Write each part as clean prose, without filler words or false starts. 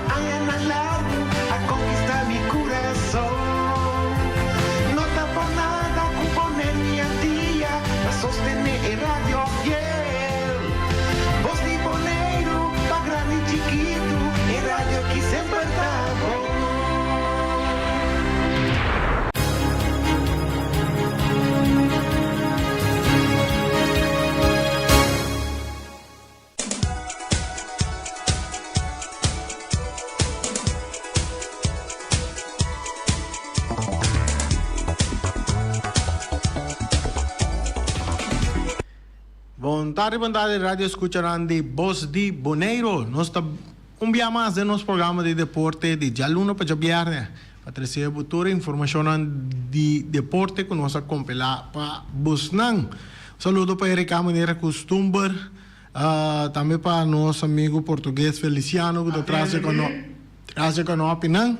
añanan largu a konkistá mi kurason. No ta por nada ku Boneiru i Antia ta sostené e radio fiel. Bos di Boneiru pa grandi i chikitu, e radio ki semper ta bon. Bon tardi, bon tardi radio escuchanan di Bos di Boneiro. Nos ta un bia mas den nos programa di deporte di djaluna pa djabierne pa trece bo tur e informacionnan di deporte cu nos a compila pa bosnan. Saludo pa Erika manera custumber, tambe pa nos amigo portugues Feliciano cu ta tras e canopinan.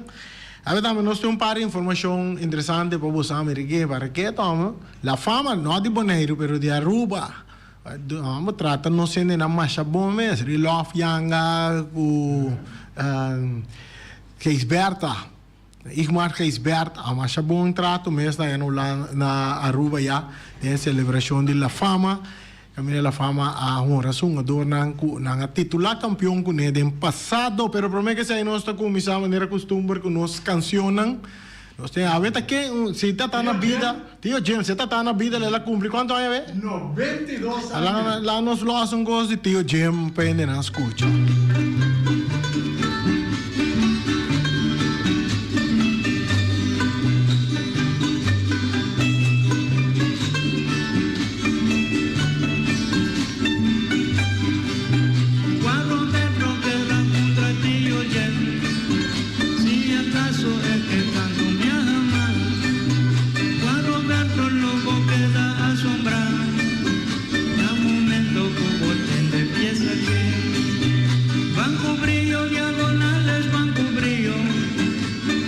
Awe tambe nos tin un par di informacion interesante pa boso Amerike. Para ke toma La Fama, no di Boneiru pero di Aruba. Bo trata nos hendenan masha bon mes, Rilof Janga cu Gijsbertha. Igmar Gijsbert a masha bon trato mes na na Aruba ya den e celebracion di La Fama. Caminda La Fama a honra su hungadornan cu nan a titula campeon cune den pasado. Pero prome ke esey nos ta cuminsa manera custumber cu nos cancionnan. Nos tin awe ta ken si ta ta na bida Tio James si ta ta na bida el a cumpli cuanto aña awe? 92 aña. Laga nos los un cos di Tio Jim pa hende nan scucha. Juan Roberto Guerra puntra Tio Jim si acaso e ke canta un biaha mas. Juan Roberto lo bo keda asombrá na momento ku bo tende piesa ke Ban ku brillo diagonales ban ku brillo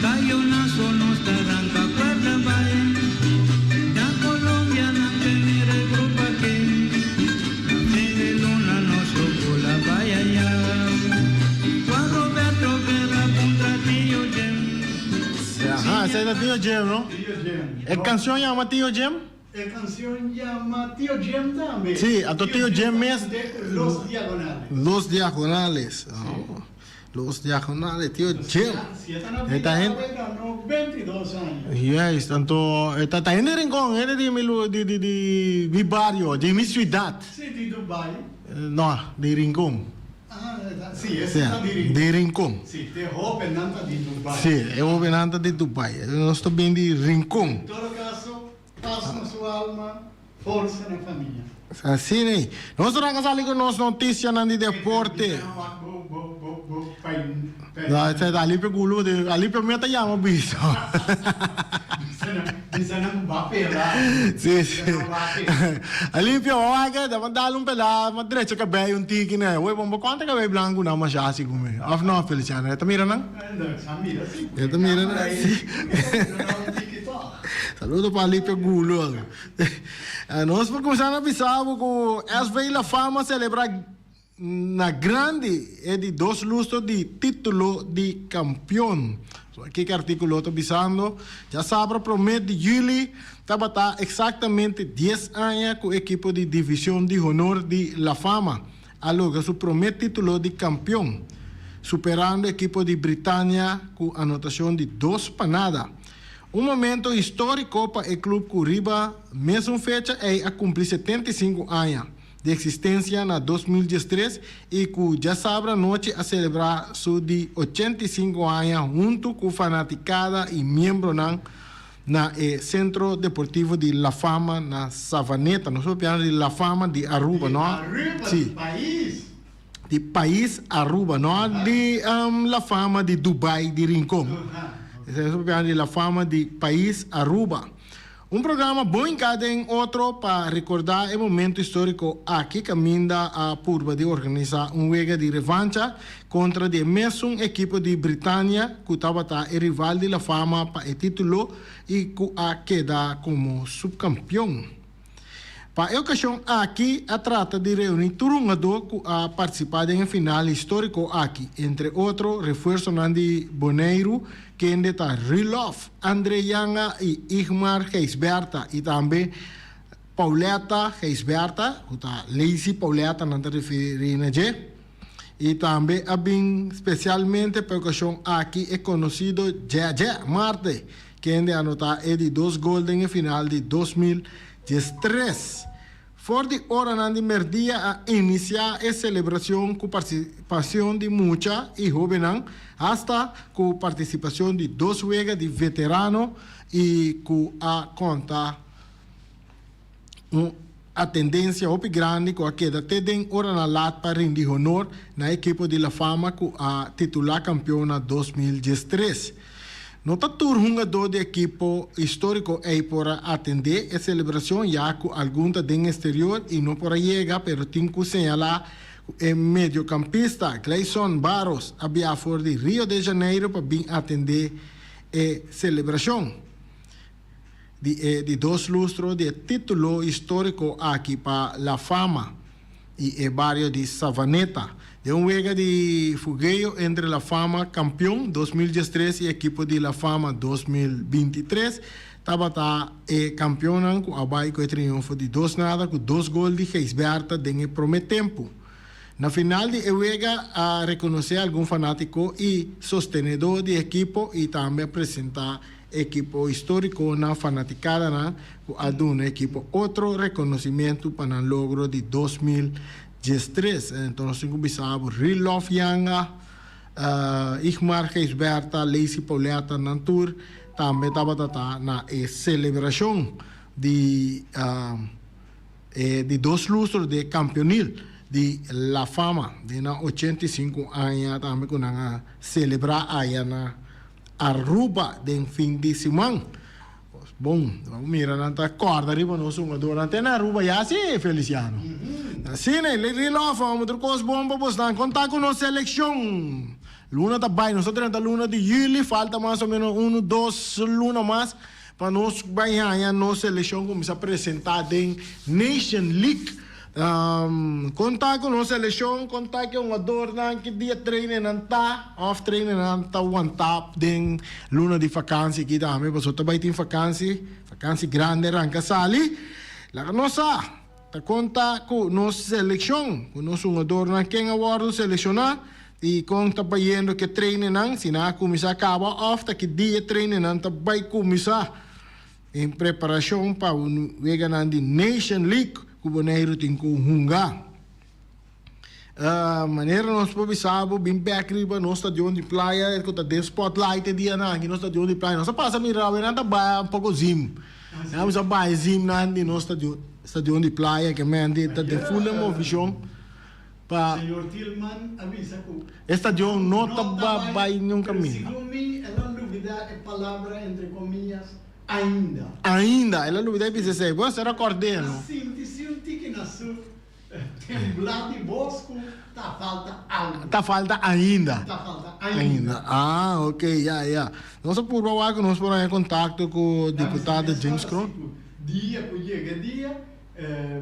Cayonazo nos ta ranka cuerda bai Na Colombia nan ke mira e grupo aki Na fin di luna nos lo bula bai aya Juan Roberto Guerra puntra Tio Jim. Aha, esei ta Tio Jim, no? Tio Jim. E cancion yama Tio Jim? E cancion yama Tio Jim tambe. Sí, anto Tio Jim mes. Los Diagonales. Los Diagonales. Oh, Los Diagonales, Tio Jim. Si e ta na bida awe ta 92 aña. Juist, anto e ta ta hende Rincon, hende di mi di di di mi bario, di mi ciudad. Sí, di Dubai. No, di Rincon. Sí, esei ta di Rincon. Di Rincon. Sí, e hobennan ta di Dubai. Sí, e hobennan ta di Dubai. Nos ta bin di Rincon. En todo caso, pas na su alma, forsa na famia. Asina ei. Nos ta ranka sali ku nos notisianan di deporte. No, esei ta Alipio Gulu, Alipio mi ta yama bisa. Bisa nan ku ba pela. Sí, sí. Alipio, wak, ta dal un pela, ma drecha kabei un tiki ne. Wey, bo konta kabei blanku nan masha asi ku mi. Of no, Feliciano? E ta mira nan? Sa mira si. E ta mira nan, si. Saludo pa Alipio Gulu. Nos por kuminsá na bisa bo ku SV La Fama selebrá Na grandi e di dos lustro di titulo di kampion. So aki ke artikulo ta bisando, djasabra promé di yüli tabata eksaktamente dies aña ku ekipo di Divishon di Honor di La Fama a logra su promé titulo di kampion, superando ekipo di Britania ku anotashon di dos pa nada. Un momento históriko pa e klup ku riba mesun fecha ei a kumpli 75 aña. di existencia na 2013 y cu djasabra anochi a celebra su di 85 aña hunto cu fanaticada y miembronan na e Centro Deportivo di La Fama na Savaneta. Nos papiando di La Fama di Aruba, Di no? Aruba, Sí. di pais. Di pais Aruba, no di La Fama di Dubai, di Rincon. Nos papiando di La Fama di pais Aruba. Un programa bon hinká den otro pa rekordá e momento históriko aki kaminda a purba di organisá un wega di revancha kontra di e mesun ekipo di Britania ku tabata e rival di La Fama pa e título i ku a keda komo supkampion. Pa e okashon aki a trata di reuní tur hungadó ku a partisipá den e final históriko aki, entre otro refuersonan di Boneiru kende ta Rulof, André Janga i Igmar Gijsbertha i tambe Pauletta Gijsbertha, ku ta Lazy Pauletta nan ta referí na dje. I tambe a bin spesialmente pa e okashon aki e konosido Djèdjè Marte, kende a anotá e di dos gol den e final di 2013. For di oranan di merdia a inisiá e selebrashon ku partisipashon di mucha i hóbennan, hasta ku partisipashon di dos wega di veterano i ku a konta un atendensia hopi grandi ku a keda te den oranan lat pa rindi honor na ekipo di La Fama ku a titulá kampion na 2013. No ta tur hungadó di ekipo históriko ei por a atendé e selebrashon ya ku algun ta den eksterior i no por a yega pero tin ku señalá ku e mediokampista Gleison Barros a biaha for di Rio de Janeiro pa bin atendé e selebrashon di e di dos lustro di e título históriko aki pa La Fama. i e bario di Savaneta. Den un wega di fugeo entre La Fama kampion 2013 i ekipo di La Fama 2023 tabata e kampionnan ku a bai ku e triunfo di dos nada ku dos gol di Gijsbertha den e prome tempu. Na final di e wega a rekonosé algun fanátiko i sostenedó di ekipo i tambe a presentá Ekipo históriko na fanatikadanan ku a duna ekipo otro rekonosimentu pa nan logro di 2013. Enton nos tin ku bisa bo Rilof Janga, Igmar Gijsbertha, Lacey Pauletta nan tur tambe tabata ta na e selebrashon di e di dos lustro di e kampionil di La Fama den nan 85 aña tambe ku nan a selebrá aya na Aruba den fin di siman. Bon, bo mira nan ta corda riba nos hungadornan te na Aruba ya si, Feliciano. Asina, e Rilof, amo tur cos bon pa bosnan. Conta cu nos seleccion. Luna ta bay, nos ta drenta luna di juli, falta mas o menos uno, dos luna mas pa nos bay haña nos seleccion cuminsa presenta den Nation League. Kon ta ku nos selekshon? Kon ta ku e hungadornan? Ki dia trainernan ta òf trainernan ta wantá den luna di fakansi aki tambe? Pasobra ta bai tin fakansi, fakansi grandi ranka sali. Laga nos sa ta kon ta ku nos selekshon, ku nos hungadornan, ken a wòrdu selekshoná i kon ta bayendo ku e trainernan, si nan a kuminsá kaba òf ta ki dia e trainernan ta bai kuminsá. Den preparashon pa un weganan di Nation League ku Boneiru tin ku hunga. Manera nos por bisa bo bin bek riba nos stadion di playa ku ta den spotlight e dianan aki nos stadion di playa. Nos a pasa mira awe nan ta bai un poko zim. Nan a bai zim nan di nos stadion di playa ke men ta den full movishon pa. Señor Thielman a bisa ku. E stadion no ta bai niun kaminda. Pero segun mi el a lubida e palabra entre comillas ainda. Ainda, el a lubida e bisa esei. Bo a ser akord'é, no? A sinti si un tiki na su tembla di bos ku ta falta algu. Ta falta ainda. Ta falta ainda. Ah, ok, ya, ya. Nos a purba wak ku nos por haña kontakto ku diputado James Kroon. Dia ku yega e dia,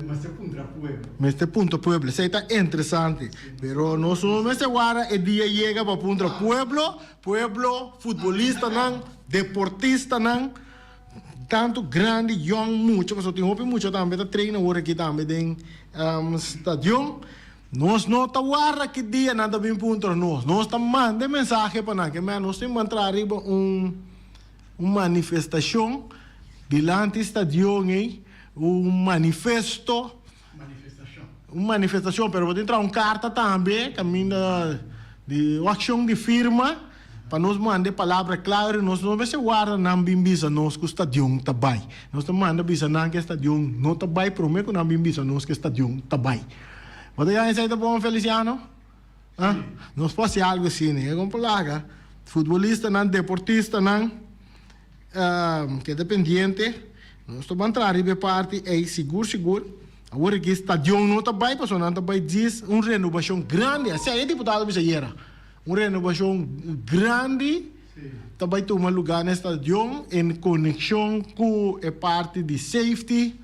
Mester puntra pueblo. Mester puntra pueblo. Esei ta interesante. Pero nos no mester wara e dia yega pa puntra pueblo. Pueblo, futbolistanan, deportistanan, tantu grandi, yong, mucha, pasobra tin hopi mucha tambe ta train awor aki tambe den stadion. Nos no ta wara ki dia nan ta bin puntra nos. Nos ta manda e mensahe pa nan. Ke mei nos tin mantra riba un manifestashon dilanti stadion ei. Un manifesto. Manifestashon. Un manifestashon, pero bo tin traha un karta tambe kaminda di un akshon di firma pa nos manda e palabra klaro i nos no mester warda nan bin bisa nos ku stadion ta bai. Nos ta manda bisa nan ku e stadion no ta bai prome ku nan bin bisa nos ku e stadion ta bai. Bo ta yaña esei ta bon, Feliciano? Ah, nos por hasi algu asina, e kon por laga futbolistanan, deportistanan. Keda pendiente, nos ta ban traha riba e parti ei sigur sigur. Awor aki stadion no ta bai pasobra nan ta bai djis un renobashon grandi, asina e diputado bisa ayera, un renobashon grandi ta bai tuma luga na e stadion en konekshon ku e parti di safety.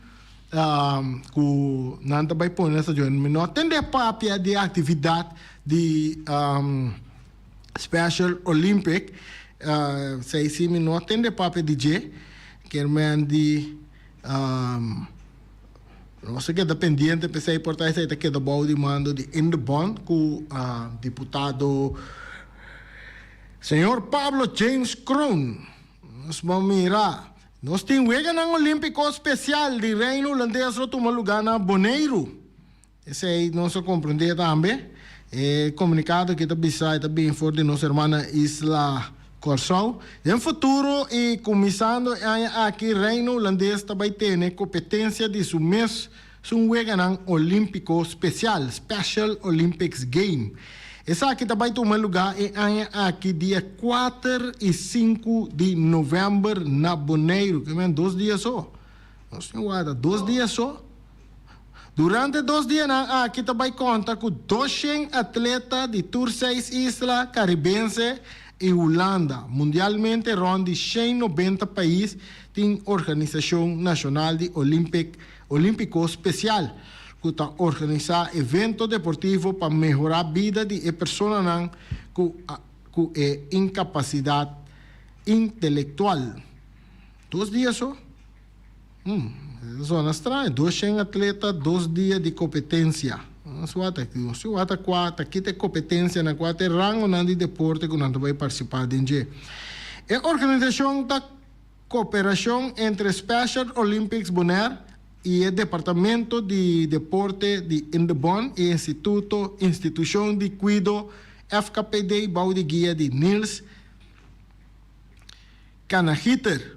Ku nan ta bai pone na stadion. Mi no a tende papia di aktividat di Special Olympic. Esei si mi no a tende papia di dje. Kier men di nos a keda pendiente p'esei por ta esei ta keda bou di mando di Indebon ku diputado señor Pablo James Kroon. Nos bo mira. Nos tin Weganan Olímpiko Spesial di Reino Hulandes lo tuma lugá na Boneiru. Esei nos a komprendé tambe. E komunikado aki ta bisa e ta bin for di nos hermana isla Kòrsou. Den futuro i kuminsando e aña aki Reino Hulandes ta bai tene kompetensia di su mes Sun Weganan Olímpiko Spesial, Special Olympics Game. Esaki ta bai tuma lugá e aña aki dia kuater i sinku di novèmber na Boneiru. Ke men dos dia so. Nos tin warda dos dia so. Durante dos dianan aki ta bai konta ku doshen atleta di tur seis isla karibense i Hulanda. Mundialmente rònt di shen nobenta pais tin organisashon nashonal di Olympic Olímpiko Spesial, ku ta organisá evento deportivo pa mehorá bida di e personanan ku ku e inkapasidat intelektual. Dos dia so? Hmm, e ta sona straño. Doshen atleta, dos dia di kompetensia. Nos wak aki, nos tin wak ta kua ta kita e kompetensianan, kua ta e rangonan di deporte ku nan ta bai partisipá den dje. E organisashon ta. Koperashon entre Special Olympics Bonaire i e Departamento di Deporte di Indebon i Instituto Institushon di Kuido FKPD bou di guia di Niels Cannagieter,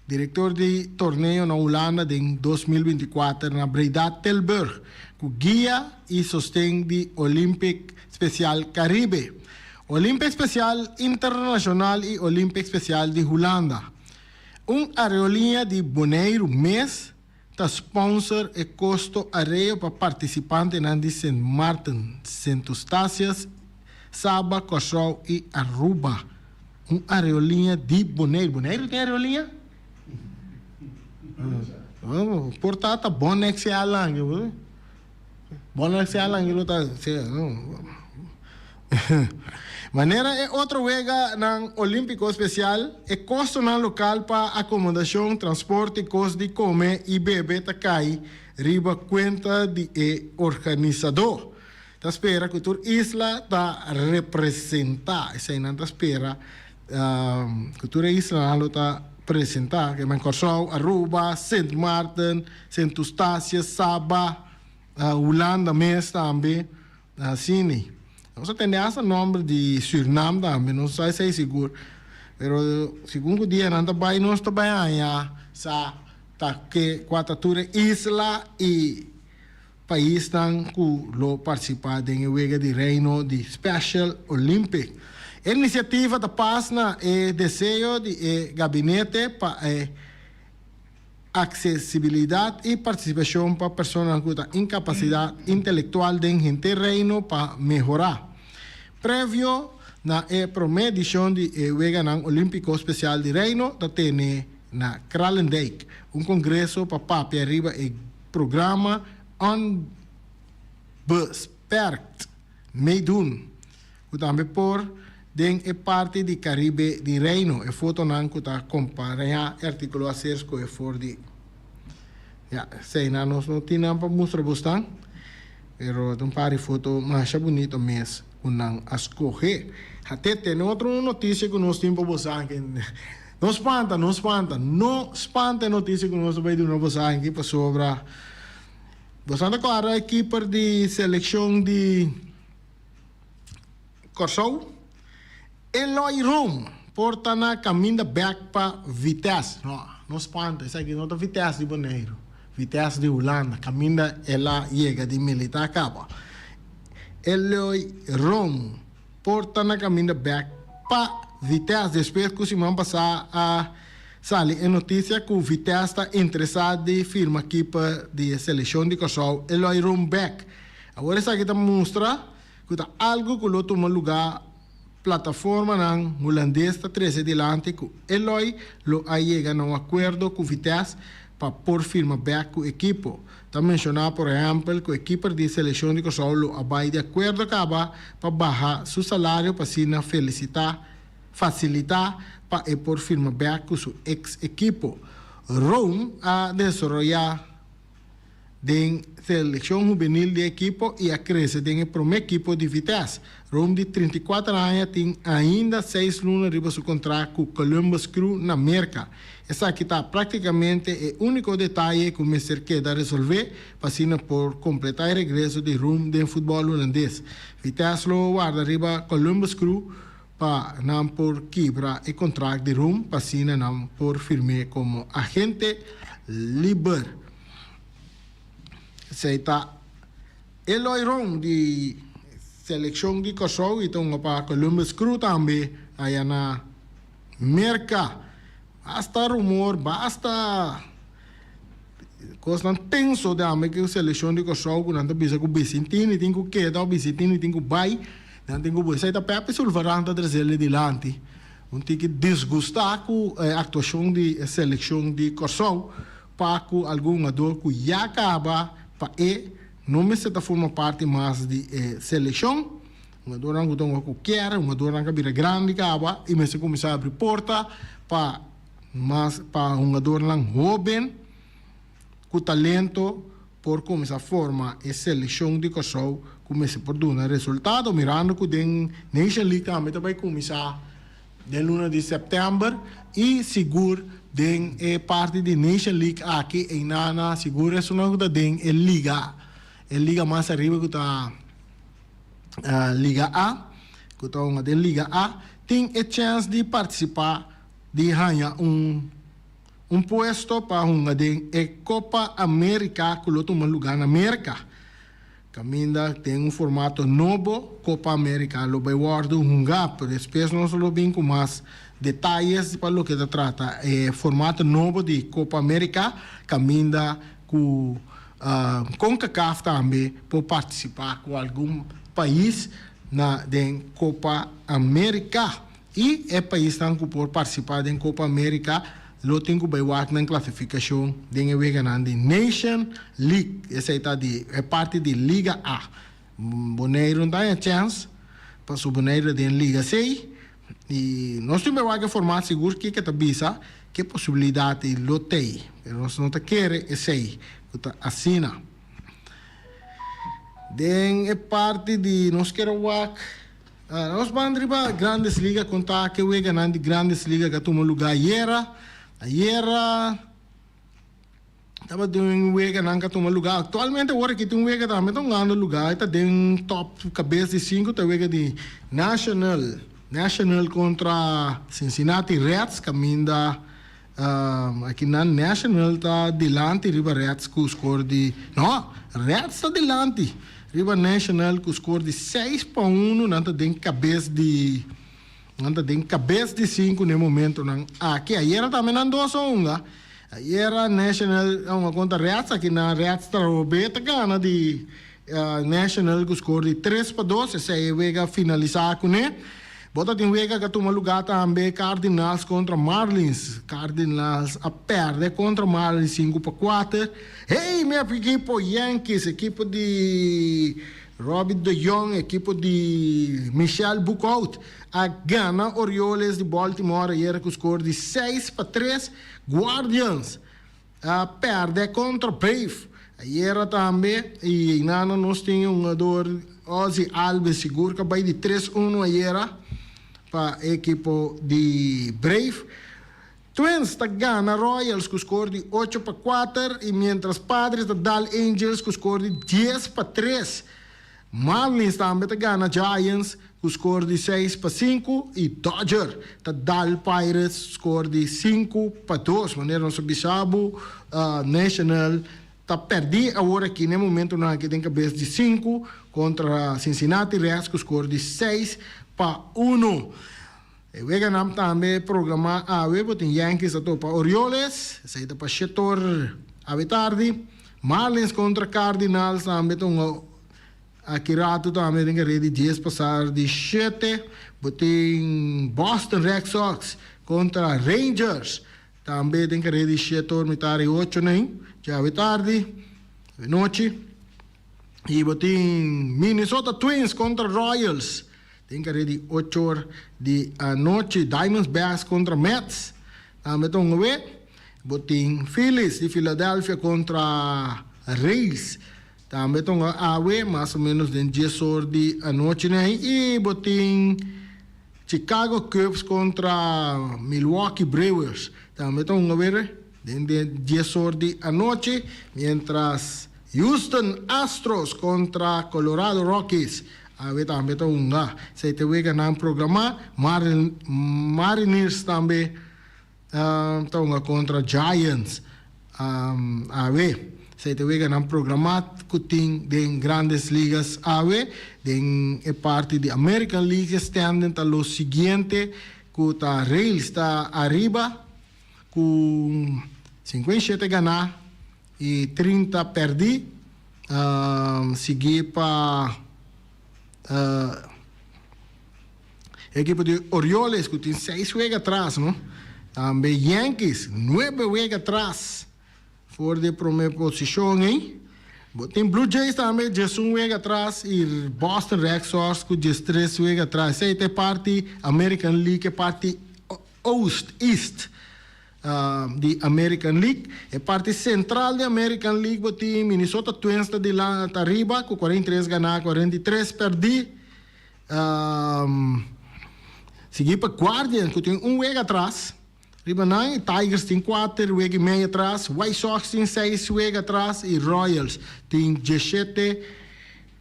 direktor di torneo na Hulanda den 2024 na Breda Tilburg, ku guia i sosten di Olympic Special Caribe. Olympic Special Internashonal i Olympic Special di Hulanda. Un aerolínea di Boneiru mes ta sponsor e kosto areo pa partisipantenan di Sint Maarten, Sint Eustatius, Saba, Kòrsou i Aruba. Un aerolínea di Boneiru. Boneiru tin aerolínea? Por ta ta Bonex e alang. Bonex e alang lo ta. Manera e otro weganan olímpiko spesial, e kostonan lokal pa akomodashon, transporte, kos di kome i bebe ta kai riba kuenta di e organisadó. Ta spera ku tur isla ta representá. Eseinan ta spera ku tur e islanan lo ta presentá, kimen Kòrsou, Aruba, Sint Maarten, Sint Eustatius, Saba, Hulanda mes tambe. Asina. Nos a tende hasta nomber di Surinam tambe, no sa esei sigur. Pero segun ku dianan ta bai nos ta bai haña sa ta ke kua ta tur e isla i paisnan ku lo partisipá den e wega di Reino di Special Olympic. E inisiativa ta pas na e deseo di e gabinete pa e Aksesibilidat i partisipashon pa personanan ku ta inkapasidat intelektual den henter Reino pa mehorá. Previo na e promé edishon di e Weganan Olímpiko Spesial di Reino ta tene na Kralendijk un kongreso pa papia riba e programa Onbeperkt Meedoen. Ku tambe por den e parti di Karibe di Reino. E fotonan ku ta kompañá e artíkulo a ser skohe for di. Ya, eseinan nos no tin nan pa mustra bosnan, pero ta un par di foto masha bunito mes ku nan a skohe. Hat'é tene otro notisia ku nos tin pa bosan aki. No spanta, no spanta, no spanta e notisia ku nos ta bai duna bosan aki pasobra bosan ta kòrda e kiper di selekshon di. Kòrsou, Eloy Room por ta na kaminda bèk pa Vitesse. No, no spanta, esaki no ta Vitesse di Boneiru, Vitesse di Hulanda, kaminda el a yega di militá kaba. Eloy Room por ta na kaminda bèk pa Vitesse despues ku siman pasá a sali e notisia ku Vitesse ta interesá di firma kiper di e selekshon di Kòrsou, Eloy Room bèk. Awor esaki ta mustra ku ta algu ku lo tuma lugá plataformanan hulandes ta trese dilanti ku Eloy lo a yega na un akuerdo ku Vitesse. pa por firma bèk ku ekipo. Ta menshoná por ehèmpel ku e kiper di selekshon di Kòrsou lo a bai di akuerdo kaba pa baha su salario pa asina felisitá fasilitá pa e por firma bèk ku su eks ekipo. Room a desaroyá den selekshon hubenil di e ekipo i a krese den e promé ekipo di Vitesse. Room di 34 aña tin ainda seis luna riba su kontrakt ku Columbus Crew na Merka. Esaki ta práktikamente e úniko detaye ku mester keda resolvé pa asina por kompletá e regreso di Room den futbòl hulandes. Vitesse lo warda riba Columbus Crew pa nan por kibra e kontrakt di Room pa asina nan por firm'é komo agente liber. Esei ta Eloy Room di selekshon di Kòrsou i ta hunga pa Columbus Crew tambe aya na Merka. Basta rumor, basta kosnan tenso tambe ku selekshon di Kòrsou ku nan ta bisa ku Bicentini tin ku keda òf Bicentini tin ku bai. Nan tin ku bai. Esei ta Pepe Sulvaran ta tresel dilanti. Un tiki disgustá ku e aktuashon di e selekshon di Kòrsou pa ku algun hungador ku ya kaba pa e no mester ta forma parti mas di e selekshon. Hungadornan ku ta hunga ku kier, hungadornan ku a bira grandi kaba i mester kuminsá abri porta pa mas pa hungadornan hóben ku talento por kuminsá forma e selekshon di Kòrsou ku mester por duna resultado mirando ku den Nation League tambe ta bai kuminsá den luna di sèptèmber i sigur den e parti di Nation League aki einana sigur esunnan ku ta den e liga e liga mas ariba ku ta Liga A ku ta hunga den Liga A tin e chèns di partisipá di haña un un puesto pa hunga den e Copa America ku lo tuma lugá na Merka. Kaminda den un formato nobo Copa America lo bai wòrdu hungá, pero despues nos lo bin ku mas detayes pa loke ta trata e formato nobo di Copa America kaminda ku Concacaf tambe por partisipá ku algun pais na den Copa America. I e paisnan ku por partisipá den Copa America lo tin ku bai wak nan klasifikashon den e weganan di Nation League. Esei ta di e parti di Liga A. Boneiru no ta haña chèns pasobra Boneiru ta den Liga C. I nos tin bai wak e format sigur kiko ta bisa ke posibilidat ei lo tei. Pero nos no ta kere esei ku ta asina. Den e parti di nos kere wak. Nos ban riba Grandes Liga kon ta ke weganan di Grandes Liga ka tuma luga ayera. Ayera tabatin un weganan ka tuma luga. Aktualmente awor aki tin un wega tambe ta hungando luga. E ta den top kabes di sinku ta wega di National. National kontra Cincinnati Reds kaminda Aki nan National ta dilanti riba Reds ku skor di, no, Reds ta dilanti riba National ku skor di 6-1. Nan ta den kabes di, nan ta den kabes di sinku na e momentonan aki. Ayera tambe nan dos a hunga. Ayera National a hunga kontra Reds, aki nan Reds ta robe ta gana di National ku skor di 3-2. Esei e wega finalisá kuné. Bo ta tin wega ku a tuma lugá tambe Cardinals kontra Marlins. Cardinals a pèrdè kontra Marlins 5-4. Hey mi ekipo Yankees, ekipo di Robbie de Jong, ekipo di Michel Boekhoudt a gana Orioles di Baltimore ayera ku skor di 6-3. Guardians a pèrdè kontra Brave ayera tambe i einan nos tin un hungador Ozzie Albies sigur ku a bai di 3-1 ayera pa e ekipo di Brave. Twins ta gana Royals ku skor di 8-4 i miéntras Padres ta dal Angels ku skor di 10-3. Marlins tambe ta gana Giants ku skor di 6-5 i Dodger ta dal Pirates skor di 5-2. Manera nos a bisa bo, National ta pèrdí awor aki na e momentonan aki den kabes di sinku kontra Cincinnati Reds ku skor di 6-1. E weganan tambe programá awe bo tin Yankees ta topa Orioles, esei ta pa shetor awe tardi. Marlins kontra Cardinals tambe ta un aki ratu tambe den kare di dies pasar di shete. Bo tin Boston Red Sox kontra Rangers. Tambe den kareda di shete or mitar i ocho nen djawe tardi, djawe nochi. I bo tin Minnesota Twins kontra Royals den kareda di ocho or di anochi. Diamondbacks kontra Mets tambe ta un awe. Bo tin Phillies di Philadelphia kontra Rays tambe ta un awe mas o menos den dies or di anochi nen. I bo tin Chicago Cubs kontra Milwaukee Brewers tambe ta hunga were den den dies or di anochi, mientras Houston Astros kontra Colorado Rockies awe tambe ta hunga. Esei ta e weganan programá. Mariners tambe ta hunga kontra Giants awe. Esei ta e weganan programá ku tin den Grandes Ligas awe. Den e parti di American League e standing ta lo siguiente ku ta Rays ta ariba ku 57 ganá i 30 pèrdí, sigui pa Ekipo di Orioles ku tin seis wega atras no. Tambe Yankees nuebe wega atras for di e prome posishon ei. Bo tin Blue Jays tambe diesun wega atras i Boston Red Sox ku diestres wega atras. Esei ta e parti American League, e parti Oost, East, di American League. E parti sentral di American League bo tin Minnesota Twins ta ta riba ku 43 ganá, 43 pèrdí. Sigui pa Guardians ku tin un wega atras riba nan i Tigers tin kuater wega i mei atras, White Sox tin seis wega atras i Royals tin dieshete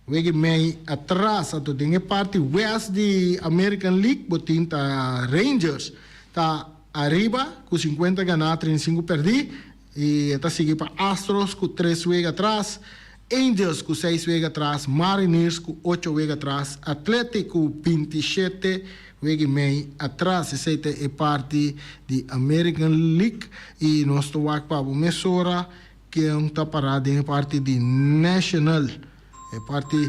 wega i mei atras. Anto den e parti west di American League bo tin ta Rangers ta ariba ku sinkuenta ganá 35 pèrdí i e ta sigui pa Astros ku tres wega atras, Angels ku seis wega atras, Mariners ku ocho wega atras, Athletic ku 27 wega i mei atras. Esei ta e parti di American League i nos ta wak pa bo mesora ken ta pará den e parti di National, e parti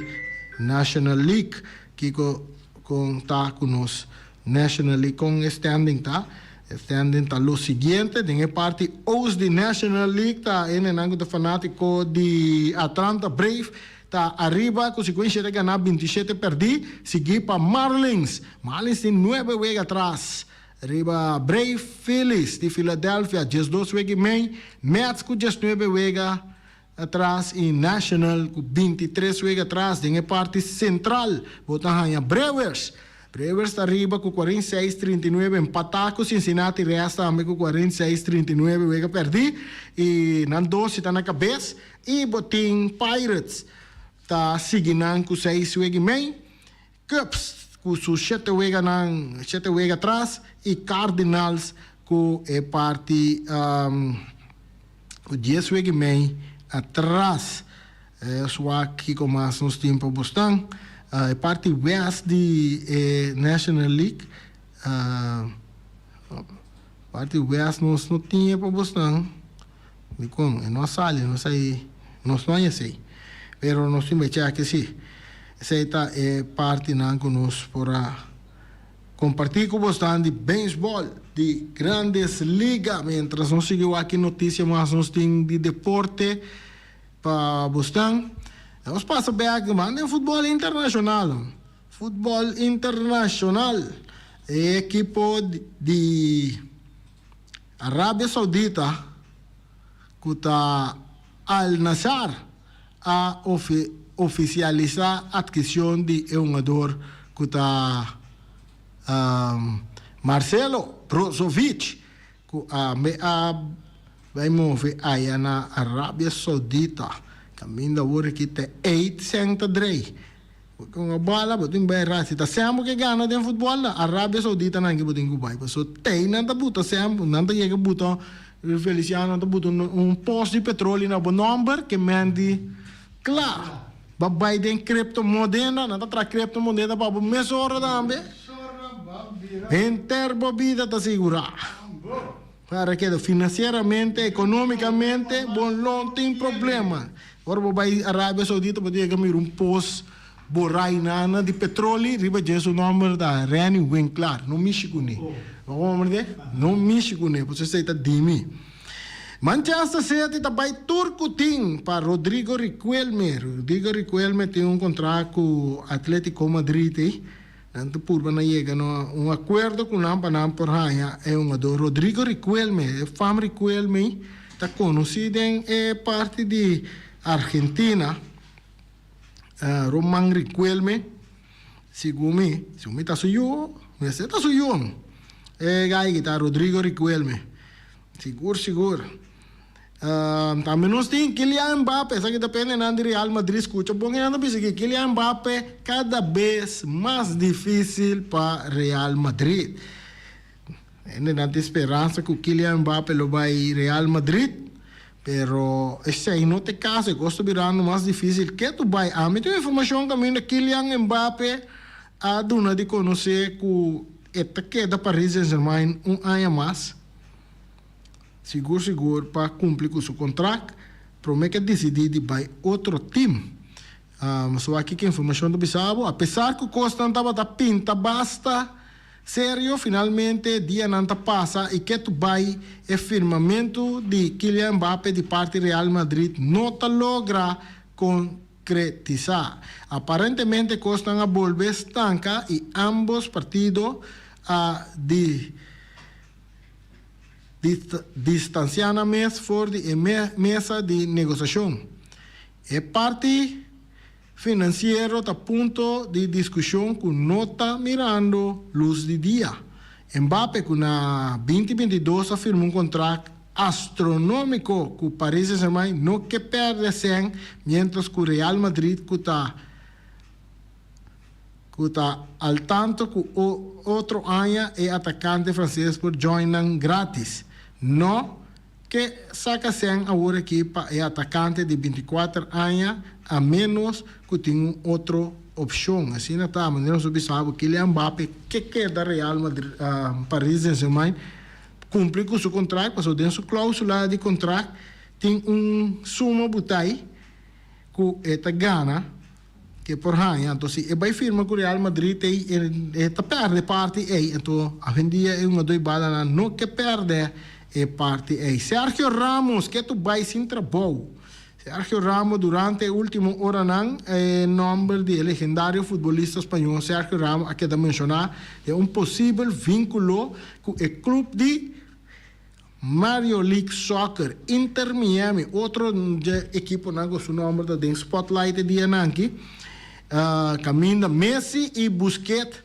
National League, kiko kon ta ku nos National League kon e standing ta. E standing ta lo siguiente, den e parti oost di National League ta hendenan ku ta fanátiko di Atlanta Brave ta ariba ku 57 ganá 27 pèrdí, siguí pa Marlins. Marlins tin nuebe wega atras riba Brave. Phillies di Philadelphia 12 wega i mei, Mets ku 19 wega atras i National ku 23 wega atras. Den e parti sentral bo ta haña Brewers. Brewers ta riba ku 46, 39 empatá ku Cincinnati Reds tambe ku 46, 39 wega pèrdí i nan dos si ta na kabes i bo tin Pirates ta sigui nan ku 6 wega i mei, Cubs ku su shete weganan shete wega atras i Cardinals ku e parti ku dies wega i mei atras. E wak kiko mas nos tin pa bosnan. E parti west di e National League, parti west nos no tin e pa bosnan. Dikon? E no a sali, nos a nos no a esei. Pero nos tin bai chèk si. Esei ta e partinan ku nos por a kompartí ku bosnan di beisbòl di Grandes Liga. Mientras nos sigui wak ki notisia mas nos tin di deporte pa bosnan. Nos pasa bèk man den futbòl internashonal. Futbòl internashonal, e ekipo di Arabia Saudita ku ta Al Nassr a ofisialisá atkishon di e hungador ku ta Marcelo Brozovic ku a a bai move aya na Arabia Saudita kaminda awor aki ta eight sèn ta drei. Bo tin un bala, bo tin bai ras. Si ta sèn bo ke gana den futbòl, na Arabia Saudita nan ke bo tin ku bai. Paso tei nan ta buta sèn, nan ta yega buta, Feliciano, nan ta buta un pos di petroli na bo nòmber ke men di kla. Bo bai den kriptomoneda, nan ta traha kriptomoneda pa bo mesora tambe. Henter bo bida ta sigurá. Para keda finansieramente, ekonómikamente, bo no tin problema. Ora bo bai Arabia Saudita bo ta yega mira un pos. Borai nana di petroli riba dje su nomber ta Renny Winklaar, no mishi kuné. Bo komprende? No mishi kuné, pasobra esei ta di mi. Manchester City ta bai tur ku tin pa Rodrigo Riquelme. Rodrigo Riquelme tin un kontrakt ku Atletico Madrid ei. Nan ta purba na yega na un akuerdo ku nan pa nan por haña e hungador Rodrigo Riquelme. E fam Riquelme ta konosí den e parti di Argentina. Roman Riquelme, segun mi, segun mi ta su yu, mester ta su yu no. E gai ki ta Rodrigo Riquelme, sigur sigur. Tambe nos tin Kylian Mbappe, esaki ta pende nan di Real Madrid, skucha bon kinan ta bisa aki, Kylian Mbappe kada bes mas dificil pa Real Madrid. Hende nan tin speransa ku Kylian Mbappe lo bai Real Madrid, pero esei no ta e kaso, e kos ta birando mas difísil. Ke tu bai? Ami tin un informashon kaminda Kylian Mbappe a duna di konosé ku e ta keda Paris Saint-Germain un aña mas, sigur sigur pa kumpli ku su kontrakt, promé ke disidí di bai otro tim. So aki ki informashon ta bisa bo, apesar ku kosnan tabata pinta basta serio, finalmente dianan ta pasa i ketu bai e firmamentu di Kylian Mbappe di parti Real Madrid no ta logra konkretisá. Aparentemente kosnan a bolbe stanka i ámbos partido a di distansiá nan mes for di e mesa di negosiashon. E parti finansiero ta punto di diskushon ku no ta mirando lus di dia. Mbappe ku na binti 22 a firma un kontrakt astronómiko ku Paris Saint-Germain no ke pèrdè sèn miéntras ku Real Madrid ku ta ku ta al tanto ku otro aña e atakante franses por join nan grátis. No Ke saka sèn awor aki pa e atakante di 24 aña a ménos ku tin un otro opshon. Asina ta, manera nos a bisa bo, Kylian Mbappe ke keda Real Madrid, Paris Saint-Germain kumpli ku su kontrakt pasobra den su klóusula di kontrakt tin un suma butay ku e ta gana. Ke por haña. Anto si e bai firma ku Real Madrid ei e ta pèrdè parti ei. Anto awendia e hungadó i balanan no ke pèrdè e parti ei. Sergio Ramos ke tu bai sin trabou. Sergio Ramos durante e último oranan e nòmber di e legendario futbolista spañó Sergio Ramos a keda menshoná den un posibel vínkulo ku e klup di Mario League Soccer, Inter Miami, otro dje ekiponan ku su nòmber ta den spotlight e dianan aki, kaminda Messi i Busquets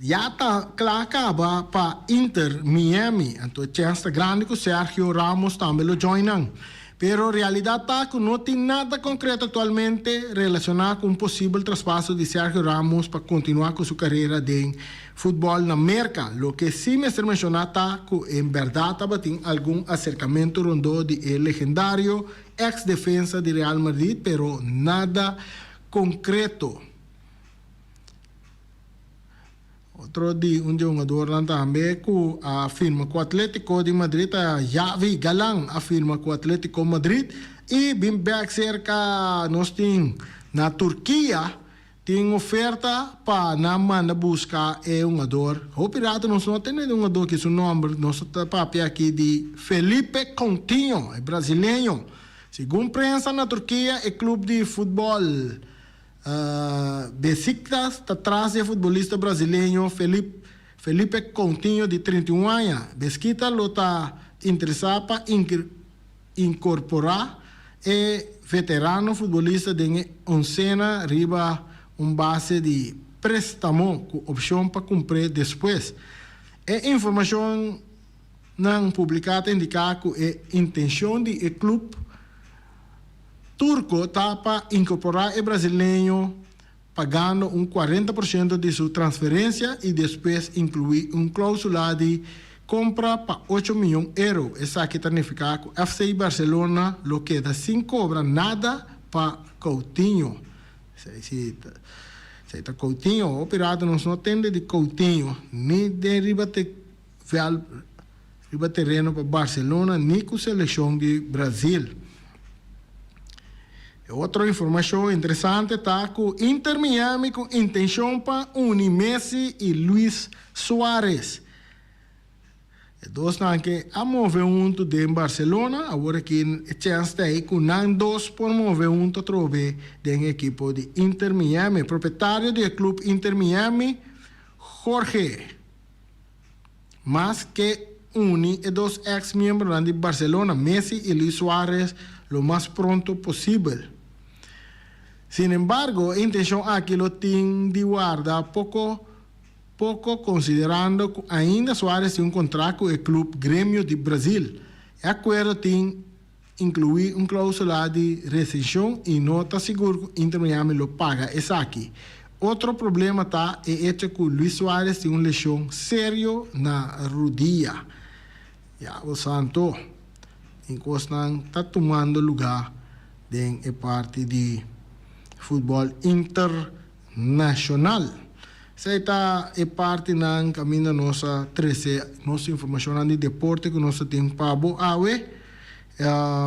ya ta kla kaba pa Inter Miami. Anto e chèns ta grandi ku Sergio Ramos tambe lo join nan. Pero realidat ta ku no tin nada konkreto aktualmente relashoná ku un posibel traspaso di Sergio Ramos pa kontinuá ku su karera den futbòl na Merka. Loke sí mester menshoná ta ku en bèrdat tabatin algun aserkamentu rondó di e legendario eks defensa di Real Madrid, pero nada konkreto. Otro di un di e hungadornan tambe ku a firma ku Atletico di Madrid ta Javi Galan a firma ku Atletico Madrid i bin bek serka nos tin na Turkia tin oferta pa nan manda buska e hungador. Hopi rato nos no a tene di hungador ki su nomber nos ta papia aki di Felipe Coutinho e brasileño. Segun prensa na Turkia e club di futbol Besiktas ta tras di e futbolista brasileño Felipe Coutinho di 31 aña. Besiktas lo ta interesá pa inkorporá e veterano futbolista den e oncena riba un base di préstamo ku opshon pa kumpr'é despues. E informashonnan publiká ta indiká ku e intenshon di e klup Turco ta pa incorpora e brasileño pagando un 40% di su transferencia y despues inclui un clausula di compra pa ocho miyon euro. Esaki ta nifica cu FC Barcelona lo keda sin cobra nada pa Coutinho. Esey ta Coutinho. Hopi rato nos no tende di Coutinho ni den riba te veld riba tereno pa Barcelona ni ku selekshon di Brazil. E otro informashon interesante ta ku Inter Miami ku intenshon pa uni Messi i Luis Suarez. E dosnan ke a move huntu den Barcelona, awor aki e chèns ta ei ku nan dos por move huntu atrobe den e ekipo di Inter Miami. Propietario di e klup Inter Miami, Jorge Mas ke uni e dos eks miembronan di Barcelona, Messi i Luis Suarez, lo mas pronto posibel. Sin embargo, e intenshon aki lo tin di warda poko poko konsiderando ku ainda Suarez tin un kontrakt ku e klup Gremio di Brazil. E akuerdo tin inkluí un klausula di resenshon i no ta sigur ku Inter Miami lo paga esaki. Otro problema ta e echo ku Luis Suarez tin un leshon serio na rudia. Diabel santo, tin kosnan ta tumando lugá den e parti di futbòl internashonal. Esei ta e partinan kaminda nos a trese nos informashonnan di deporte ku nos ta tin pa bo awe.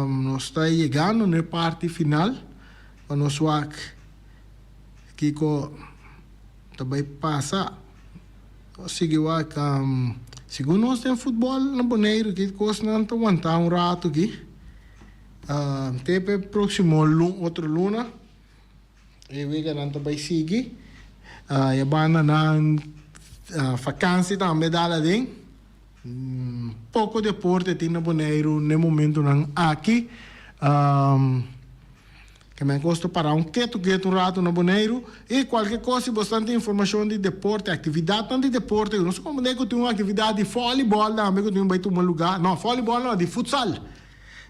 Nos ta yegando na e parti final pa nos wak kiko ta bai pasa. Nos sigui wak segun nos den futbòl na Boneiru ki kosnan ta wantá un ratu aki te pa e próksimo otro luna. E weganan ta bai sigui. E bandanan fakansi tambe dal aden. Poko deporte tin na Boneiru n'e momentunan aki. Ke men kos ta para un ketu ketu un ratu na Boneiru. I kualke kos si bosnan tin informashon di deporte, aktividatnan di deporte, nos a komprende ku tin un aktividat di vòlibòl tambe ku tin bai tuma lugá. No, vòlibòl no, di futsal.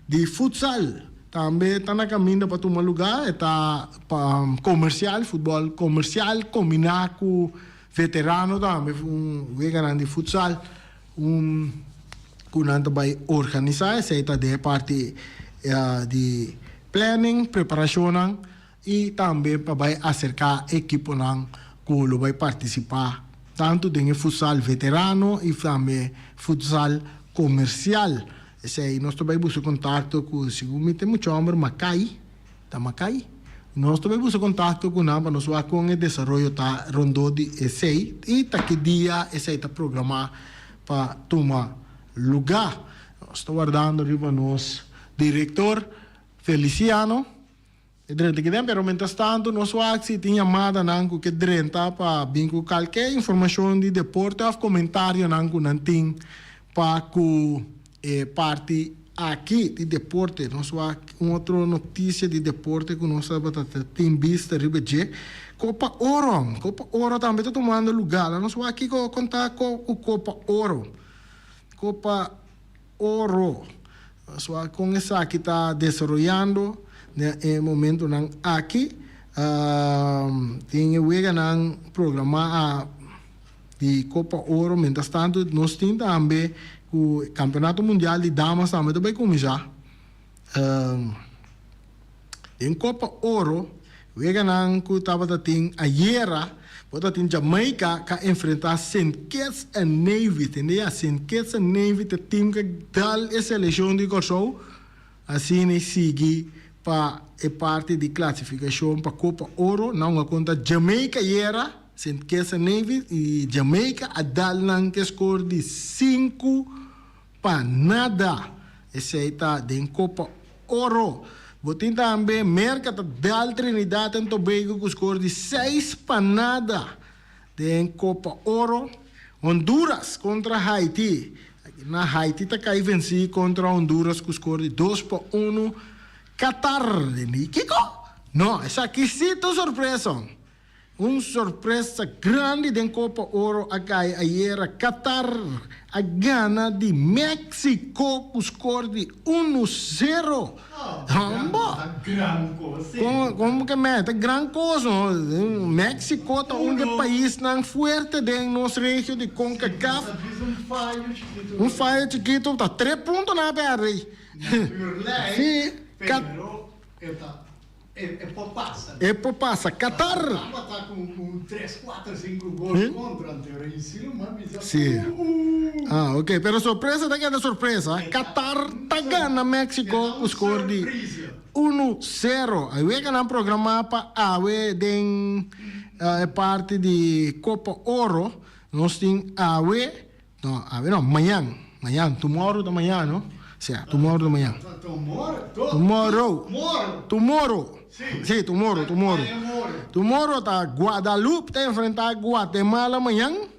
Di futsal tambe ta na kaminda pa tuma lugá, e ta pa komersial, futbòl komersial kombiná ku veterano tambe, un weganan di futsal un ku nan ta bai organisá, esei ta den e parti di planning, preparashonnan i tambe pa bai aserká ekiponan ku lo bai partisipá tantu den e futsal veterano i tambe futsal komersial. Esei nos ta bai buska kontakto ku segun mi ta e mucha hòmber Makai, ta Makai? Nos ta bai buska kontakto ku nan pa nos wak kon e desaroyo ta rondó di esei i ta ki dia esei ta programá pa tuma lugá. Nos ta wardando riba nos direktor Feliciano. E drenta ki den, pero mientras tanto nos wak si tin yamadanan ku ke drenta pa bin ku kalke informashon di deporte òf komentarionan ku nan tin pa ku e parti aki di deporte. Nos wak un otro notisia di deporte ku nos tabata ta tin bista riba dje, Kopa Oro. Kopa Oro tambe ta tumando lugá. La nos wak kiko kon ta ku Kopa Oro. Kopa. Oro. Sua kon esaki ta desaroyando den e momentonan aki. Tin e weganan programá a di Copa Oro. Mientras tanto nos tin tambe ku Campeonato Mundial di Damas tambe ta bai kuminsá. Den Copa Oro, weganan ku tabata tin ayera, bo ta tin Jamaica ka enfrenta Saint Kitts and Nevis. Tende ya, Saint Kitts and Nevis ta team ka dal e selekshon di Kòrsou, asina e sigui pa e parti di klasifikashon pa Copa Oro. Nan a kontra Jamaica ayera, Saint Kitts and Nevis, i Jamaica a dal nan ku e skor di 5-0. Esei ta den Copa Oro. Bo tin tambe Merca ta dal Trinidad and Tobago cu score di 6-0 den Copa Oro. Honduras contra Haiti. Na Haiti ta cay venci contra Honduras cu score di 2-1. Qatar den di kico? No, esaki si ta un sorpresa. Un sorpresa grandi den Copa Oro a cay ayera. Qatar a gana di Mexico cu score di uno zero. Hombo! Como ke me? Ta gran cos no. Mexico ta un di e paisnan fuerte den nos regio di Concacaf. Un fayo chikito ta tres punto nan a perde. Si. E por pasa. E por pasa. Qatar. Tabata ku un tres, kuater, sinku gol kontra anterior i si lo mas bisa Sí. Uh. Ah, ok. Pero sorpresa ta keda sorpresa. Qatar ta gana Mexico ku score di uno sero. E weganan programá pa awe den e parti di Copa Oro. Nos tin awe. No, awe no, mañan. Mañan, tomorrow ta mañan, no? Sea, tomorrow ta mañan. Tomorrow. Tomorrow. Sí, tomorrow, tomorrow. Tomorrow ta Guadalupe ta enfrenta Guatemala mañan.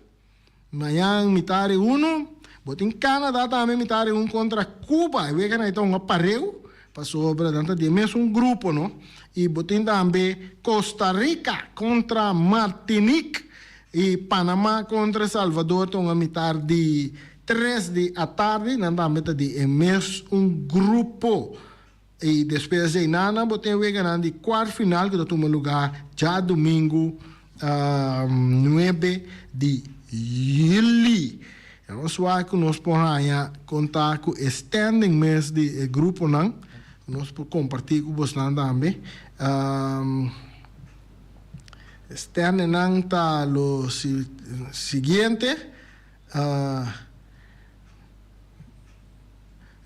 Mañan mitad di uno. Bo tin Canada tambe mitad di un contra Cuba. E wega nan ta hunga pareu, pasobra nan ta di e mesun grupo, no? Y bo tin tambe Costa Rica contra Martinique. Y Panama contra Salvador ta un a mitar di tres di atardi, nan tambe ta di e mes un grupo. Y despues di einan nan bo tin e weganan di cuart final cu ta tuma lugar djadumingu nuebe di juli. Nos wak cu nos por haña conta cu e standing mes di e gruponan, nos por comparti cu bosnan tambe. Sternenan ta lo siguiente,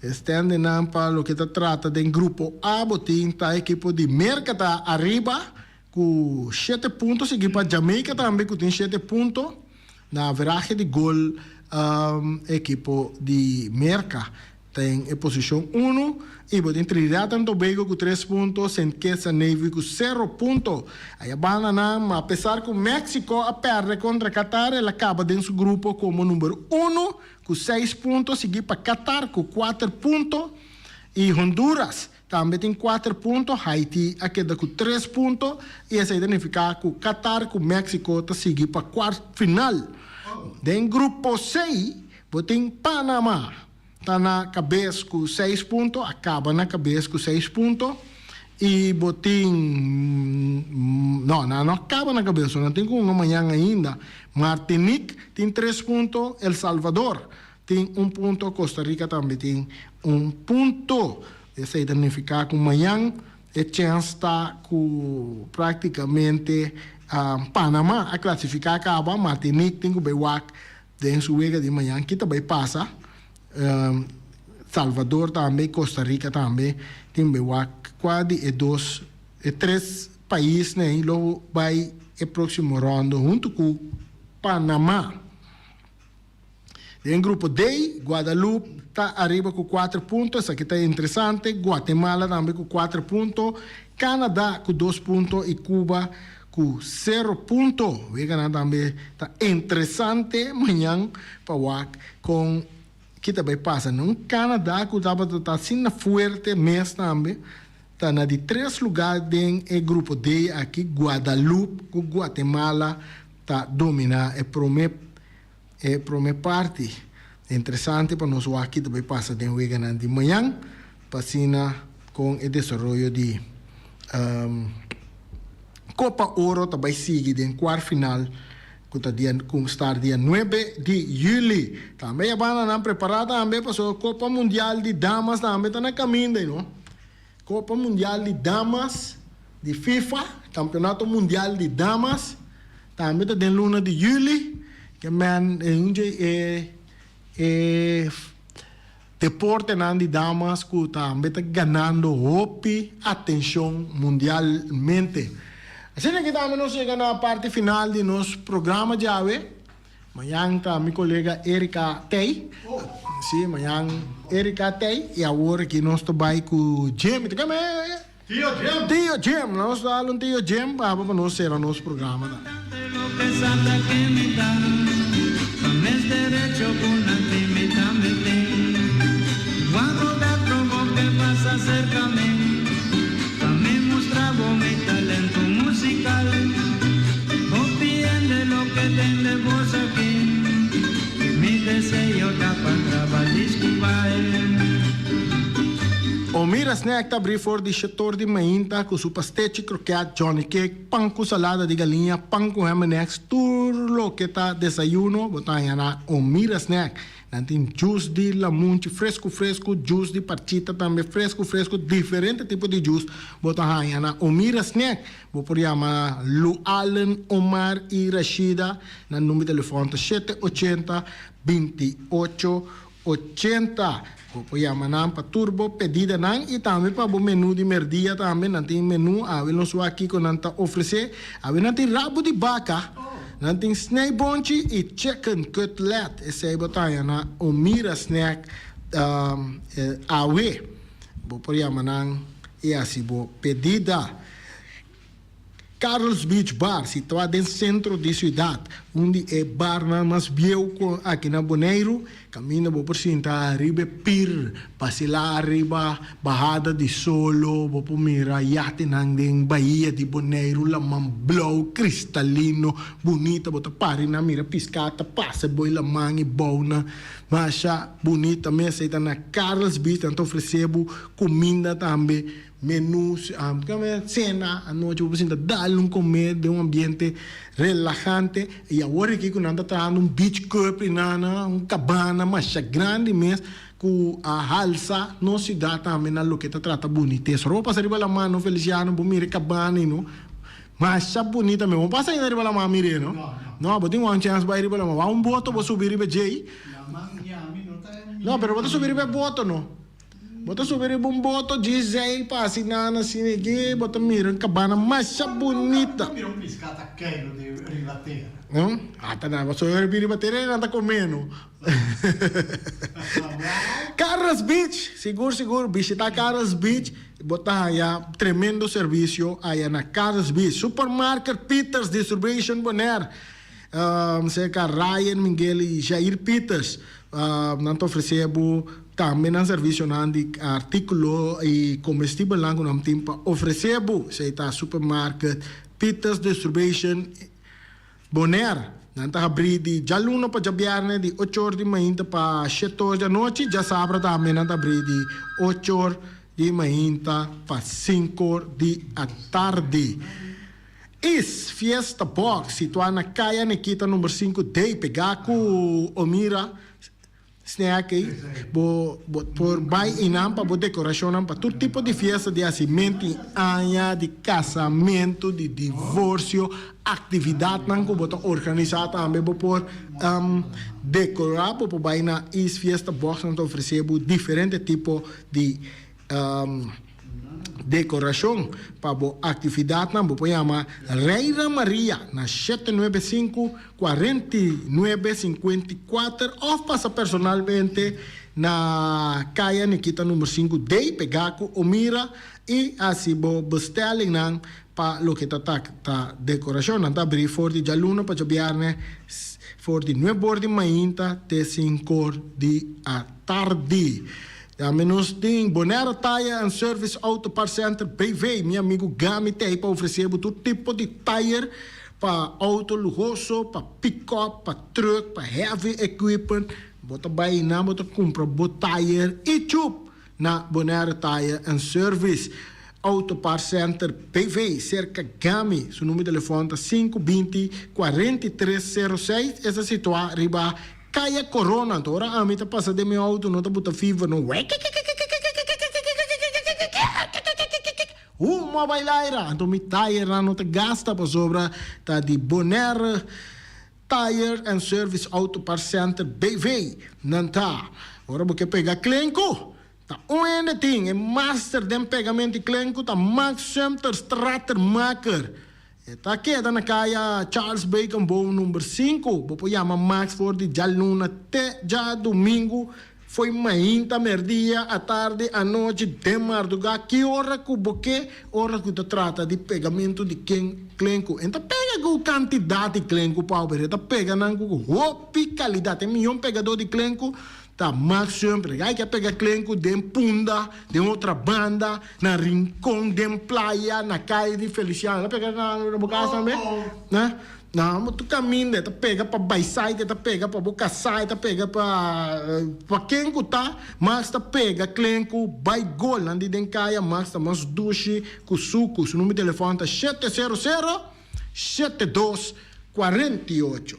E sternenan pa loke ta trata den Grupo A bo tin ta ekipo di Merka ta ariba ku shete punto sigui pa Jamaica tambe ku tin shete punto. Na averahe di gol ekipo di Merka ta den e posishon uno i bo tin Trinidad and Tobago ku tres punto, Saint Kitts and Nevis ku sero punto. Aya banda nan, ma apesar ku Mexico a pèrdè kontra Qatar el a kaba den su grupo komo number uno ku seis punto, sigui pa Qatar ku kuater punto i Honduras Tambe tin kuater punto, Haiti a keda ku tres punto i esei ta nifiká ku Qatar ku Mexico ta sigui pa kuart final. Den grupo C bo tin Panama ta na kabes ku seis punto, a kaba na kabes ku seis punto i bo tin no nan no a kaba na kabes nan tin ku hunga mañan ainda. Martinique tin tres punto, El Salvador Tin un punto, Costa Rica tambe tin un punto. Esei ta nifiká ku mañan e chèns ta ku práktikamente Panama a klasifiká kaba, Martinique tin ku bai wak den su wega di mañan ki ta bai pasa. Salvador tambe i Costa Rica tambe tin bai wak kua di e dos, e tres paisnan lo bai e próksimo ròndo huntu ku Panama. Den grupo D, Guadalupe ta ariba ku kuater punto, esaki ta interesante, Guatemala tambe ku kuater punto, Canada ku dos punto i Cuba ku sero punto. Weganan tambe ta interesante mañan pa wak kon ki ta bai pasa. Un Canada ku tabata ta asina fuerte mes tambe ta na di tres lugar den e grupo D aki, Guadalupe ku Guatemala ta domina e prome. E prome parti interesante pa nos wak ta bay pasa den weganan di mañan pa asina con e desaroyo di Copa Oro ta bay sigui den cuart final cu ta dia cu start dia nuebe di juli. Tambe ya bandanan prepara tambe pasobra Copa Mundial di Damas tambe ta na caminda y no. Copa Mundial di Damas di FIFA, Campeonato Mundial di Damas, tambe ta den luna di juli. Ke men e un dje e e deportenan di damas ku tambe ta ganando hopi atencion mundialmente. Asina ki tambe nos yega na parti final di nos programa djawe. Mañan ta mi colega Erika tey. Sí, mañan Erika tey y awor aki nos ta bay cu Jim. Ta keme? Tio Jim! Tio Jim! Nos ta dal un Tio Jim pa pa nos cera nos programa ta. O mira. Snack ta abrí for di shetor di mainta ku su pastechi, kroket, johnny cake, pan ku salada di galiña, pan ku ham and eggs, tur loke ta desayuno bo ta haña na Omira Snack. Nan tin juice di lamunchi fresku fresku, juice di parchita tambe fresku fresku, diferente tipo di juice bo ta haña na Omira Snack. Bo por yama Lu Allen, Omar i Rashida na number di telefòn ta shete ochenta, 28 80. Bo por yama nan pa tur bo pedidanan i tambe pa bo menú di merdia tambe. Nan tin menú, awe nos wak kiko nan ta ofresé. Awe nan tin rabu di baka, nan tin snijbonchi i chicken cutlet. Esei bo ta haña na Omira Snack awe. Bo por yama nan i hasi bo pedida. Carl's Beach Bar, situá den sentro di siudat, un di e barnan mas bieu ku aki na Boneiru, kaminda bo por sinta riba e pir, basilá riba bahada di solo, bo por mira yatenan den bahia di Boneiru, laman blou, kristalino, bunita, bo ta pari nan mira piská ta pasa bo e laman i bounan masha bunita mes. Ei ta na Carl's Beach, nan ta ofresé bo kuminda tambe. Menu, cena, anochi bo por sinta dal un come den un ambiente relahante y awor aki cu nan ta trahando un beach club y nan un cabana masha grandi mes cu a halsa nos ciudad tambe na loke ta trata bunitez. Ora bo pasa riba laman no Feliciano bo mira e cabana y no masha bunita mes. Bo pasa ainda riba laman mire no? No, bo tin un chance bay riba laman. Wou un boto bo subi riba djey. No, pero bo ta subi riba e boto no. Bo ta subi riba un boto djis zeil pa hasi nan asina aki, bo ta mira un kabana masha bunita. Bo mira un piská ta keiru di riba tera. No? Ata nan, pasobra riba riba tera nan ta kome no. Carlos Beach, sigur sigur bishita Carlos Beach, bo ta haya tremendo servisio aya na Carlos Beach. Supermarket Peters Distribution Bonaire, serka Ryan Miguel y Jair Peters, nan ta ofrece bo Tambe nan servisionan di artíkulo i komestibelnan ku nan tin pa ofresé bo. Esei ta Supermarket Peters Distribution Bonaire. Nan ta habrí di djaluna pa djabièrnè di ocho or di mainta pa shete or di anochi. Djasabra tambe nan ta habrí di ocho or di mainta pa sinku or di atardi. Is Fiesta Box, situá na Kaya Nikita number sinku D, pegá ku Omira. Snack ei, bo bo por bai einan pa bo dekorashonnan pa tur tipo di fiesta di hasimentu i aña, di kasamentu, di divorsio, aktividatnan ku bo ta organisá tambe bo por dekorá. Bo por bai na East Fiesta Box, nan ta ofresé bo diferente tipo di Dekorashon pa bo aktividatnan bo por yama Reina Maria na shete nuebe sinku, kuarenta i nuebe, sinkuenta i kuater òf pasa personalmente na Kaya Nikita number sinku D pegá ku Omira i hasi bo bestellingnan pa loke ta ta dekorashon. Nan ta abrí for di djaluna pa djabièrnè for di nuebe or di mainta te sinku or di atardi. Tambe nos tin Bonaire Tire and Service Auto Parts Center BV. Mi amigu Gami ta ei pa ofresé bo tur tipo di tire pa auto luhoso, pa pick-up, pa truck, pa heavy equipment. Bo ta bai einan bo ta kumpra bo tire i chup na Bonaire Tire and Service Auto Parts Center BV. Serka Gami. Su number di telefòn ta sinku binti 43 sero seis. E ta situá riba Kaya Corona, anto ora ami ta pasa den mi auto no ta buta fever no Humo a bai laira, anto mi tayernan no ta gasta pasobra ta di Bonaire Tire and Service Auto Parts Center BV nan ta. Ora bo ke pega klenku ta un hende tin e master den pegamento di klenku ta Max Sumter Stratermaker. E ta keda na kaya Charles Bacon Boom number sinku. Bo por yama Max for di djaluna te djadumingu, fo'i mainta, merdia, atardi, anochi, den mardugá, ki ora ku bo ke, ora ku ta trata di pegamentu di ken klenku. E ta pega ku kantidat di klenku, Pau, pero e ta pega nan ku hopi kalidat. E mihó pegadó di klenku Ta Max Sumper gai ke a pega klenku den Punda, den Otrabanda, na Rincon, den Playa, na Kaya di Feliciano. El a pega na bo kas tambe? Na bo tur kaminda e ta pega pa baisait, e ta pega pa bo kasá, e ta pega pa pa ken ku ta, Max ta pega klenku bai gol nan di den kaya, Max ta mas dushi ku suku. Su number di telefòn ta shete sero sero, shete dos, 48.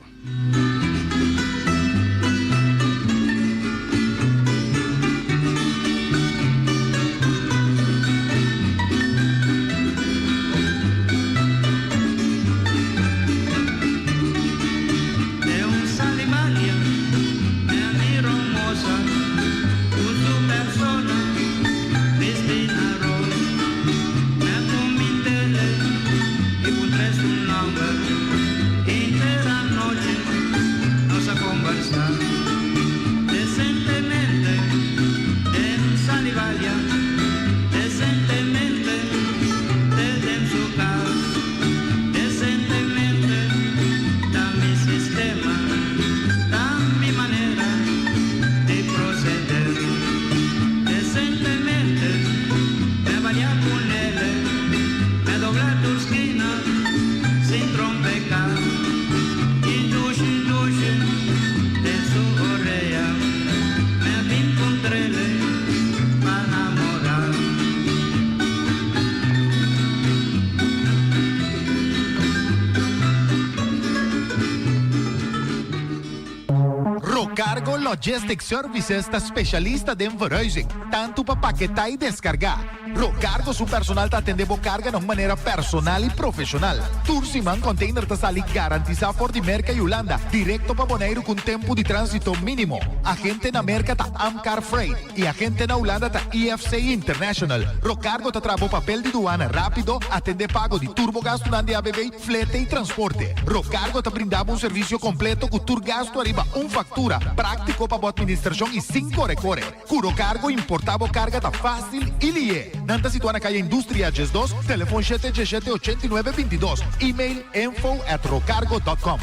Rocargo Logistics Services ta specialista den verhuizing, tanto pa paketá y descargá. Rocargo su personal ta atendé bo carga na un manera personal y profesional. Tur siman container ta sali garantisa for di Merca y Hulanda directo pa Boneiru cu un tempo di transito minimo. Agente na Merca ta Amcar Freight. Y agente na Hulanda ta IFC International. Rocargo ta traha bo papel di duana rapido, atende pago di tur bo gastunan di ABB, flete y transporte. Rocargo ta brinda bo un servicio completo cu tur gastu ariba un factura, practico pa bo administracion y sin core core. Cu Rocargo importa bo carga ta facil y lihe. Nan ta situa na Caya Industria 12, telefon shete diesshete 89 22, email info at rocargo dot com.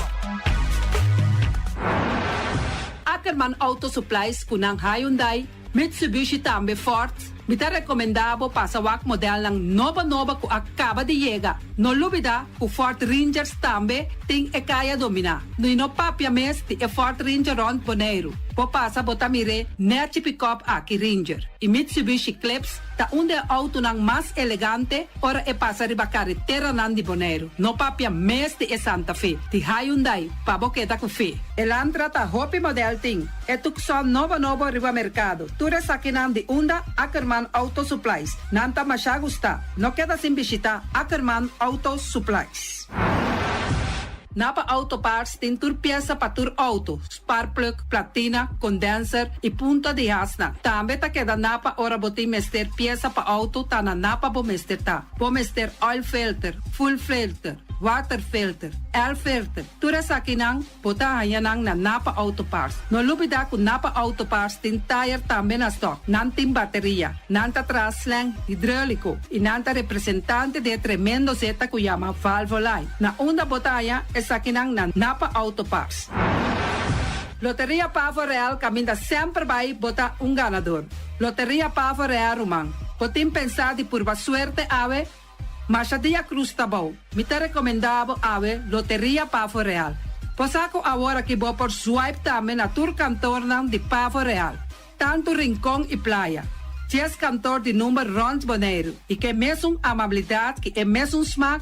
Ackerman Auto Supplies ku nan Hyundai, Mitsubishi tambe Ford. Mi ta rekomendá bo pasa wak modelnan nobo nobo ku a kaba di yega. No lubidá ku Ford Rangers tambe tin e kaya dominá. Nui no papia mes di e Ford Ranger rònt Boneiru. Bo pasa bo ta mir'é nèchi pikòp aki Ranger i Mitsubishi Eclipse ta un di e outonan mas elegante ora e pasa riba kareteranan di Boneiru. No papia mes di e Santa Fe di Hyundai pa bo keda ku fe. Elantra ta hopi model tin e Tucson nobo nobo riba mercado. Tur esakinan di unda Ackerman Auto Supplies. Nan ta masha gusta. No keda sin bishita Ackerman Auto Supplies. Napa Auto Parts tin tur piesa pa tur auto, spark plug, platina, condenser y punta di hasnan. Tambe ta keda Napa ora bo tin mester piesa pa auto ta na Napa bo mester ta. Bo mester oil filter, fuel filter, water filter, air filter. Tur esakinan bo ta haña nan na Napa Auto Parts. No lubida ku Napa Auto Parts tin tayer tambe na stock. Nan tin bateria, nan ta traha slang hidroliko i nan ta representante di e tremendo zeta ku yama Valvoline. Na unda bo ta haña esakinan na Napa Auto Parts. Loteria Pavo Real kaminda semper bai bo ta un ganador. Loteria Pavo Real ruman, bo tin pensá di purba suerte awe? Masha dia cruz ta bou. Mi ta recomenda bo awe Loteria Pavo Real. Bo sa cu awor aki bo por swipe tambe na tur kantornan di Pavo Real, tanto Rincon y Playa. Dies kantor di number rond Boneiru y ke mesun amabilidad ki e mesun smaak,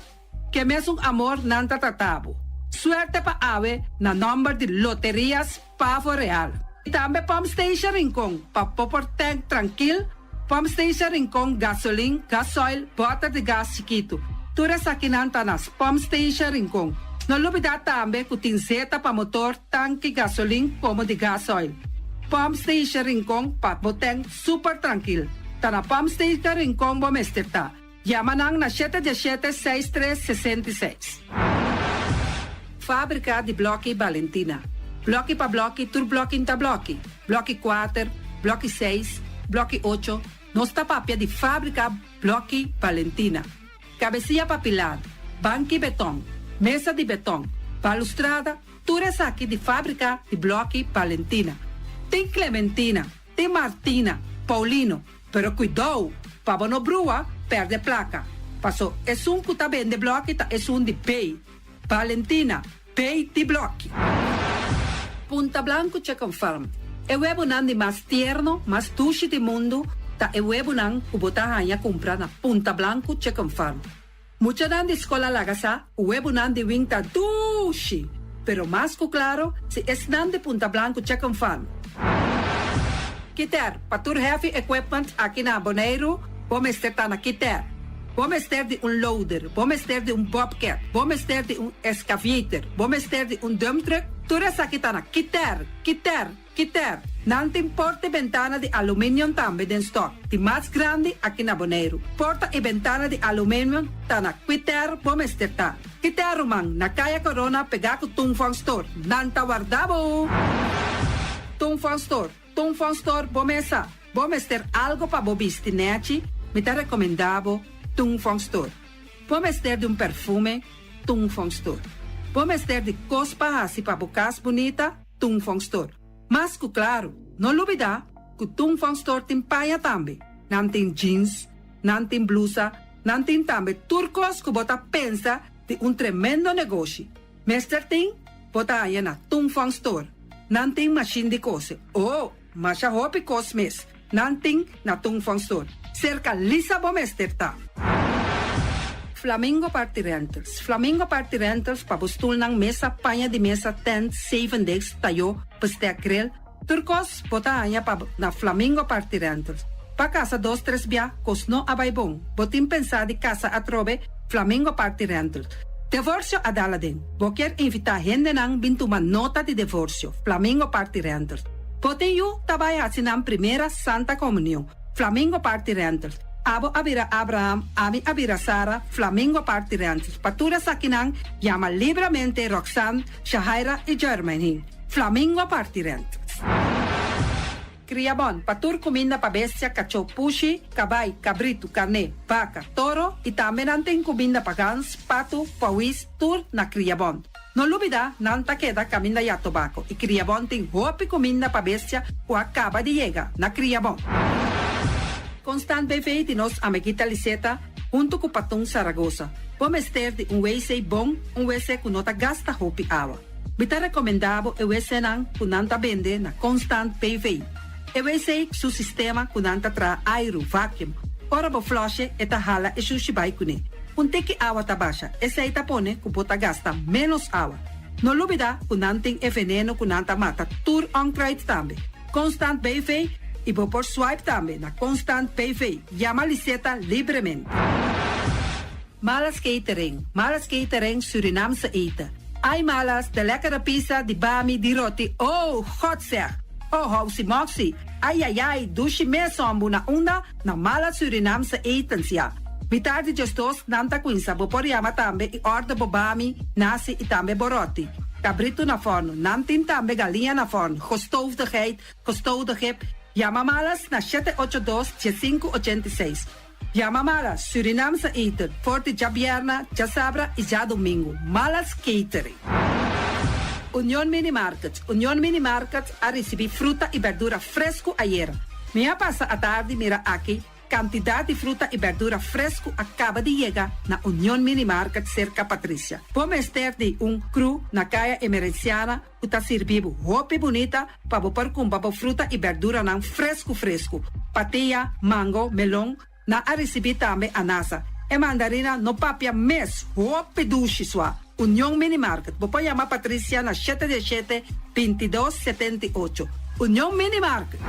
ke mesun amor nan ta trata bo. Suerte pa awe na nomber di Loterias Pavo Real. Y tambe Pump Station Rincon pa bo por tank trankil, Pump Station Rincon gasolin, gasoil, boter di gas chikitu. Tur esakinan ta na Pump Station Rincon. No lubida tambe cu tin zeta pa motor, tanki gasolin como di gasoil. Pump Station Rincon pa bo tank super trankil. Ta na Pump Station Rincon bo mester ta. Yama nan na shete diesshete seis tres 66. Fábrika di blòki Balentina. Blòki pa blòki tur blòki n'ta blòki. Blòki kuater, blòki seis, blòki ocho, nos ta papia di fábrika blòki Balentina. Kabesia pa pilar, banki betòn, mesa di betòn, balustrada, tur esaki di fábrika di blòki Balentina. Tin Clementina, tin Martina, Paulino, Pero kuidou, pa bo no brua, pèrdè plaka. Paso esun ku ta bende blòki ta esun di B. Valentina. Bay di blòki. Punta Blanco Chicken Farm, E webonan di mas tierno, mas dushi di mundu ta e webonan ku bo ta haña kumpra na Punta Blanco Chicken Farm. Muchanan di skol a laga sa ku webonan di win ta dushi, pero mas ku klaro si esnan di Punta Blanco Chicken Farm. Kiter, Pa tur heavy equipment aki na Boneiru bo mester ta na Kiter. Bo mester di un loader, bo mester di un bobcat, bo mester di un excavator, bo mester di un dump truck, tur esaki ta na Kiter, Kiter, Kiter. Nan tin porta y bentana di aluminium tambe den stock, di mas grandi aki na Boneiru. Porta y bentana di aluminium ta na Kiter bo mester ta. Kiter ruman, na Kaya Corona pegá ku Tung Fong Store. Nan ta warda bo! Tung Fong Store. Tung Fong Store bo mesa. Bo mester algo pa bo bisti nechi? Mi ta recomenda bo Tung Fong Store. Bo mester di un perfume? Tung Fong Store. Bo mester di cos pa haci pa bo cas bunita? Tung Fong Store. Mas cu claro, no lubida cu Tung Fong Store tin paña tambe. Nan tin jeans, nan tin blusa, nan tin tambe tur cos cu bo ta pensa di un tremendo negoshi. Mester tin, bo ta haña na Tung Fong Store. Nan tin mashin di kose. Oh, masha hopi kos mes nan tin na Tung Fong Store. Serka Lisa bo mester ta. Flamingo Party Rentals Flamingo Party Rentals pa bo stulnan, mesa, paña di mesa, tent, zeven desk, tayó, bestek, grill. Tur kos bo ta haña pa na Flamingo Party Rentals. Pa kasa dos tres bia kos no a bai bon. Bo tin pensá di kasa atrobe? Flamingo Party Rentals. Devorsio a dal aden. Bo kier invitá hendenan bin tuma nota di devorsio? Flamingo Party Rentals. Bo tin yu ta bai hasi nan primera Santa Komunion? Flamingo Party Rentals. Abo a bira Abraham, ami a bira Sara, Flamingo Party Rentals. Pa tur esakinan yama libramente Roxanne, Shahaira i Jermaine. Flamingo parti rent. Kriabon, pa tur kuminda pa bestia, kachó, pushi, kabai, kabritu, karné, baka, toro i tambe nan tin kuminda pa gans, patu, pawis, tur na Kriabon. No lubida, nan ta keda kaminda ya tobako i Kriabon tin hopi kuminda pa bestia ku a kaba di yega na Kriabon. Constant BV di nos amiguita Liseta huntu ku Patun Saragosa. Bo mester di un wc bon, un wc ku no ta gasta hopi awa. Mi ta rekomendá bo e wcnan ku nan ta bende na Constant PV. E wc su sistema ku nan ta traha airu, vacuum. Ora bo flush'e e ta hala e shushi bai kuné. Un tiki awa ta basha, esei ta pone ku bo ta gasta ménos awa. No lubidá ku nan tin e veneno ku nan ta mata tur onkruid tambe. Constant BV i bo por swipe tambe na Constant PV. Yama Liseta libremente. Malas Catering, Malas Catering Surinaamse eten. Ai Malas, de lekkere pizza, di bami, di roti, oh, God zeg! Oh, housi moxi, ai ai ai, dushi mes hombu na unda? Na Malas Surinaamse etens, ya. Mitar di djesdos nan ta cuinsa, bo por yama tambe y order bo bami, nasi y tambe bo roti. Cabrito na forno, nan tin tambe galiña na forno, gestoofde geit, gestoofde kip. Yama Malas na shete ocho dos, diesinku ochenta i seis. Yama Malas, Surinaamse eten, for di djabierna, djasabra y djadomingo. Malas Catering. Union Mini Market, Union Mini Market a ricibi fruta y berdura fresco ayera. Mi a pasa atardi mira aki cantidad di fruta y berdura fresco a caba di yega na Union Mini Market cerca Patricia. Bo mester di un crew na Caya Emerenciana ku ta sirbi bo hopi bunita pa bo por kumpra bo fruta i berduranan fresku fresku. Patia, mango, melon, nan a risibí tambe anasa. E mandarina no papia mes, hopi dushi sua. Union Mini Market, bo por yama Patricia na shete diesshete, bintidos, setenta i ocho. Union Mini Market.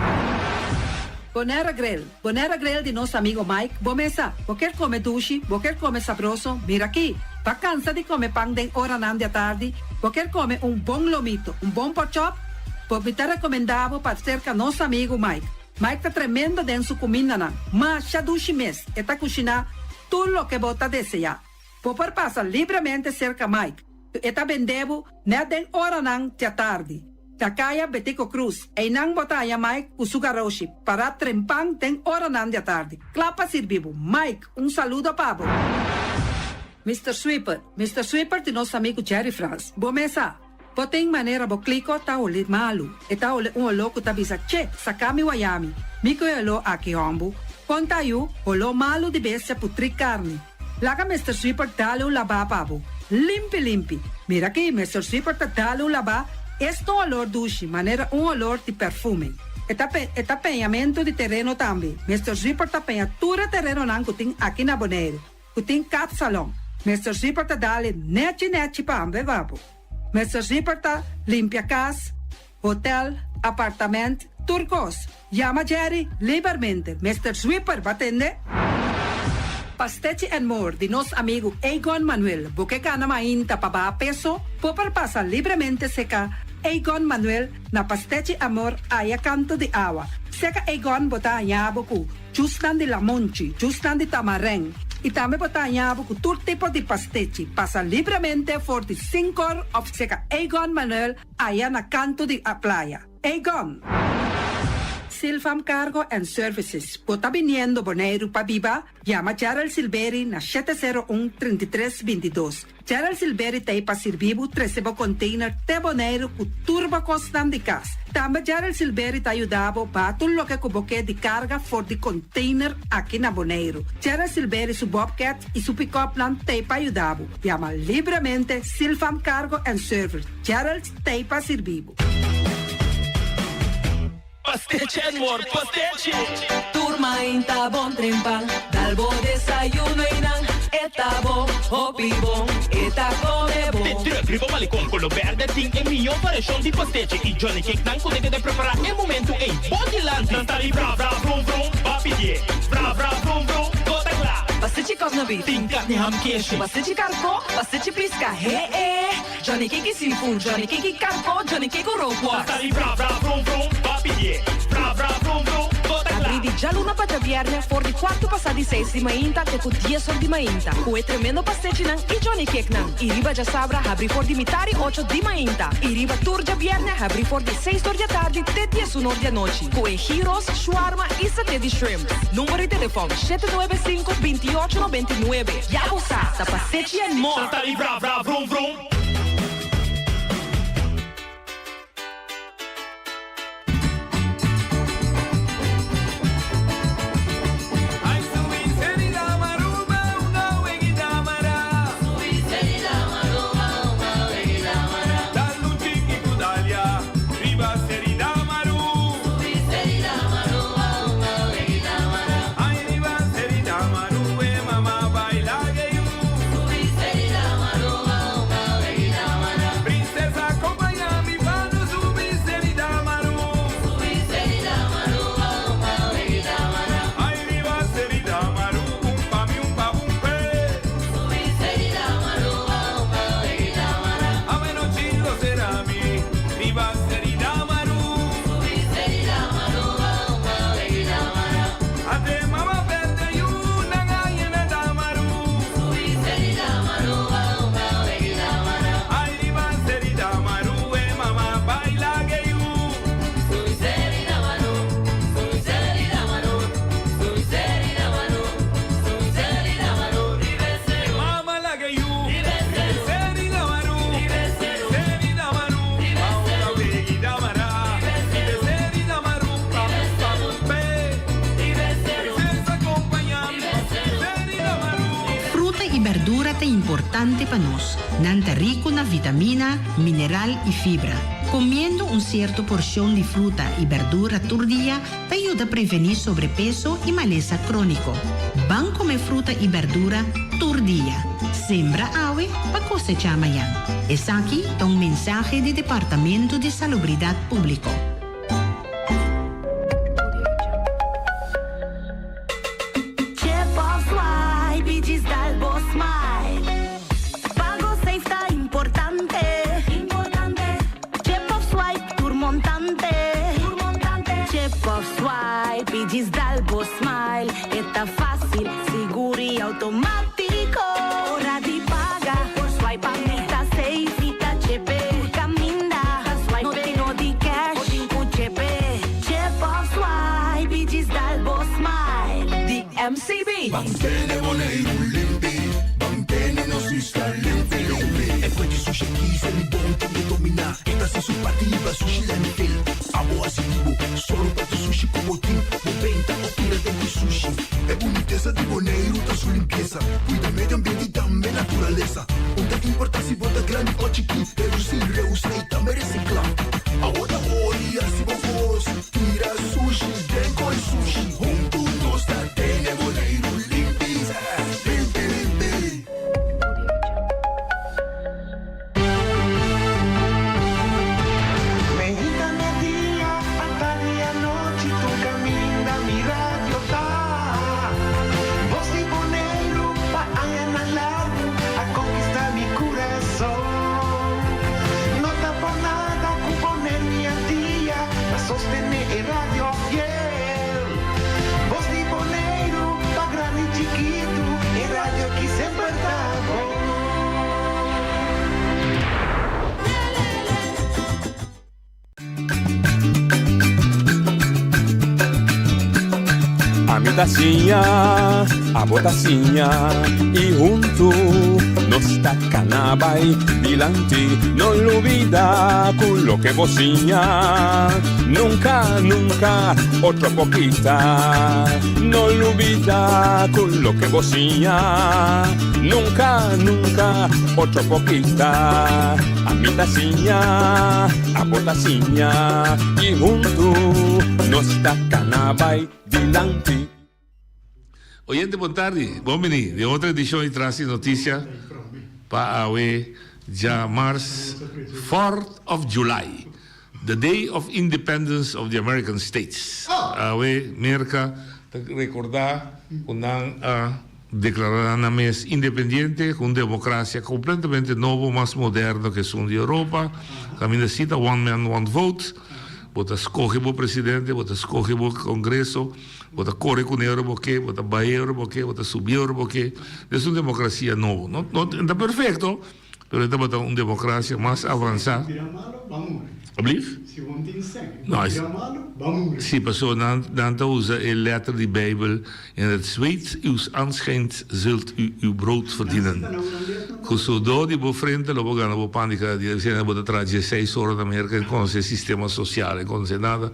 Bonera Grill, Bonera Grill di nos amigo Mike, bo mesa, bo kier come dushi, bo kier come sabroso, mira aki. Bo cansa di come pan den oranan di atardi, bo kier come un bon lomito, un bon porkchop, bo mi ta recomenda bo pa cerca nos amigo Mike. Mike ta tremendo den su cumindanan, masha dushi mes, e ta cushina tur loke bo ta desea. Bo por pasa libremente cerca Mike, e ta bende bo net den oranan di atardi. Na Caya Betico Croes, einan bo ta haña Mike cu su garoshi, para trempan den oranan di atardi. Cla pa sirbi bo. Mike, un saludo pa bo. Mister Sweeper, Mister Sweeper di nos amigo Jerry Frans. Bo mesa, bo tin manera bo clico ta hole malu. E ta hole un oló cu ta bisa, Che, saca mi wayami. Mi cu e oló aki hombu. Con ta yu, oló malu di bestia putri carni. Laga Mister Sweeper dale un labá pa bo. Limpi limpi. Mira aki, Mister Sweeper ta dal un labá, esta un olor dushi, manera un olor di perfume. E ta e ta peñamentu di tereno tambe. Mister Sweeper ta peña tur e terenonan ku tin aki na Boneiru, ku tin kapsalon. Mister Sweeper ta dal e nechi nechi pa hamber babo. Mister Sweeper ta limpia kas, hotel, apartament, tur kos. Yama Jerry libermente. Mister Sweeper, bo a tende? Pastechi and More di nos amigu Egon Manuel. Bo ke gana mainta pa baha peso? Bo por pasa libremente seka Egon Manuel na Pastechi Amor aya kanto di awa. Seka Egon bo ta haña bo ku jusnan di lamonchi, jusnan di tamarèn i tambe bo ta haña bo ku tur tipo di pastechi. Pasa libremente for di sinkor òf seka Egon Manuel aya na kanto di playa. Egon! Silfam Cargo and Services, bo ta biniendo Boneiru pa biba? Yama Gerald Silberi na 701 33 22. Gerald Silberi ta ei pa sirbi bo trese bo container te Boneiru ku tur bo kosnan di kas. Tambe Gerald Silberi ta yuda bo baha tur loke ku bo ke di karga for di container aki na Boneiru. Gerald Silberi su bobcat i su pick-upnan ta ei pa yuda bo. Yama libremente Silfam Cargo and Service. Gerald ta ei pa sirbi bo. Pastechi and more, pastechi! Tur mainta bon trempan, dal bo desayuno y nan e ta bon, hopi bon, e ta come bon. De truck riba Malecon Colo Berde tin e mihó variashon di pastechi y Johnny Cake nan cu ta keda prepara e momento ey bo dilanti. Nan ta di bra bra vrum vrum, ba pidié bra bra vrum vrum, bo ta cla. Pastechi cosna beef. Tin carni ham keshi. Pastechi carco, pastechi pisca, he e. Johnny Cake seafood, Johnny Cake karko, Johnny Cake rookworst. Ta sali bra bra vrum vrum, ba pidié bra bra vrum vrum, bo ta kla. Abrí di djaluna pa djabièrnè for di kuartu pasá di seis di mainta te ku dies or di mainta ku e tremendo pastechinan i Johnny Cakenan. I riba djasabra habrí for di mitar i ocho di mainta. I riba tur djabièrnè habrí for di seis or di atardi te diesun or di anochi ku e gyros, shawarma i saté di shrimp. Number di telefòn, 795 28 99. Ya bo sa, ta pastechi and more! Ta sali bra bra vrum vrum. Fruta y berdura ta importante pa nos. Nan ta rico na vitamina, mineral y fibra. Comiendo un cierto porcion di fruta y berdura tur dia ta yuda preveni sobrepeso y malesa cronico. Ban come fruta y berdura tur dia. Sembra awe pa cosecha mañan. Esaki ta un mensahe di Departamento di Salubridad Publico. Chip of swipe y djis dal bo smile. Pago safe ta importante. Chip of swipe tur montante. Chip of swipe y djis dal bo smile. E ta facil, sigur y automatico. Ora di paga, por swipe a mi ta safe. Mi ta chepe, tur caminda. No tin no di cash, bo tin cu chepe. Chip of swipe y djis dal bo smile. Di MCB. Mantene Boneiru limpi, mantene nos isla limpi limpi. E fuente sushi aki sali bon tin ke dominá. E ta hasi su parti hiba sushi landfill. Abo hasi di bo, solo pa tu sushi ku bo tin. Bo benta o tira den ku sushi. E bunitesa di Boneiru ta su limpiesa. Kuida medio ambiente i tambe naturalesa. Un ta importá si bo ta grandi o chikí. Ami ta siña, abo ta siña y hunto nos ta cana bay dilanti. No lubida cu loke bo siña nunca, nunca otro por kita. No lubida cu loke bo siña nunca, nunca otro por kita. Ami ta siña, abo ta siña y hunto nos ta cana bay dilanti. Oyente bon tardi, bon bini den otro edicion di Tras di Noticia pa awe djamars fourth of July, the day of independence of the American States. Awe Merca ta recorda cu nan a declara nan mes independiente cu un democracia completamente nobo, mas moderno cu esun di Europa, caminda si ta one man one vote. Bo ta scoge bo presidente, bo ta scoge bo congreso, bo ta core cu ora bo ke, bo ta bay ora bo ke, bo ta subi ora bo ke. Es un democracia nobo. No, no ta perfecto, pero e tabata un democracia mas avansa. Si bo bira malo, bo a muri. Ablief? Si bo no tin sèn, bo bira malo, bo a muri. Si, pasobra nan, nan ta usa e letter di Bijbel, In het zweet uws aanschijns zult u uw brood verdienen. Cu sudor di bo frente lo bo gana bo pan di cada dia. Esei bo ta traha dieseis ora na Merca en conoce sistema social, en conoce nada.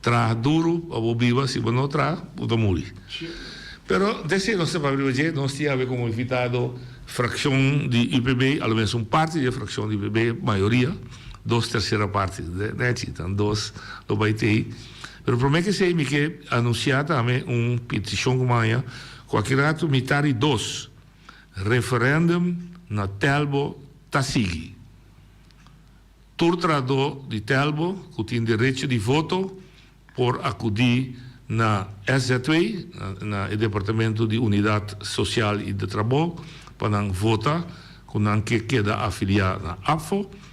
Traha duro pa bo biba, si bo no traha, bo ta muri. Pero desei nos ta papia riba dje, nos tin haber como invitado fraccion di UPB, alomenos un parti di e fraccion di UPB, mayoria, dos tercera parti, nechi, tan dos lo bay tei. Pero promé ke esei mi ke anunsiá tambe un petishon ku maña ku aki ratu mitar di dos referèndum na Telbo ta sigui. Tur trahadó di Telbo ku tin derecho di voto por akudí na SZW, na e departamento di Unidat Sosial i di Trabou, pa nan vota ku nan ke keda afiliá na ABVO.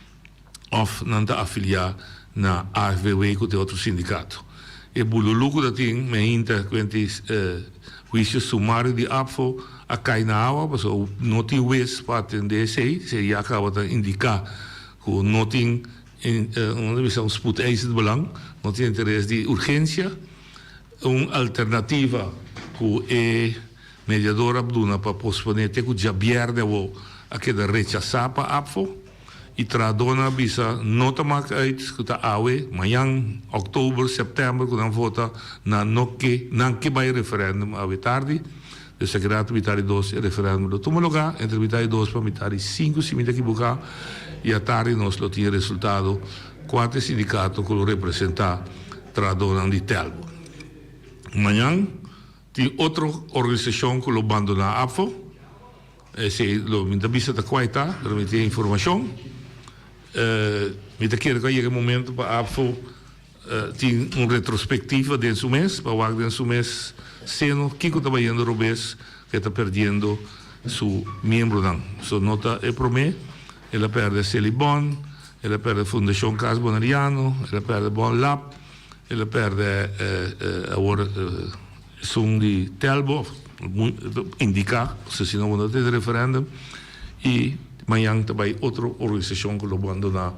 Of nan ta afiliá na AFBW ku ta e otro sindikato. E bululu ku ta tin meinta kuenti huisio sumario di ABVO a kai na awa pasobra no tin wes pa atendé esei, esei ya kaba ta indiká ku no tin un spoedeisend belang, no tin interes di urgensia. Un alternativa ku e mediador a duna pa posponé te ku djabièrnè awo a keda rechasá pa ABVO. Y trahadornan a bisa no ta mak uit cu ta awe, mañan, october, september cu nan vota, nan no ke, nan ke bay referendum awe tardi. Dus ta keda mitar di dos e referendum lo tuma lugar, entre mitar di dos pa mitar di cinco si mi ta ekiboca, y atardi nos lo tin e resultado cua ta e sindicato cu lo representa trahadornan di Telbo. Mañan tin otro organisacion cu lo bandona ABVO. Esei lo mi ta bisa ta kua ta, pero mi tin informashon. Mi ta kere ku a yega e momento pa ABVO tin un retrospektiva den su mes, pa wak den su mes seno kiko ta bayendo robes ku e ta perdiendo su miembronan. So no ta e promé, el a pèrdè Selibon, el a pèrdè Fundashon Kas Boneriano, el a pèrdè Bon Lab, el a pèrdè awor. Esun di Telbo indica si si no bo no tene referendum y mañan ta bay otro organisacion cu lo bandona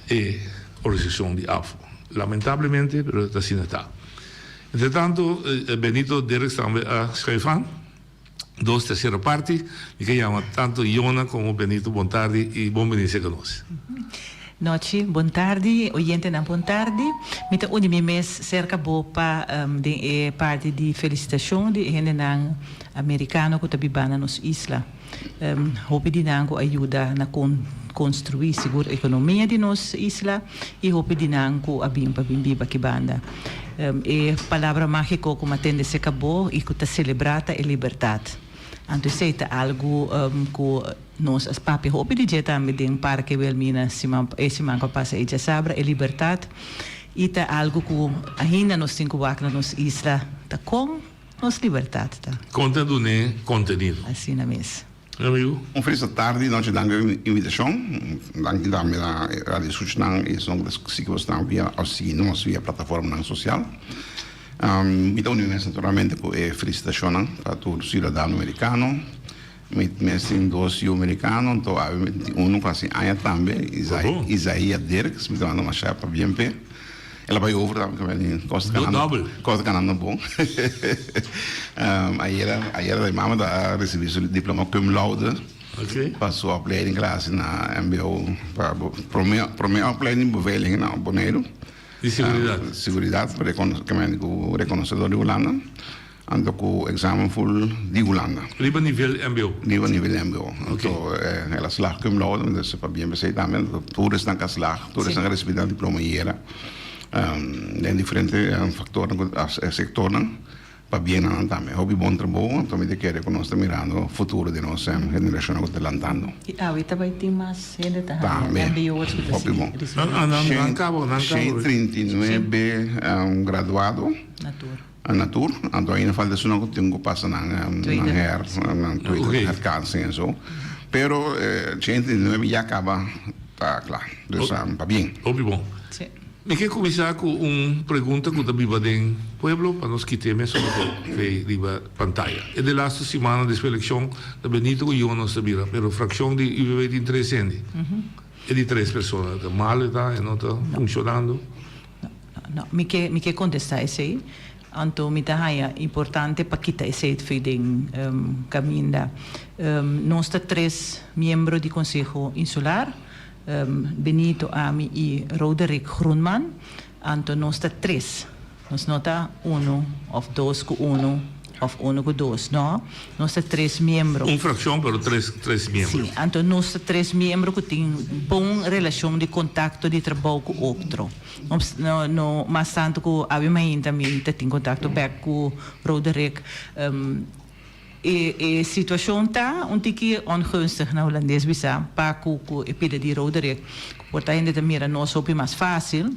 e organisacion di AFO. Lamentablemente pero ta asina ta. Entre tanto Benito Derks tambe a schuif aan dos tercera parti. Mi ke yama tanto Yona como Benito bon tardi y bon bini cerca nos. Nochi, bon tardi, oyentenan bon tardi. Mi ta uni mi mes serka bo pa den e parti di felisitashon di e hendenan amerikano ku ta biba na nos isla. Hopi di nan ku a yuda na konstruí sigur ekonomia di nos isla i hopi di nan ku a bin pa bin biba aki banda. E palabra mágiko ku mi a tende serka bo i ku ta selebrá ta e libertat. Anto esei ta algu ku nos a papia hopi di dje tambe den Parke Wilhelmina siman e siman ku a pasa ei djasabra, e libertat i ta algu ku ainda nos tin ku wak na nos isla ta kon nos libertat ta. Kon ta dun'é kontenido. Asina mes. Amigo. Un felis tardi, nochi, danki pa e invitashon. Danki tambe na e radio escuchanan i esun ku ta sigui bosnan via òf sigui nos via plataformanan sosial. Mi ta uni mi mes naturalmente ku e felisitashonnan pa tur siudadano merikano. Mi mes tin dos yu merikano, anto awe mi tin unu ku hasi aña tambe, Isaia Dirks, mi ta manda masha pabien p'e. El a bai over tambe ku mi kos ta ganando. Dobbel. Kos ta ganando bon. Ayera ayera mi mama ta a risibi su diploma cum laude. Oké. Pa su opleiding ku el a hasi na mbo pa prome prome opleiding beveiliging na Boneiru. Di seguridat. Seguridat ku rekonosedor di Hulanda. Anto ku examen full di Hulanda. Riba nivel mbo? Riba nivel mbo. Anto el a slag cum laude, dus pabia p'esei tambe. Anto tur esnan ku a slag, tur esnan ku a risibi nan diploma yera den diferente faktornan ku sektornan, pabia na nan tambe. Hopi bon trabou, anto mi ta kere ku nos ta mirando futuro di nos generashonnan ku ta lantando. I awe ta bai tin mas hende ta haña mbo'ers ku ta Hopi bon. sigui risibi. Nan kaba, nan kaba. 139 graduado. Na tur. Na tur, anto ainda falta esunnan ku tin ku pasa nan nan her, nan tweede herkansing en so. Pero 89 ya kaba ta kla, dus pabien. Hopi bon. Mi ke kuminsá ku un pregunta ku ta biba den pueblo pa nos kit'é mesora ku fe riba pantaya. E de lastu simana despues elekshon ta Benito ku Jonas ta bira, pero frakshon di UPB tin tres hende. E di tres persona ta malo e ta, e no ta funshonando. No, mi ke mi ke kontestá esei. Anto mi ta haña importante pa kita esei for den kaminda. Nos ta tres miembro di Konseho Insular, Benito, ami i Roderick Groenman. Anto nos ta tres. Nos no ta unu òf dos ku unu òf unu ku dos, no. Nos ta tres miembro. Un frakshon pero tres tres miembro. Sí, anto nos ta tres miembro ku tin bon relashon di kontakto di trabou ku otro. No no mas tantu ku awe mainta mi ta tin kontakto bèk ku Roderick. E e situashon ta un tiki ongunstig na hulandes bisa pa ku ku e pida di Roderick. Ku por ta hende ta mira nos hopi mas fásil.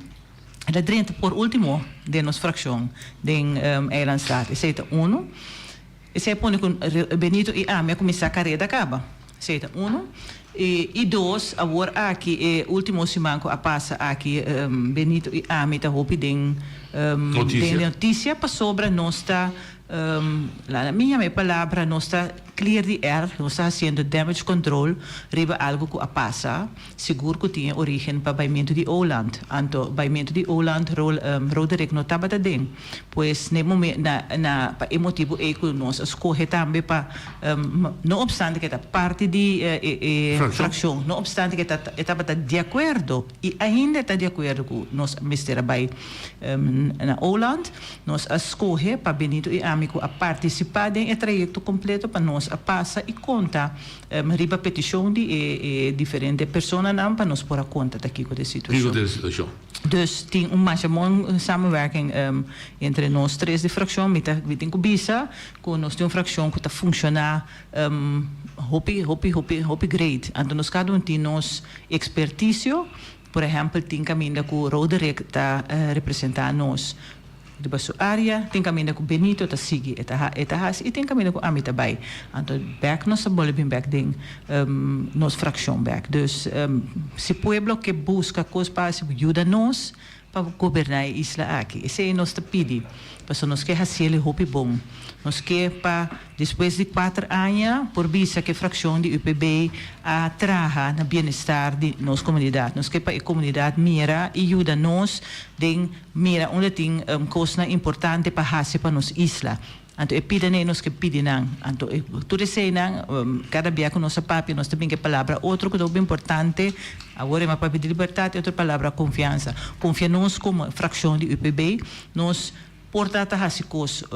El a drenta por último den nos frakshon den Eilandstaat. Esei ta unu. Esei a pone ku Benito i ami a kuminsá kareda kaba. Esei ta unu. I dos, awor aki e último siman ku a pasa aki Benito i ami ta hopi den den notisia pasobra nos ta Laat mi yama e palabra, nos ta clear di air, nos ta haciendo damage control riba algo cu a pasa, sigur cu tin e origen pa baimento di Oland. Anto baimento di Oland Roderick no tabata den. Pues na e momen, na, na, pa e motibo ey cu nos a scoge tambe pa, no obstante cu e ta parti di e, e fraccion, no obstante cu e ta, e tabata di acuerdo y ainda e ta di acuerdo cu nos mester a bay na Oland, Nos a skohe pa Benito i ami ku a partisipá den e trayekto kompleto pa nos a pasa i konta riba petishon di e e diferente personanan pa nos por a konta ta kiko ta e situashon. Kiko ta e situashon? Dus tin un masha bon samenwerking entre nos tres di frakshon. Mi ta mi tin ku bisa ku nos tin un frakshon ku ta funshoná hopi hopi hopi hopi great. Anto nos kada un tin nos ekspertisio. Por ehèmpel, tin kaminda ku Roderick ta representá nos riba su área, tin kaminda ku Benito ta sigui e ta e ta hasi i tin kaminda ku ami ta bai. Anto bèk nos ta bolbe bin bèk den nos frakshon bèk. Dus si pueblo ke buska kos pa hasi yuda nos pa goberná e isla aki. Esei nos ta pidi, pasobra nos ke hasiel e hopi bon. Nos ke pa despues di kuater aña por bisa ku e frakshon di UPB a traha na bienestar di nos komunidat. Nos ke pa e komunidat mira i yuda nos den mira unda tin kosnan importante pa hasi pa nos isla. Anto e pida nei nos ke pidi nan. Anto e tur eseinan kada bia ku nos a papia nos ta bin ku e palabra otro ku ta hopi importante. Awor e mas papia di libertat e otro palabra konfiansa. Konfia nos komo frakshon di UPB. Nos por ta ta hasi kos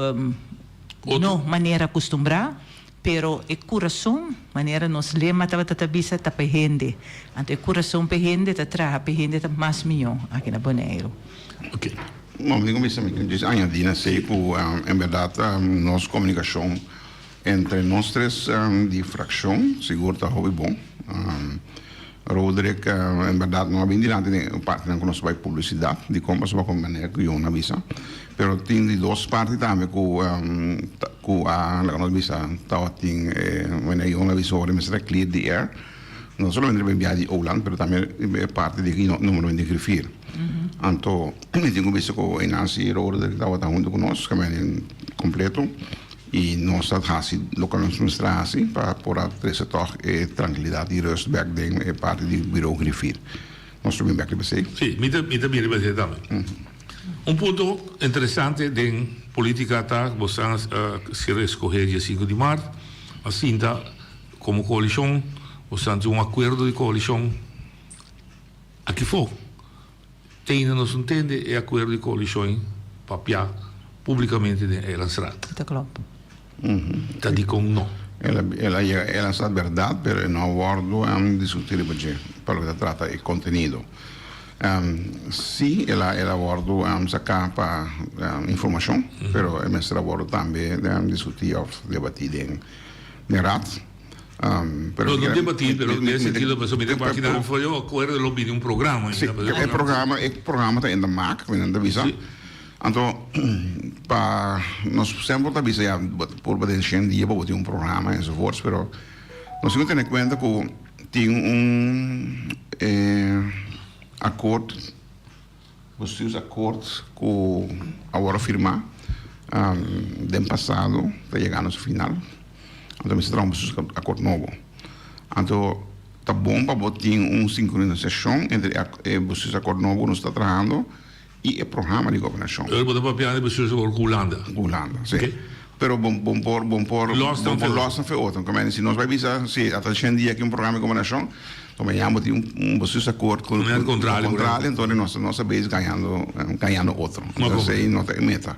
no manera kustumbrá, pero e kurason, manera nos lema tabata ta bisa, ta pa e hende. Anto e kurason pa e hende ta traha pa e hende ta mas mihó aki na Boneiru. Bon, mi tin ku bisa mi tin djis añadí na esei ku en bèrdat nos komunikashon entre nos tres di frakshon sigur ta hopi bon. Roderick en bèrdat no a bin dilanti den e partinan ku nos bai publisidat dikon pasobra ku manera ku Yona a bisa pero tin di dos parti tambe ku ku a laga nos bisa tabatin e manera Yona a bisa ora mester a clear the air no solamente riba e biaha di Oland pero tambe riba e parti di nombramentu di griffier. Anto mi tin ku bisa ku e Nancy Roderick tabata huntu ku nos kaminda kompleto i nos ta hasi loke nos mester a hasi pa por a trese tòg e trankilidat i rust bèk den e parti di Bureau Griffier. Nos ta bin bèk riba esei. Sí, mi ta mi ta bin riba esei tambe. Un punto interesante den politica ta bo sa a ser escoge dia sinku di mart a sinta como coalicion bo sa tin un acuerdo di coalicion aki fo te ainda nos no tende e acuerdo di coalicion papia publicamente den Eilandsraad. Ta klopt. Ta dikon no? El a yega Eilandsraad berdad pero e no a wordo discuti riba dje pa loke ta trata e contenido. Sí, el a el a wòrdu saká pa informashon, pero e mester a wòrdu tambe diskutí òf debatí den den Raad. Pero no debatí, pero den e sentido pasobra mi ta imaginá for e akuerdo lo bini un programa. Sí, e programa e programa ta enda mak, mi nan ta bisa. Anto pa nos semper ta bisa ya purba den shen dia pa bo tin un programa enzovoorts, pero nos tin ku tene kuenta ku Tin un akord, bestuursakkoord, ku a wòrdu firmá den pasado ta yegando su final. Anto mester traha un bestuursakkoord nobo. Anto ta bon pa bo tin un sinkronisashon entre e bestuursakkoord nobo ku nos ta trahando i e programa di gobernashon. Bo ta papia di bestuursakkoord ku Hulanda? Ku Hulanda, si. Pero bo bo por bo por Los bo por los nan fe otro. Como si nos bai bisa si ata shen dia aki un programa di gobernashon, to mañana bo tin un un bestuursakkoord ku ku kontrali, entonces nos nos ta bezig gañando gañando otro. Entonces esei no ta e meta.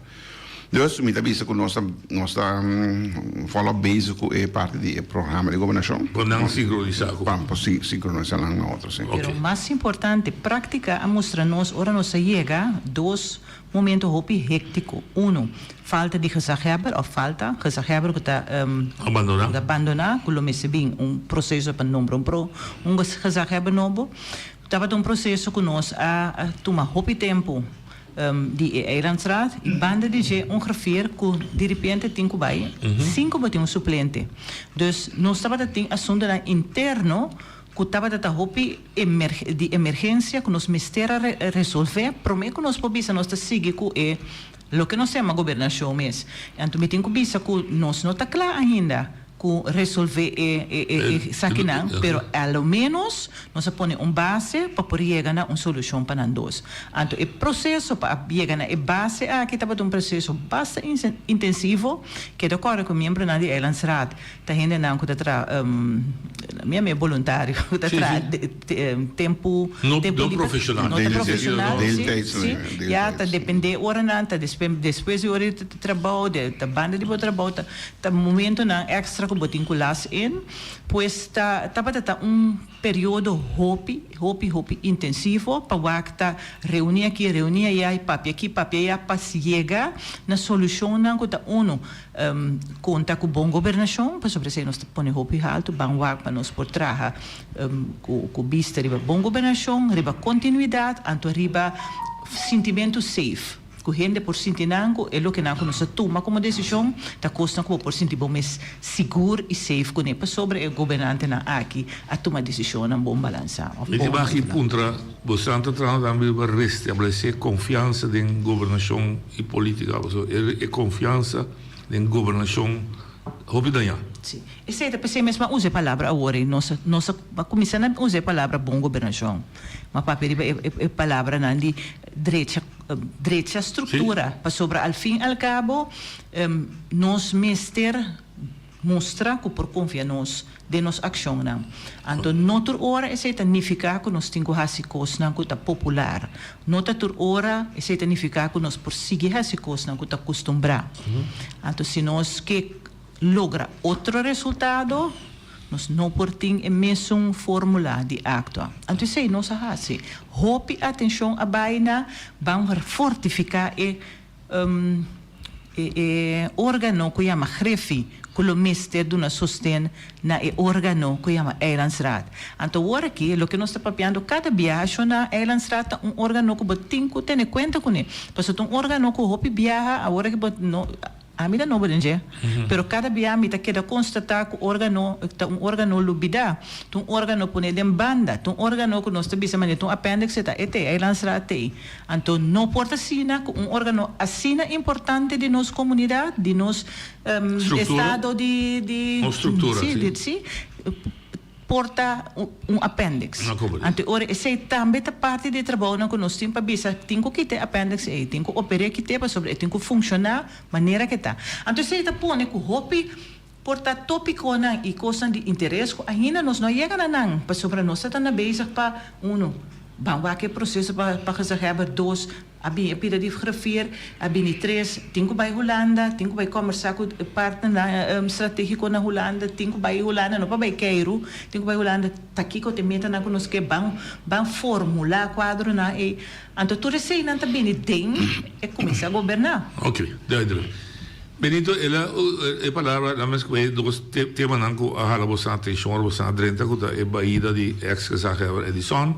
Dus mi ta bisa ku nos ta nos ta folop bezig ku e parti di e programa di gobernashon. Pa nan sinkronisá ku. Pa sinkronisá nan na otro, si. Pero mas importante, práktika a mustra nos ora nos a yega dos Momento hopi hectico. Uno, falta di gezaghebber of falta gezaghebber cu ta Abandona. cu ta bandona, cu lo mester bin un proceso pa nombra un pro un gezaghebber nobo. Tabata un proceso cu nos a a tuma hopi tempo di e Eilandsraad y banda di dje un griffier cu diripiente tin cu bay sin cu bo tin un suplente. Dus nos tabata tin asuntonan interno ku tabata ta hopi di emergensia ku nos mester a resolvé promé ku nos por bisa nos ta sigui ku e loke nos yama gobernashon mes. Anto mi tin ku bisa ku nos no ta kla ainda ku resolvé e esakinan, pero a lo ménos nos a pone un base pa por yega na un solushon pa nan dos. Anto e proseso pa a yega na e base aki tabata un proseso basta intensivo, keda kòrda ku miembronan di Eilandsraad Ta hendenan ku ta traha, mi a mi e boluntario, ku ta traha tempu No profeshonal. No ta profeshonal, si, si. Ya ta depende oranan, ta despues di ora di trabou, ta banda di bo trabou, ta momentonan extra ku bo tin ku las in. Pues ta tabata ta un periodo hopi, hopi, hopi intensivo pa wak ta reuní aki, reuní ayá, i papia aki, papia ayá, pa yega na solushonnan ku ta unu. Konta ku bon gobernashon, pasobra esei nos ta pone hopi haltu, ban wak pa nos por traha ku bista riba bon gobernashon, riba kontinuidat, anto riba sintimentu safe, ku hende por sinti nan ku e loke nan ku nos a tuma komo desishon ta kosnan ku bo por sinti bo mes sigur i safe kuné, pasobra e gobernantenan aki a tuma desishonnan bon balansá òf Mi bon tin baki regulá. puntra bo Santa trahando tambe riba restablesé konfiansa den gobernashon I politica pasobra e confiansa den gobernacion hopi daña. Sí. Esei ta p'esei mes m'a usa e palabra awor ei. Nos a nos a cuminsa na usa e palabra bon gobernacion. M'a papia riba e e palabranan di drecha drecha structura. Pasobra al fin al cabo nos mester Mustra ku por konfia nos den nos akshonnan. Anto no tur ora esei ta nifiká ku nos tin ku hasi kosnan ku ta popular. No ta tur ora esei ta nifiká ku nos por sigui hasi kosnan ku ta kustumbrá. Anto si nos ke logra otro resultado, nos no por tin e mesun fórmula di aktua. Anto esei nos a hasi. Hopi atenshon a bai na ban fortifiká e E organo ku yama Griffie ku lo mester duna sosten na e organo ku yama Eilandsraad. Anto awor aki loke nos ta papiando kada biaha shona Eilandsraad ta un organo ku bo tin ku tene kuenta kuné. Pasobra ta un organo ku hopi biaha awor aki bo no ami ta nobo den dje pero kada biaha mi ta keda konstatá ku organo ta un organo lubidá, ta un organo pone den banda, ta un organo ku nos ta bisa manera ta un appendix e ta e t'ei Eilandsraad t'ei. Anto no por ta asina ku un organo asina importante di nos komunidat, di nos Struktura. estado di di Nos struktura, si, si. di si, Por ta un appendix. Anto e ora esei tambe ta parti di e trabounan ku nos tin pa bisa tin ku kita e appendix ei, tin ku oper'é kit'é pasobra e tin ku funshoná manera ke ta. Anto esei ta pone ku hopi por ta tópikonan i kosnan di interes ku ainda nos no a yega na nan pasobra nos ta tanda bezig pa, uno, ban wak e proseso pa pa gezaghebber, dos, A bini e pida di griffier, a bini tres, tin ku bai Hulanda, tin ku bai kòmbersá ku e partnernan stratégiko na Hulanda, tin ku bai Hulanda, no pa bai keiru, tin ku bai Hulanda, ta kiko ta e metanan ku nos ke ban ban formulá kuadronan ei. Anto tur eseinan ta bini den e kuminsá goberná. Ok, duidelijk. Benito, el a e palabra la mes ku e dos temanan ku a hala boso atenshon ora boso a drenta ku ta e baida di ex gezaghebber Edison,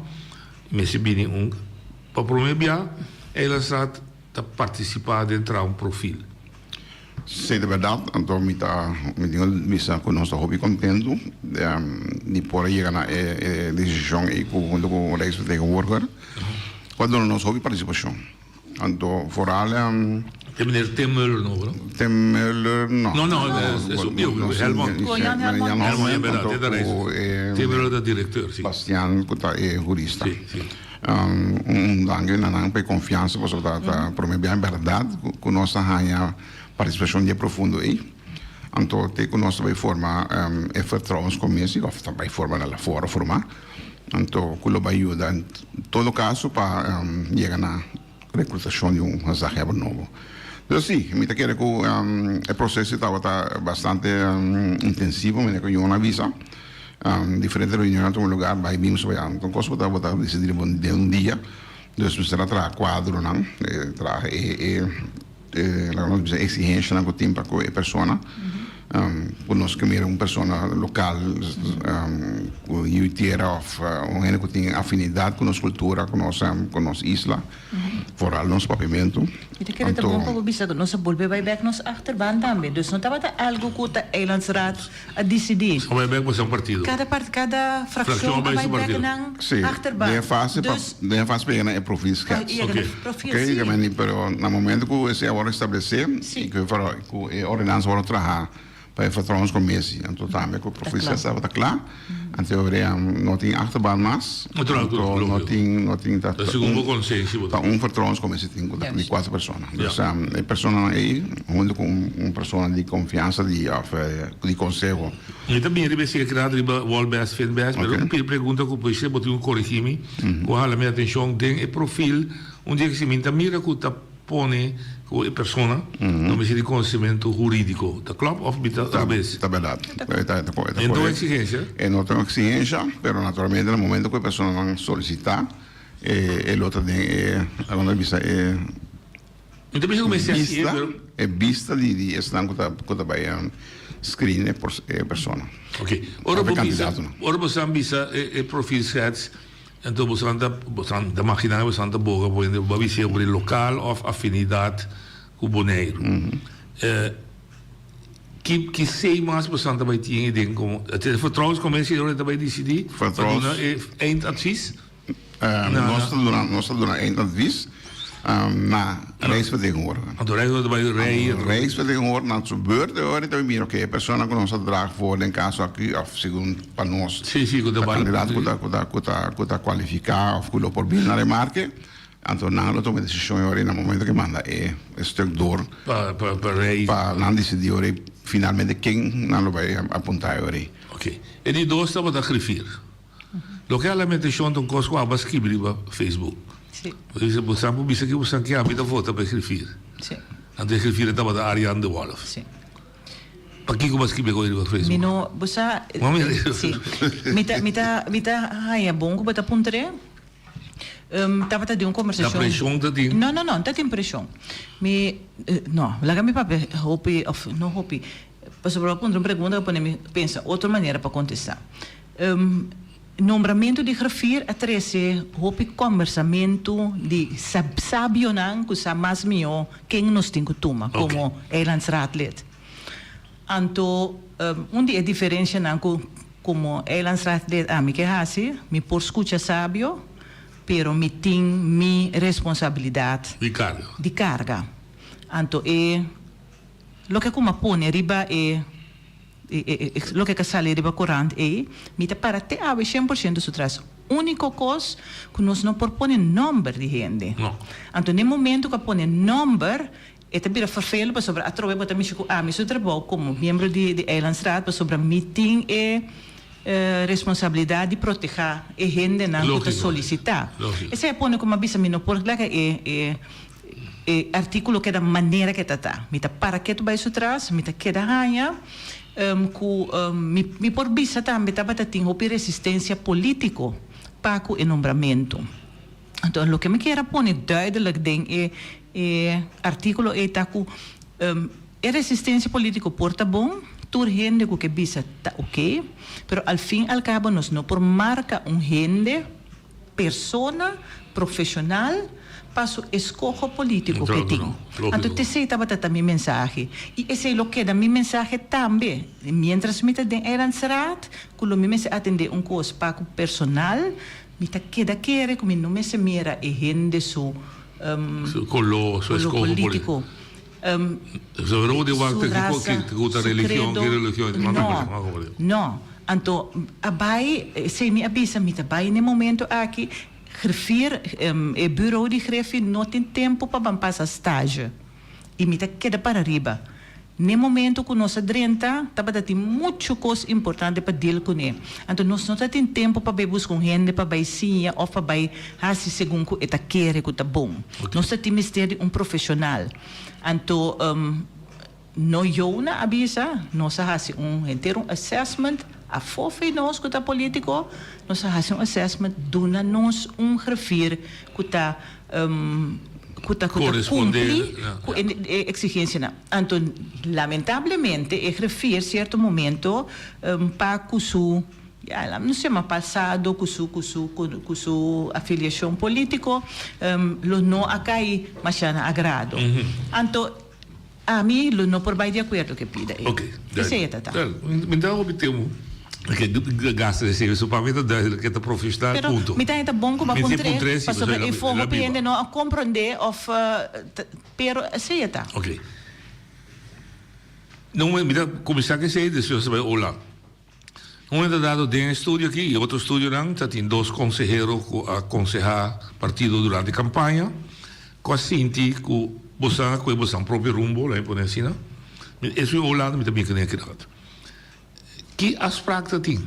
mester bini un. Pa promé bia, Eilandstraat ta partisipá den traha un profil. Sí, ta bèrdat. Anto mi ta mi tin ku bisa ku nos ta hopi kontentu di por a yega na e desishon ei ku huntu ku Rijksvertegenwoordiger ku a duna nos hopi partisipashon. Anto foral. E meneer Tim Muller no, no? Tim Muller no. No, no, es un bieu, Helmond. Jan Helmond. Helmond, e bèrdat, e ta Rijks. Tim Muller ta direkteur, si. Bastiaan ku ta e hurista. Si, si. Un danki na nan pa e konfiansa pasobra ta ta prome bia bèrdat ku nos a haña partisipashon di e profundo ei. Anto te ku nos ta bai forma e vertrouwenscommissie òf ta bai forma na la fora forma anto ku lo bai yuda en todo kaso pa yega na rekrutashon di un gezaghebber nobo. Dus si, mi ta kere ku e proseso tabata bastante intensivo manera ku Yona a bisa. Diferente reunionnan tuma lugar, bai bin so bai anto kos ku tabata disidí den un dia. Dus mester a traha kuadronan, traha e e laga nos bisa eksihenshanan ku tin pa ku e persona. Ku nos ke mira un persona lokal ku yu tera òf un hende ku tin afinidat ku nos kultura, ku nos ku nos isla, foral nos papiamentu. Mi ta kere ta bon pa bo bisa ku nos a bolbe bai bèk nos achterban tambe. Dus no tabata algu ku ta Eilandsraad a disidí. A bai bèk pa su partido. Kada part, kada frakshon a bai bèk nan achterban. Sí, den e fase pa, den e fase pa yega na e profielschets. Pa yega na e profiel, si. Oké, pero na momento ku esei a wòrdu establesé i ku e ordenansa wòrdu trahá pa e vertrouwenscommissie, anto tambe ku e profielschets tabata kla, anto no tin achterban mas, anto no tin, no tin, ta un vertrouwenscommissie tin ku ta di kuater persona. Dus e personanan ei huntu ku un persona di konfiansa di òf di konseho. Mi ta bini riba e sekretar riba Wolbest Finbest, pero un pregunta ku poise bo tin ku korigí mi, ku a hala mi atenshon den e profil un dia ku si mi ta mira ku ta pone ku e persona no mester di konosementu hurídiko. Ta klòp òf mi ta robes? Ta bèrdat. E ta E no ta un eksigensha? E no ta un eksigensha, pero naturalmente na momento ku e personanan solisitá e lo ta den e, laga nos bisa e Mi ta bisa ku mester hasi e, pero. E bista di esnan ku ta ku ta bai screen e persona. Ok. Ora bo bisa, ora bo san bisa e profielschets. Anto bosonan ta bosonan ta maginá bosonan ta boga por hende bo a bis'é over di lokal òf afinidat ku Boneiru. Ki ki sei mas bosonan ta bai tin ei den komo e vertrouwenscommissie ora ta bai disidí pa duna e eindadvies? Nos ta duna nos ta duna eindadvies na Rijksvertegenwoordiger. Anto Rijksvertegenwoordiger ta bai rei. Rijksvertegenwoordiger na su beurt e ora ta bai mira oke e persona ku nos a draag voor den kaso aki òf segun pa nos Sí, sí, ku ta ta bal. kandidato ku ta ku ta ku ta ku ta kualifiká òf ku lo por bini na remarke, anto nan lo tuma e desishon e ora ei na momento ke manda e e stuk dor Pa pa pa rei. pa nan disidí ora ei finalmente ken nan lo bai apuntá e ora ei. Oke. E di dos tabata grifir. Loke a lamentashon ta un kos ku abo a skibi riba Facebook. Sí. Bo bisa bo sa por bisa ke bo sa ke ami ta vota pa e grifir. Sí. Anto e grifir tabata Arjan de Wolff. Sí. Pakiko bo a skibi e kos riba Facebook? Mi no, bo sa, sí. Mi ta, mi ta, mi ta haña bon ku bo ta puntr'é. Tabata den un kombersashon. Ta preshon ta tin? No, no, no, no ta tin preshon. Mi, no, laga mi papia hopi, òf no hopi, pasobra bo a puntra un pregunta ku a pone mi pensa otro manera pa kontestá. Nombramentu di grafir a trese hopi kombersamentu di sabionan ku sa mas mihó ken nos tin ku tuma komo eilandsraadlid. Anto un di e diferenshanan ku komo eilandsraadlid ami ke hasi, mi por skucha sabio, pero mi tin mi responsabilidat Di karga. di karga. Anto e loke ku mi a pone riba e. E loke ka sali riba korant ei, mi ta para te awe 100% su tras. Úniko kos ku nos no por pone nòmber di hende. Anto n'e momento ku a pone nòmber, e ta bira ferfelu pasobra atrobe bo ta mishi ku ami su trabou komo miembro di di Eilandsraad pasobra mi tin e responsabilidat di protehá e hendenan ku ta solisitá. Esei a pone ku mi a bisa mi no por laga e e E artíkulo keda manera ke ta ta. Mi ta para ketu bai su tras, mi ta keda haña ku mi mi por bisa tambe tabata tin hopi resistensia polítiko pa ku e nombramentu. Anto loke mi kier a pone duidelijk den e e artíkulo ei ta ku e resistensia polítiko por ta bon, tur hende ku ke bisa ta oke, pero al fin al kabo nos no por marka un hende persona profesional pa su escoho politico ke tin. Anto t'esey tabata ta mi mensahe. Y esey lo keda mi mensahe tambe mientras mi ta den Eilandsraad cu lo mi mester atende un cos pa cu personal mi ta keda kere cu mi no mester mira e hende su Su color, su escoho politico. Su rasa, su credo. No, no. Anto a bai, esei mi a bisa, mi ta bai n'e momento aki, griffier, e bureau di griffier no tin tempo pa ban pasa stage. I mi ta keda para riba. N'e momento ku nos a drenta, tabata tin muchu kos importante pa deal kuné. Anto nos no ta tin tempo pa bai buska un hende pa bai siña òf pa bai hasi segun ku e ta kere ku ta bon. Nos ta tin mester di un profeshonal. Anto No Jona a bisa, nos a hasi un henter un assessment afó fei nos ku ta polítiko, nos a hasi un assessment duna nos un griffier ku ta ku ta ku ta kumpli ku e eksigensianan. Anto lamentablemente e griffier sierto momento pa ku su ya laat nos yama pasado ku su ku su ku su afiliashon polítiko lo no a kai masha na agrado. Anto Ami lo no por bai di akuerdo ku e pida ei. Ok, Esei e ta ta. Mi ta hopi tempu ke gasta esei, so pa mi ta duidelijk ke ta profesional, Pero punto. mi ta heta bon ku bo a Mi tin puntr'é, puntr'é, si, pasobra pasobra e for el a hopi biba. hende no a komprondé òf pero esei e ta. Ok. No, mi ta kuminsá ku esei, despues nos ta bai Ola. Un momento dado den e studio aki y otro studionan ta tin dos consehero cu a conseha partido durante campaña cu a sinti cu bosan a coge bosan propio rumbo, laat mi pone asina. Esun Holanda mi ta bin kende aki. Ki afspraak ta tin?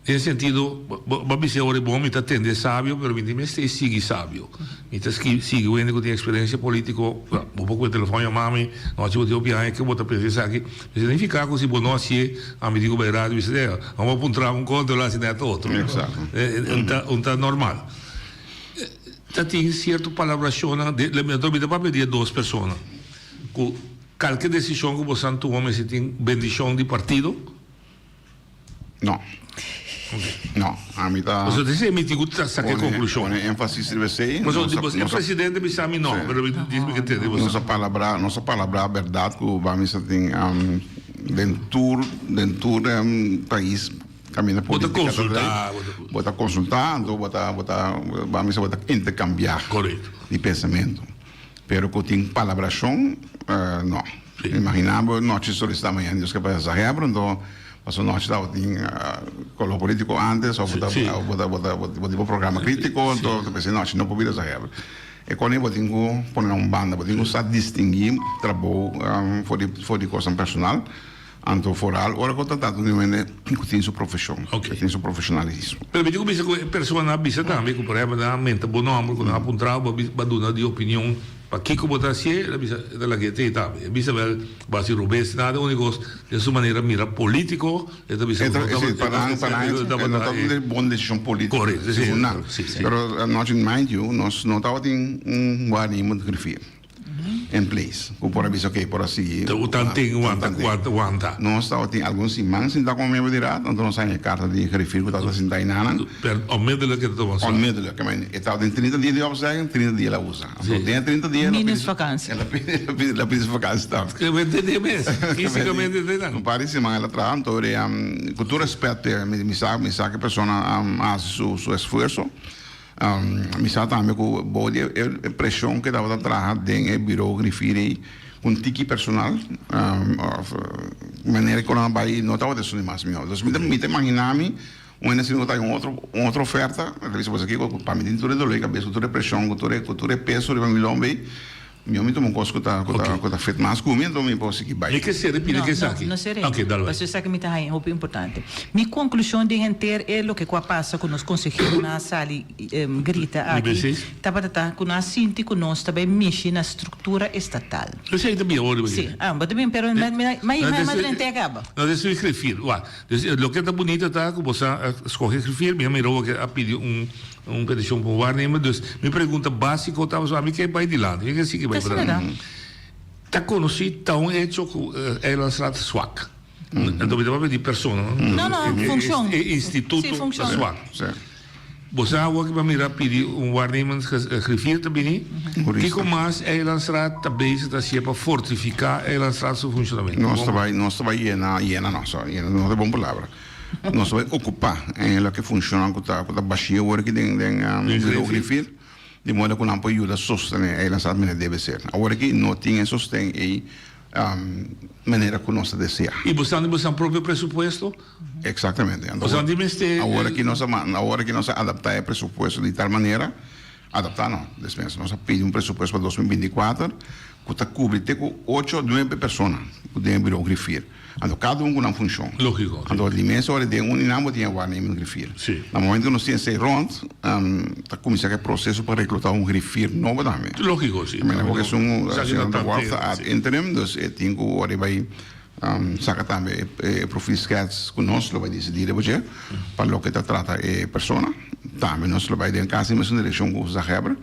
Den sentido, bo a bisa ora bon mi ta tende sabio, pero mi tin mester sigui sabio. Mi ta sigui wende ku tin eksperensia polítiko, bo por kue telefòn yama mi, nochi bo tin hopi aña ke bo ta pensa esaki. Mi signifiká ku si bo no hasié, ami di ku bai radio bisa e, amo a puntra un konto lo hasi nèt otro. Un ta normal. Ta tin sierto palabrashonnan, mi ta papia di e dos persona, ku kalke desishon ku bo san tuma mester tin bendishon di partido. No. No, ami ta. Pasobra ta esei mi tin ku ta saka e konklushon. Pone énfasis riba esei. Pasobra e presidente bisa mi no, pero mi dies mi ke tende boso. Nos a palabrá, nos a palabrá bèrdat ku bamisa tin den tur, den tur pais kaminda polítika ta drei. Bo ta konsultá, anto bo ta, bo ta, bamisa bo ta interkambiá di pensamentu. Pero ku tin palabrashon, no. Imaginá bo nochi solisitá mañana Dios ke pasa Zahebro, anto pasobra nochi tabatin koló polítiko ántes òf bo ta bo ta bo ta bo tin bo programa krítiko, anto ta pensa nochi no por bira Zahebro. E kos ei bo tin ku pone na un banda, bo tin ku sa distinguí trabou for di for di kosnan personal. Anto foral ora ku ta trata di un hende ku tin su profeshon, ku tin su profeshonalismo. Pero mi tin ku bisa ku e personanan a bisa tambe ku por ehempel nan a menta bo nomber, ku nan a puntra bo, bo a duna di opinion pakiko bo ta hasié, el a bisa e ta lag'é te tambe. E bisa bel bo hasi robes nada, úniko den su manera mira polítiko e ta bisa ku no tabata Si, pa nan pa nan e no tabata un bon desishon polítiko, segun nan. Pero anochi mind you nos no tabatin un guardia di grifia. In place. Ku por a bisa oke, por a sigui. Ta utan tin wanta wanta wanta. Nos tabatin algun siman sinta komo miembro di raad, anto nos haña e karta di griffier ku tabata sinta einanan. Per onmiddellijk e ta tuma slag. Onmiddellijk. Ke men, e tabatin 30 dia di opzegging, 30 dia el a usa. Anto den e 30 dia el a pidi. Minus vakantie. El a pidi, el a pidi su vakantie tambe. Ke men den e mes, fisikamente den nan. Un par di siman el a traha, anto ku tur respet, mi sa, mi sa ku e persona a hasi su esfuerso. Mi sa tambe ku bou di e preshon ku e tabata traha den e biro grifir ei ku un tiki personal òf. Manera ku nan a bai no tabata esun di mas mihó. Dus mi ta mi ta imaginá mi un hende asina ku ta haña un otro un otro oferta, mi ta bisa pues kiko pa mi tin tur e dolor di kabes ku tur e preshon ku tur e ku tur e peso riba mi lomba ei, mihó mi tuma un kos ku ta ku ta ku ta fit mas ku mi anto mi por sigui bai. Mi ke sere pidi No, ke no, esaki. no seré. Ok, dal bai. Pasobra esaki mi ta haña hopi importante. Mi konklushon den henter e loke ku a pasa ku nos konseheronan a sali grita aki tabata ta ku nan a sinti ku nos ta bai mishi na struktura estatal. Esei ta bien ora Sí, ah, bo ta bien, pero mi mi mi mi drenta e kaba. No, des mi grifir. Wak, dus loke ta bunito ta ku bo sa a skohe grifir, mi a mira wak a pidi un un petishon pa un waarnemer, dus mi pregunta básiko ta pasobra ami ke bai dilanti, mi ke sigui bai patrás. Ta konosí, ta un hecho ku Eilandsraad swak. Anto mi ta papia di persona, no? No, no, funshon. E instituto ta swak. Bo sa awor ki bo a mira pidi un waarnemend griffier ta bini? Kiko mas Eilandsraad ta bezig ta hacié pa fortifica Eilandsraad su funcionamento? Nos ta bai, nos ta bai yena, yena no, sorry, yena no ta bon palabra. Nos ta bai ocupa en loke funcionnan cu ta, cu ta bashí awor aki den, den bureau griffier, di modo cu nan por yuda sostene Eilandsraad manera debe ser. Awor aki no tin e sosten ei manera cu nos ta desea. Y bo san di bo san propio presupuesto? Exactamente. Bo san di mester. Awor aki nos a awor aki nos a adapta e presupuesto di tal manera, adapta no, despensa, nos a pidi un presupuesto pa 2024 cu ta cubri te cu ocho o nuebe persona cu den e bureau griffier. Anto cada un cu nan funcion. Logico. Anto di mes ora den un di nan bo tin e waarnemend griffier. Si. Na momento cu nos tin esey rond, ta cuminsa cu e proceso pa recluta un griffier nobo tambe. Logico, si. Porque esun, señor de Wolf ta ad interim, dus e tin cu ora e bay Saka tambe e profielschets ku nos lo bai disidí riba dje pa loke ta trata e persona. Tambe nos lo bai den kasi mesun direkshon ku Zagheber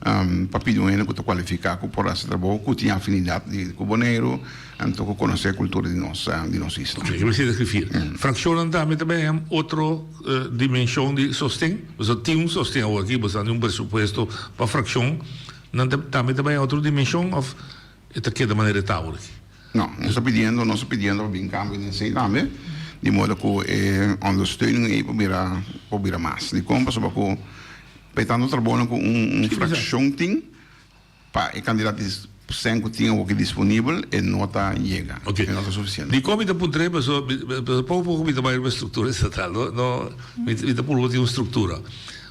pa pidi un hende ku ta kualifiká ku por hasi trabou ku tin afinidat di ku Boneiru anto ku konosé e kultura di nos di nos isla. Oke, mi siña grifir. Frakshonnan tambe ta bai hem otro dimenshon di sosten? Pasobra tin un sosten awor aki, boso a tin un presupuesto pa frakshon, nan tambe ta bai otro dimenshon òf e ta keda manera e ta awor aki? No, nos ta pidiendo, nos ta pidiendo pa bin cambio den esey tambe, di modo cu e ondersteuning ey por bira, por bira mas. Dicon? Pasobra cu pa e tanto trabounan cu un un fraccion tin, pa e cantidad di cen cu tin awoki disponibel, e no ta yega, e no ta suficiente. Dicon mi ta puntra ey? Pasobra, pasobra poco poco mi ta bay riba e structura estatal, no, no, mi ta purba tin un structura.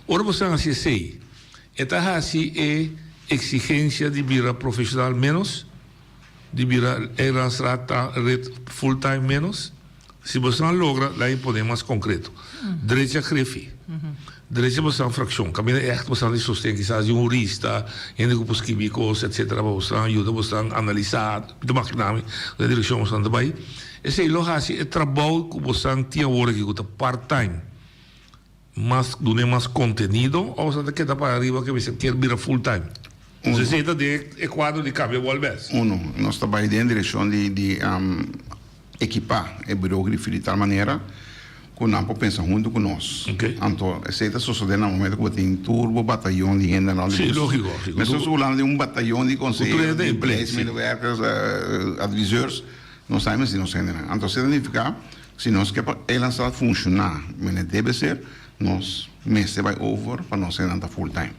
Ora bo esnan haci esey, e ta haci e exigencia di bira profesional menos? Di bira eilandsraad ta red full time menos? Si boso a logra, laat mi pone mas concreto. Drecha Griffie, drecha boso fraccion, caminda echt boso di sosten kisas di un hurista, hende cu por skibi cos etcetera pa boso yuda boso analisa, mi ta magina mi den direccion boso ta bay. Esey lo haci e trabou cu boso tin awor aki cu ta part time. Mas dun'é mas kontenido òf sa ta keda para riba ke mester kier bira full time? Nos esei ta den e kuadro di kambia bolbes. Uno, nos ta bai den direkshon di di ekipá e buró grifí di tal manera ku nan por pensa huntu ku nos. Anto esei ta sosodé na momento ku bo tin tur bo batayon di hende rònt di Sí, lógiko, lógiko. Mester nos hulanda den un batayon di konsehero, di beleidsmedewerkers, adviseurs, nos sa mester nos hendenan. Anto esei ta nifiká Si nos ke pa Eilandstraat funshoná mene debe ser, nos mester bai over pa nos hendenan ta full time.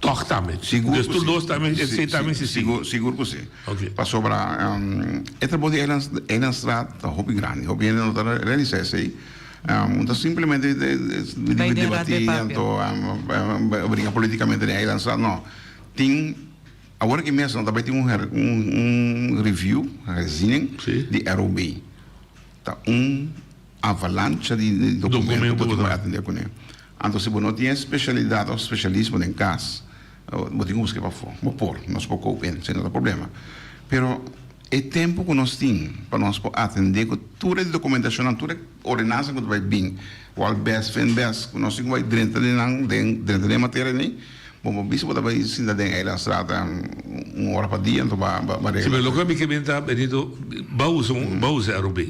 Tòg tambe. Sigur Dus ku tur si. dos tambe, esei tambe si si. Sigur, sigur ku si. Oké. Pasobra e trabou di Eilandstraat ta hopi grandi. Hopi hende no ta realisá esei. Un ta simplemente Bai den raad debatí bij papia. anto bringa politikamente den Eilandstraat. No. Tin awor aki mes no ta bai tin un un review, herziening di ROB. Ta un avalancha di documento bo tin cu atende cune. Anto si bo no tin e specialidad of specialismo den cas, bo tin cu busca pafo. Bo por, nos por cope in, esey no ta problema. Pero e tempo cu nos tin pa nos por atende cu tur e documentacionnan, tur e ordenansanan cu ta bay bin, wal bes, fin bes, cu nos tin cu bay drenta den nan, drenta den e materia ey, Bo por bisa bo ta bai sinta den Eilandstraat un ora pa dia anto ba ba Sí, regla. pero loke mi ke menta Benito, ba usa un ba usa ROB.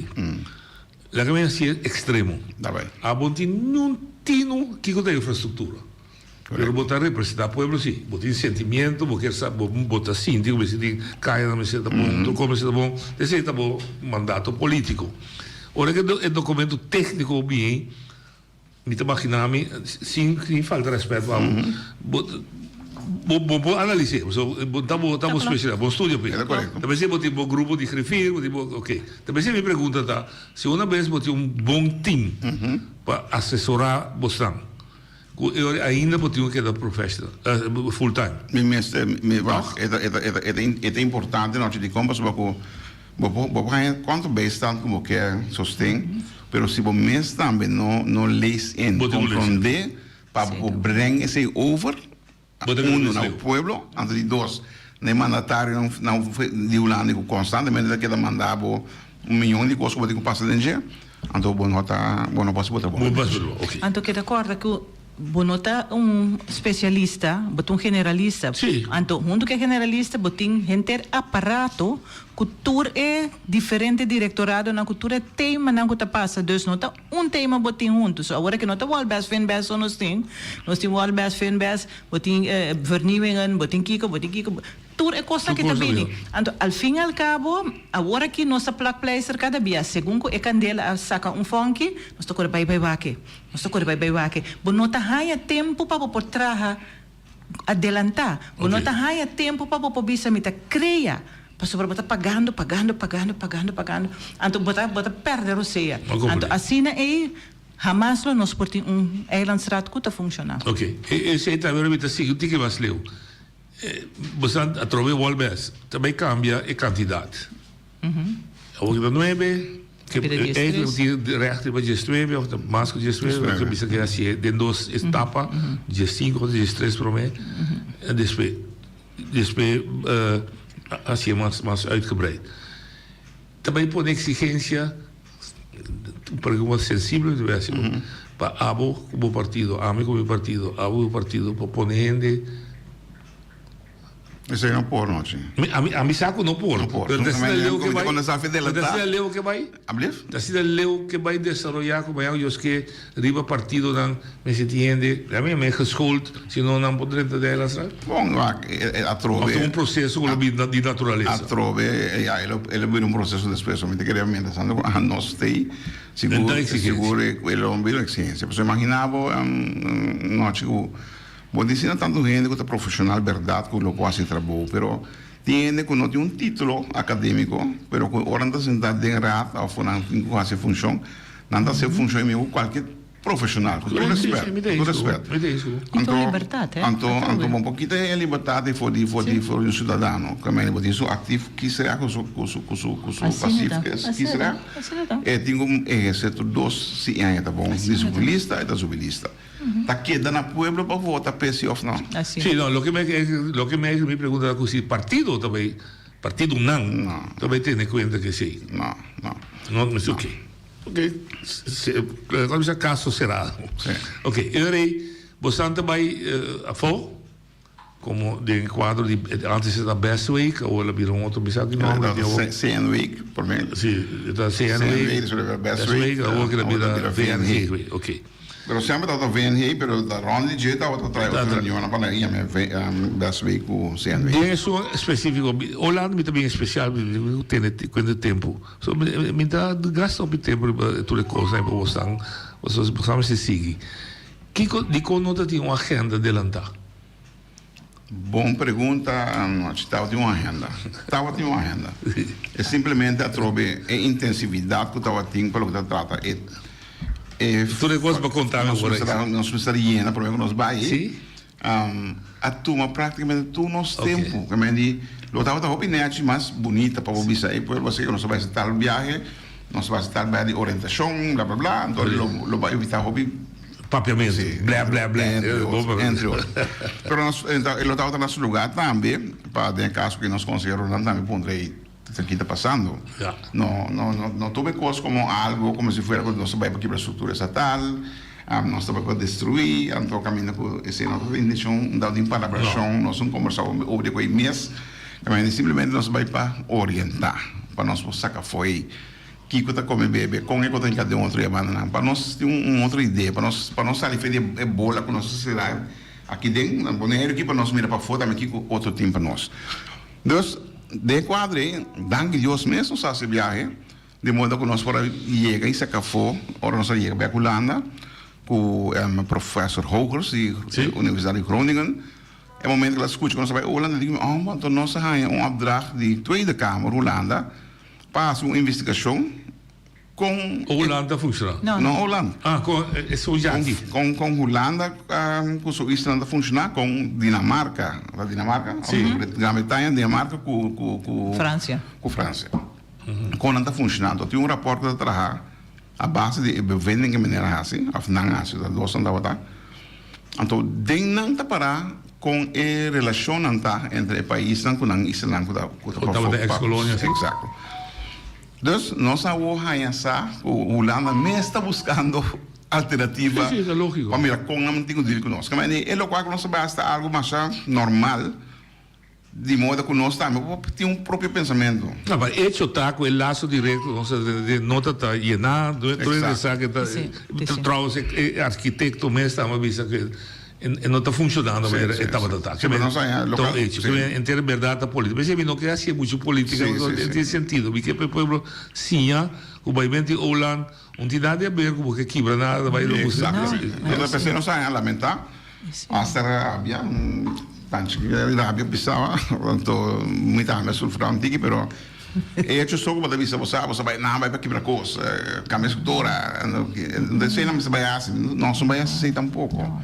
Laga mi hasi extremo. Ta bai. Abo no tin niun tino kiko ta infrastruktura. Pero bo ta representa pueblo si. Bo tin sentimiento, bo kier sa, bo bo ta sinti ku mester tin kayanan mester ta bon, tur kos mester ta bon. Esei ta bo mandato politico. Ora ke e documento tecnico bini. Mi ta magina mi, sin sin falta respet pa bo, bo. Bo bo por analis'é, pasobra bo ta bo ta bo spesialidat, bo studia p'e. Ta p'esei bo tin bo grupo di griffier, bo tin bo, oké. Ta p'esei mi pregunta ta, si una bes bo tin un bon team pa asesorá bosnan, ku e ora ainda bo tin ku keda professional, full time? Mi mester, mi wak, e ta e ta e ta e ta importante nochi dikon pasobra ku bo por bo por haña kuantu bijstand ku bo ke sosten, pero si bo mes tambe no no lees in, komprondé Pa bo breng esei over, uno, na bo pueblo, anto di dos, na e mandatarionan di Hulanda ku konstantemente ta keda manda bo un miyon di kos ku bo tin ku pasa den dje, anto bo no ta, bo no por hasi bo trabou. Anto keda kòrda ku bo no ta un spesialista, bo ta un generalista. Anto huntu ku e generalista bo tin henter aparato ku tur e diferente direktoradonan, ku tur e temanan ku ta pasa. Dus no ta Un tema bo tin huntu. So awor aki no ta wòl bes fin bes so nos tin. Nos tin wòl bes fin bes, bo tin vernieuwingen, bo tin kiko, bo tin kiko. Tur e kosnan ki ta bini. Anto al fin al kabo, awor aki nos ta plak pleister kada bia. Segun ku e kandela a saka un fònki, nos ta kore bai bai wak-e. Nos ta kore bai bai wak-e. Bo no ta haña tempu pa bo por traha adelantá. Bo no ta haña tempu pa bo por bisa mi ta krea, pasobra bo ta pagando, pagando, pagando, pagando, pagando. Anto bo ta bo ta pèrdè rosea. Anto asina ei hamas lo nos por tin un eilandsraad ku ta funshoná. Ok, esei tambe lo mi ta sigui un tiki mas leu. Bo sa atrobe Wolbes ta bai kambia e kantidat. Awor ki ta nuebe, ke eigenlijk tin recht riba diesnuebe of mas ku diesnuebe, ke bisa ke hasié den dos etapa, diesinku of diestres promé, en despues despues hasié mas mas uitgebreid. Ta bai pone exigencia, un pregunta sensible mi ta bai hasi bo, pa abo ku bo partido, ami ku mi partido, abo ku bo partido, pa pone hende. Esei no por no chi. Mi ami ami sa ku no por. No por. Pero ta asina leu ke bai. Cuando sa fi Pero ta asina leu ke bai. Ablief? Ta asina leu ke bai desaroya ku mañana Dios ke riba partidonan mester tin hende ami a geschoold si no nan por drenta den eilandsraad. Bon wak atrobe. Of ta un proseso ku lo bin di naturalesa. Atrobe ya e lo e lo bira un proseso despues. Mi ta kere mientras tanto ku nos stay sigur sigur e lo bira un exigencia. Pasobra imagina bo nochi ku. Bo di asina tantu hende ku ta profeshonal bèrdat ku lo por hasi trabou, pero tin hende ku no tin un título akadémiko, pero ku ora nan ta sentá den raad òf ku nan tin ku hasi funshon, nan ta hasi e funshon e mihó ku kualke profeshonal, ku tur rèspèt, ku tur rèspèt. Anto, anto, anto bo por kita e libertat ei for di, for di, for di un siudadano. Kamente bo tin su aktif kiesrecht ku su, ku su, ku su, ku su pasif kiesrecht. E tin ku ehersé tur dos si e aña ta bon. Di subi lista, e ta subi lista. Ta keda na pueblo pa vota p'e si of no? Si, no, loke mi loke mi mi pregunta ta ku si partido ta bai, partidonan ta bai tene kuenta ku esei. No, no. No, mi si oke. Oke, kòm bisa kaso serado. Oke, e ora ei bosan ta bai afó? Como den cuadro di antes e ta Best Week, awor el a bira un otro bisa ki nomber di awor. CN Week prome. Si, e ta CN Week. despues a bira Best Week, awor el a bira VNG Week, ok. Pero semper tabata VNG, pero ta rond di dje tabata trae otro reunionnan pa nan yama Best Week ku CN Week. Den esun específico, Holanda mi ta bien especial, mi tene cuenta tempo. So mi ta gasta hopi tempo riba tur e cosnan pa bosan, bosan mester sigui. Kiko, dikon no ta tin un agenda delantá? Bon pregunta, anochi. Tabatin un agenda. Tabatin un agenda. E simplemente atrobe e intensividat ku tabatin pa loke ta trata e e Tur e kos bo konta mi awor aki. Nos mester yena prome ku nos bai. Si. A tuma praktikamente tur nos tempu. Ke men di lo tabata hopi nechi mas bunita pa bo bisa e pueblo así ku nos a bai hasi tal biahe, nos a bai hasi tal biahe di orientashon, bla bla bla. Anto lo bo a evitá hopi. Papiamentu, blè blè blè. Entre otro, entre otro. Pero nos, e lo tabata na su lugar tambe, pa den e caso cu nos conseheronan tambe puntra ey, ki ta pasando? No, no, no, no tuma e cos como algo como si fuera cu nos ta bay pa kibra structura estatal, nos ta bay pa destrui, anto caminda cu esey no ta intencion, no ta tin palabracion, nos un combersa over di cu ey mes, simplemente nos ta bay pa orienta, pa nos por saca afo ey. Kiko ta kome bebe, kon e ku ta hinka den otro e bandanan. Pa nos tin un otro idea, pa nos pa nos sali fe di e bola ku nos a sera aki den na Boneiru aki pa nos mira pafó tambe kiko otro tin pa nos. Dus den e kuadro ei, danki Dios mes nos a hasi e biahe di modo ku nos por a yega i saka afó ora nos a yega bek Hulanda ku profesor Hogers di Universidat di Groningen. E momento ku el a skucha ku nos a bai Hulanda, el di ku mi, Oh, anto nos a haña un opdracht di Tweede Kamer Hulanda pa hasi un investigashon kon. Hulanda ta funshoná? No, no Hulanda. Ah, kon e su yaki. Kon kon Hulanda ku su islanan ta funshoná, kon Dinamarka, ta Dinamarka? Sí. Gran Bretaña, Dinamarka ku ku ku. Fransia. Ku Fransia. Kon nan ta funshoná. Anto tin un rapòrt ku ta traha a base di e bevinding ku meneer a hasi, òf nan a hasi, ta dos nan tabata. Anto den nan ta pará kon e relashonnan ta entre e paisnan ku nan islanan ku ta ku tabata ex kolonia si. Eksakto. Dus nos awor haña sa ku Hulanda mes ta buskando alternativa Si, si, ta lógiko. pa mira kon nan tin ku deal ku nos. Kamba e lokual ku nos ta bai hasi ta algu masha normal. Di moda ku nos tambe por tin un propio pensamentu. No, pa echo ta ku e laso direkto nos ta den no ta ta yená, tur hende sa ke ta, trouwens e arkitekto mes tambe a bisa ku e no ta funshonando manera e tabata ta. Sí, pero nos a loka. Ta un echo. Ke henter bèrdat ta polítika. P'esei mi no ke hasié muchu polítika, pasobra e tin sentido. Mi ke pa e pueblo siña ku baimente Oland un tin nada di haber ku bo ke kibra nada, ta bai lo buska. Exacto. P'esei nos a lamentá. Hasta rabia, tanchi rabia pisaba, anto mi tambe a sufra un tiki, pero e hecho so ku bo ta bisa bo sa, bo sa bai nan bai pa kibra kos, kambia struktura, anto esei nan mester bai hasi, nos no bai hasi esei tampoko.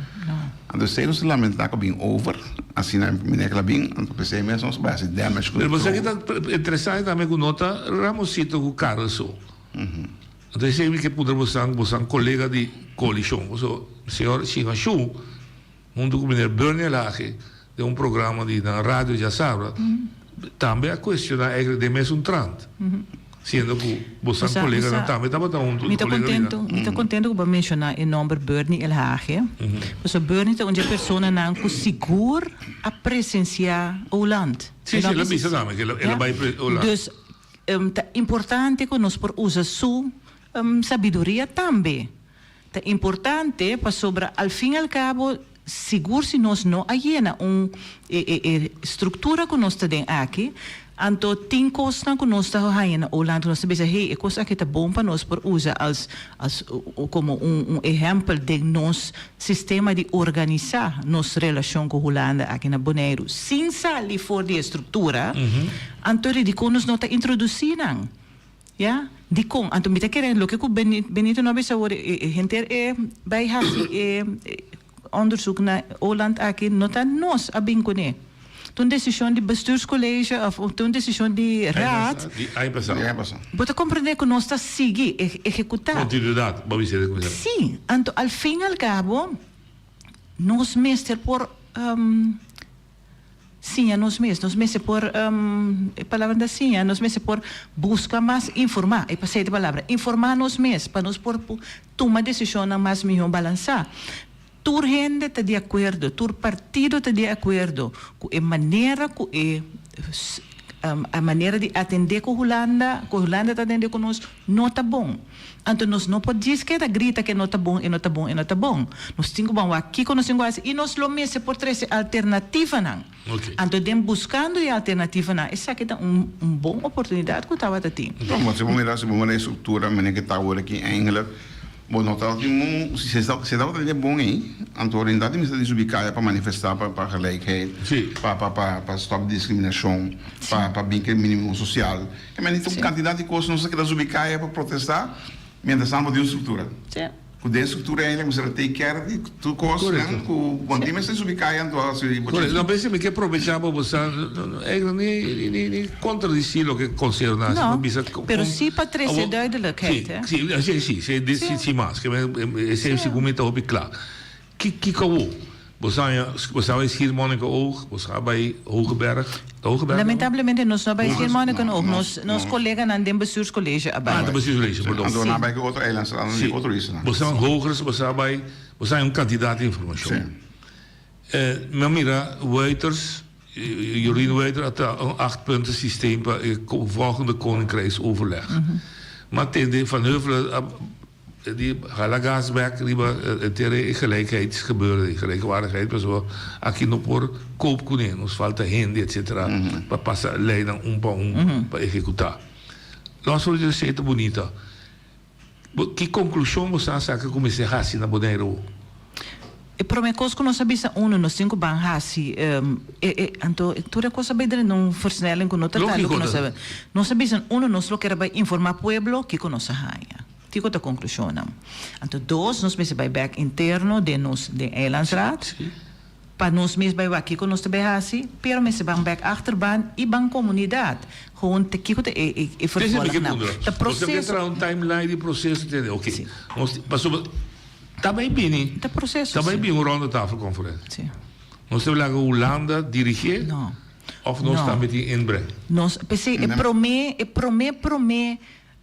Anto esei nos ta lamenta ku a bin over, asina meneer ku a bin, anto p'esei mes nos bai hasi damage Pero bo sa ki ta interesante tambe ku no ta Ramosito ku Karel so. Anto esei mi ke puntra bosan, bosan kolega di koalishon, pasobra señor Shinashu huntu ku meneer Bernie Elhage den un programa di nan radio djasabra tambe a kuestioná eigenlijk den mesun trant, siendo ku bosan koleganan tambe tabata huntu Mi ta kontento, mi ta kontento ku bo a menshoná e nòmber Bernie Elhage, pasobra Bernie ta un di e personanan ku sigur a presensiá Oland. Sí, sí, el a bisa tambe ku el a bai Oland. Dus Ta importante ku nos por usa su sabiduria tambe. Ta importante pasobra al fin al kabo sigur si nos no a yena un e struktura ku nos ta den aki, anto tin kosnan ku nos ta haña na Oland ku nos ta bisa hey e kos aki ta bon pa nos por usa als als komo un ehèmpel den nos sistema di organisá nos relashon ku Hulanda aki na Boneiru sin sali for di e struktura. Anto ri dikon nos no ta introdusí nan? Ya? Dikon? Anto mi ta kere loke ku Benito no a bisa awor, e henter e bai hasi e onderzoek na Oland aki no ta nos a bin kuné. Ta un desishon di bestuurscollege of ta un desishon di raad. Di aña pasá. Di aña pasá. Bo ta komprendé ku nos ta sigui ehekutá. Kontinuidat, bo a bisa di kuminsá. Sí. Anto al fin al kabo nos mester por. Siña nos mes. Nos mester por, e palabra ta siña, nos mester por buska mas informá, e pasei ta palabra, informá nos mes pa nos por tuma desishonnan mas mihó balansá. Tur hende ta di akuerdo, tur partido ta di akuerdo ku e manera ku e a manera di atendé ku Hulanda, ku Hulanda ta atendé ku nos, no ta bon. Anto nos no por djis keda grita ku e no ta bon, e no ta bon, e no ta bon. Nos tin ku ban wak kiko nos tin ku hasi i nos lo mester por trese alternativanan. Anto den buskando e alternativanan esaki ta un un bon oportunidat ku tabata tin. No, si bo mira, si bo mira e struktura manera ku ta awor aki eigenlijk bo no ta tin un, si si tabata tin e bon ei, anto rindat mester di subi kaya pa manifestá pa pa gelijkheid, pa pa pa pa stòp diskriminashon, pa pa bin ku e minimo sosial. E mende ta un kantidat di kos nos a keda subi kaya pa protestá, mientras tanto bo tin un struktura. Ku den struktura ainda mester a take care di tur kosnan ku bo tin mester subi kaya anto hasi bo Correcto. No, p'esei mi ke probechá pa bo sa, eigenlijk ni ni ni kontradisí loke konseho nan hasi, No, pa bisa pero sí pa trese duidelijkheid, hè. Sí, sí, sí, sí, sí, sin mas. Esei segun mi ta hopi kla. Ki kiko awor? Bo sa haña, bo sa bai Schiermonnikoog, bo sa bai Hogeberg, ta Hogeberg no? Lamentablemente nos no a bai Schiermonnikoog, nos nos koleganan den bestuurscollege a bai. Ah, den bestuurscollege, perdon. Anto nan a bai ku otro eiland, nan a di otro isla. Bo sa Hogers, bo sa bai, bo sa haña un kantidat di informashon. Mi a mira Wouters, Jorien Wouters a traha un achtpunten systeem pa e volgende Koninkrijksoverleg. Mi a tende Van Huffelen a Di hala gas bek riba henter e gelijkheidsgebeuren, e gelijkwaardigheid, pasobra aki no por koop kuné, nos falta hende etcetera pa pasa leinan un pa un pa ehekutá. Los for di esei ta bunita. Bo ki konklushon bo sa saka ku mester hasi na Boneiru? E prome kos ku nos a bisa unu nos tin ku ban hasi e e anto tur e kos a bai drenta un versnelling ku no ta tal loke nos a nos a bisa unu nos lo kere bai informa pueblo kiko nos a haña kiko ta konklushonnan anto dos nos mester bai bek interno den nos den eilandsraad pa nos mes bai wak kiko nos ta bai hasi pero mester ban bek achterban i ban komunidat gewoon te kiko ta e e vervolgnan ta proseso. Un timeline di proseso tende oke nos pasobra Ta bay bini. Ta proceso, Ta bay bini un ronde tafel conferencia. Si. Nos ta laga Hulanda dirigié? No. Of nos No. tambe tin inbreng? Nos, p'esei e promé, e promé promé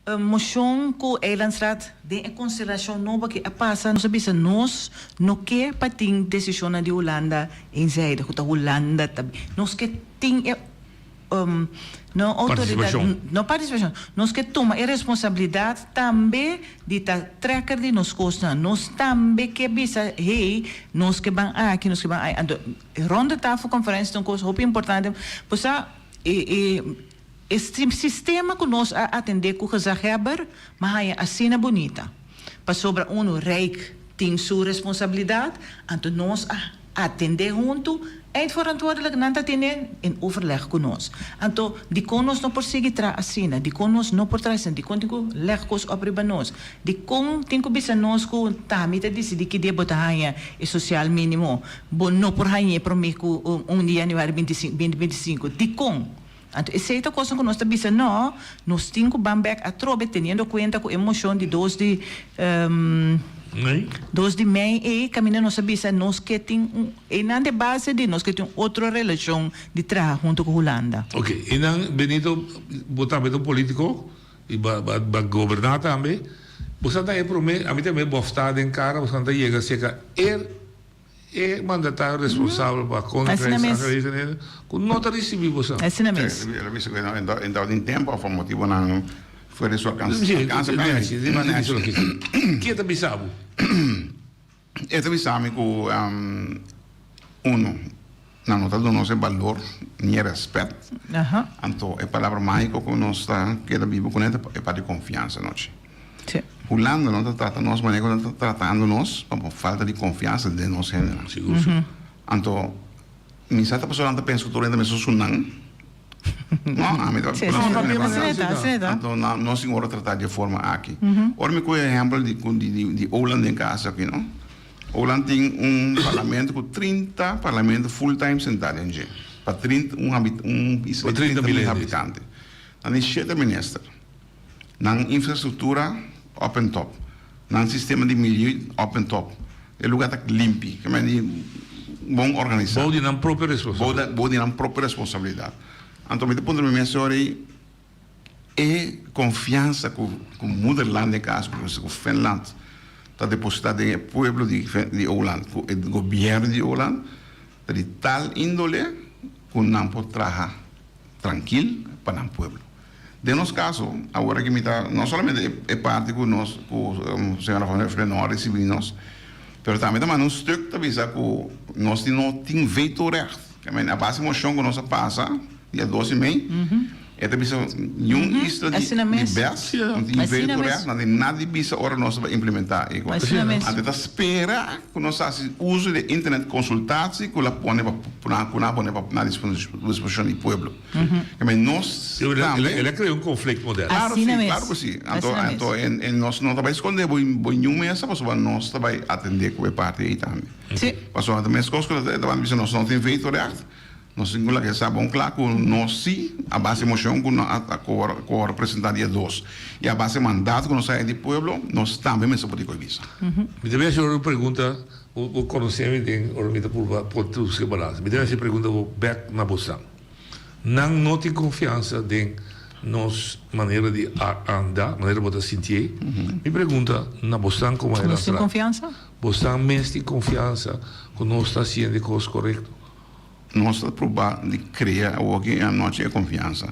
mocion cu Eilandsraad den e constelacion nobo aki a pasa, nos a bisa nos no ke pa tin decisionnan di Hulanda eenzijdig, cu ta Hulanda ta, nos ke tin e No autoridad, no participacion. Nos ke tuma e responsabilidad tambe di ta trekker di nos cosnan. Nos tambe ke bisa, hey, nos ke ban aki, nos ke ban aya. Anto, ronde tafel conferencia ta un cos hopi importante. Bo sa, e, e, e sistema cu nos a atende cu gezaghebber, m'a haya asina bunita. Pasobra uno, Rijk tin su responsabilidad, anto nos a. Atendé huntu, eindverantwoordelijk nan ta tene in overleg ku nos. Anto, dikon nos no por sigui traha asina? Dikon nos no por traha asina? Dikon tin ku lèg kos òp riba nos? Dikon tin ku bisa nos ku ta mi ta disidí ki dia bo ta haña e sosial mínimo? Bo no por hañ'é promé ku un di yanüari binti 2025. Dikon? Anto esei ta kosnan ku nos ta bisa no, nos tin ku ban bèk atrobe teniendo kuenta ku e moshon di dos di dos di mei ei kaminda nos a bisa nos ke tin un einan de base di nos ke tin un otro relashon di traha huntu ku Hulanda. Ok, einan Benito bo tambe ta un politiko i ba ba ba goberná tambe, bo sa ta e promé, ami tambe bòftá den kara, bo sa ta yega serka e. E mandatario responsabel pa Koninkrijksaangelegenheden ku no ta risibí boso. Asina mes. El a bisa ku e tabatin tempu òf pa motibunan fuera di su alkanse. Ke ta bisa bo? E ta bisa mi ku uno, nan no ta duna nos e balor ni e rèspèt. Anto e palabra mágiko ku nos ta keda biba kuné ta e parti konfiansa nochi. Hulanda no ta trata nos manera ku nan ta tratando nos pa por falta di konfiansa den nos hendenan. Sigur si. Anto mi sa ta pasobra nan ta pensa ku tur hende mester su nan. No, ami ta Anto nan nos tin ora trata di e forma aki. Ora mi kohe ehèmpel di di Oland den kas aki no. Oland tin un parlamento ku 30 parlamento full time sentá den dje pa 30 un un isla di 30 mil habitante. Nan tin shete minister. Nan infrastructura op en top. Nan sistema di milieu op en top. E lugar ta limpi, ke men di bon organisa. Bou di nan propio responsabilidad. Bou di nan propio responsabilidad. Anto mi ta puntra mi mes ora ei, e confiansa cu cu moederland den caso cu Finland ta deposita den e pueblo di di Oland, cu e gobierno di Oland ta di tal indole cu nan por traha trankil pa nan pueblo. Den nos kaso, awor aki mi ta, no solamente e parti ku nos, ku señora Van Huffelen no a risibí nos, pero tambe ta manda un stuk ta bisa ku nos tin no tin vetorecht. Ke men a base moshon ku nos a pasa dia dos di mei, e ta bisa niun isla di bes no tin vetorecht, nan tin nada di bisa ora nos ta bai implementá e kos. Anto e ta spera ku nos hasi uso di e internet konsultatie ku la pone pa, ku nan a pone pa na disposishon di pueblo. Keme nos tambe. El a crea un conflict moderno. Claro si, claro cu si. Anto, anto en, en nos no ta bay sconde bo, bo niun mesa pasobra nos ta bay atende cu e parti ey tambe. Si. Pasobra ta mescos cu ta ban bisa nos no tin vetorecht, nos tin cu laga e sa bon cla cu nos si a base mocion cu no a cu a representa dia dos y a base mandato cu nos a haya di pueblo nos tambe mester por di coy bisa. Mi ta bay haci un pregunta, bo, bo conoce mi den ora mi ta purba por busca balance. Mi ta bay haci pregunta bo bek na bosan. Nan no tin konfiansa den nos manera di anda, manera bo ta sintié. Mi pregunta na bosnan komo Nos tin Eilandsraad, konfiansa? bosnan mes tin konfiansa ku nos ta hasiendo e kos korekto? Nos ta proba di krea awoki e anochi e konfiansa.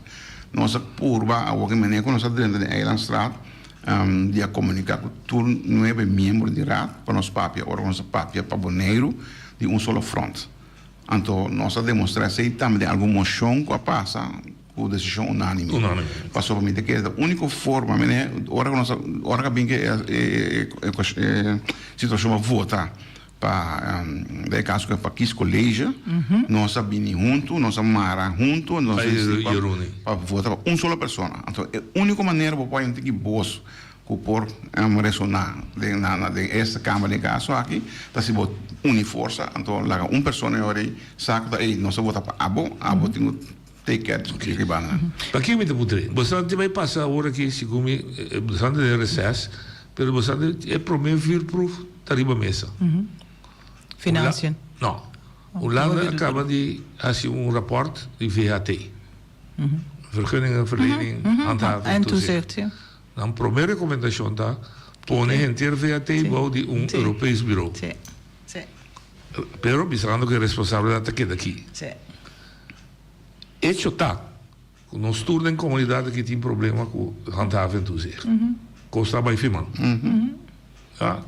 Nos a purba awoki manera ku nos a drenta den Eilandsraad di a komuniká ku tur nuebe miembro di raad pa nos papia ora ku nos a papia pa Boneiru di un solo front. Anto nos a demostrá esei tambe den algun moshon ku a pasa ku desishon unánime. Unánime. Pasobra mi ta kere ta úniko forma, mene, ora ku nos a, ora ku a bin ku e e situashon pa vota. Pa den e kaso ku pa kiescollege nos a bini huntu, nos a mara huntu, nos a disidí pa pa vota pa un solo persona. Anto e úniko manera bo por haña un tiki bos ku por resoná den na den esta kamer den e kaso aki ta si bo uni forsa anto laga un persona e ora ei sa ku ta ey nos a vota pa abo, abo tin ku take care di riba nan. Pakiko mi ta puntra? Bo sa tin bai pasa awor aki segun mi bo sa den reces pero bo sa e prome vuurproef ta riba mesa. Financiën. No. Hulanda a caba di haci un rapport di VHT. Vergunningenverlening, handhaving en toezicht. Nan prome recomendacion ta pone henter VHT bou di un Europees bureau. Pero bisando cu e responsabilidad ta keda aki. Hecho ta cu nos tur den comunidad aki tin problema cu handhaving en toezicht. Cos ta bay firman. Ya,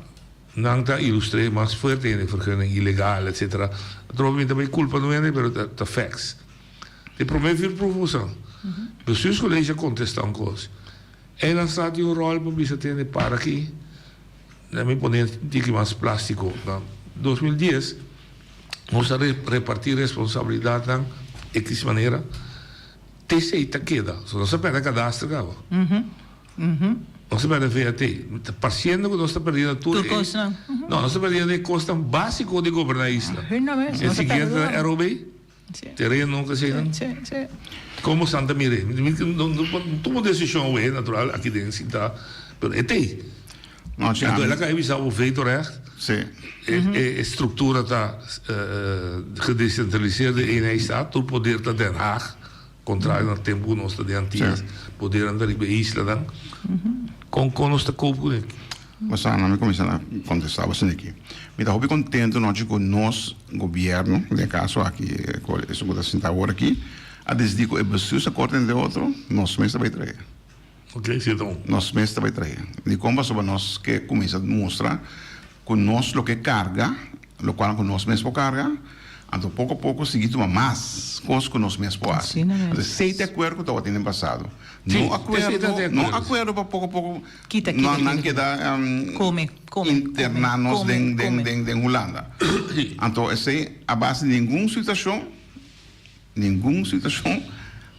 nan ta ilustr'é mas fuerte hende vergunning ilegal etcetera. Atrobe mi ta bay culpa no hende pero ta facts. Di prome vuurproef usa. Bestuurscollege a contesta un cos. Eilandstraat tin un rol pa bisa tende para aki. Nan mi pone un tiki mas plastico. Na 2010 nos a reparti responsabilidadnan X manera. T'esey ta keda. So nos a perde cadastre caba. Nos ta perde VAT. Ta parciendo cu nos ta perdiendo tur e. Tur cosnan. No, nos ta perdiendo e cosnan basico di goberna e isla. E siguiente ta ROB, tereno, keseynan. Como Santa mire? No tuma decision awe, natural, aki den sinta, pero e t'ey. Anto el a cay bisa bo vetorecht. E structura ta gedecentraliseerde eenheidsstaat, tur poder ta Den Haag. Contrario na tempo cu nos ta den Antillas, podernan ta riba e islanan. Con con nos ta cope cu esaki? Basa, mi cuminsa na contesta bo esaki. Mi ta hopi contento nochi cu nos gobierno, den e caso aki cu esun cu ta sinta awor aki, a decidi cu e bestuursakkoord entre otro nos mes ta bay trae. Ok, si ta bon. Nos mes ta bay trae. Dicon? Pasobra nos ke cuminsa mustra Ku nos lo ke karga, lokual ku nos mes por karga, anto poko poko sigui tuma mas kos ku nos mes por hasi. Anto esei ta e akuerdo ku tabatin den pasado. No akuerdo, no akuerdo pa poko poko nan keda interná nos den den den Hulanda. Anto esei a base di ningun situashon, Ningun situacion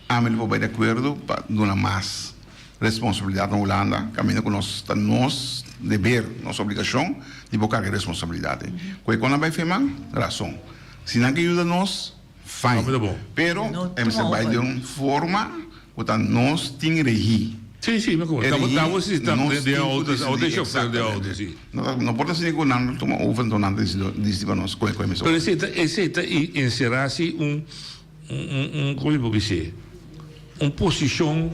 ami lo por bay di acuerdo pa duna mas responsabilidad na Hulanda caminda cu nos ta nos deber, nos obligacion di por carga e responsabilidad ey. Cu e con nan bay firma? Razon. Si nan ke yuda nos, fine. Pero e mester bay den un forma cu ta nos tin regi. Sí, sí, mi acuerdo. E regi, Tabo si ta nos de tin cu auto, decidi, auto chofer de auto, exactamente. sí. No, no por ta asina cu nan lo tuma over enton nan ta decidi pa nos cu e mester Pero esey ta, esey ta encera si un, un, un, como mi por bis'é? Un posicion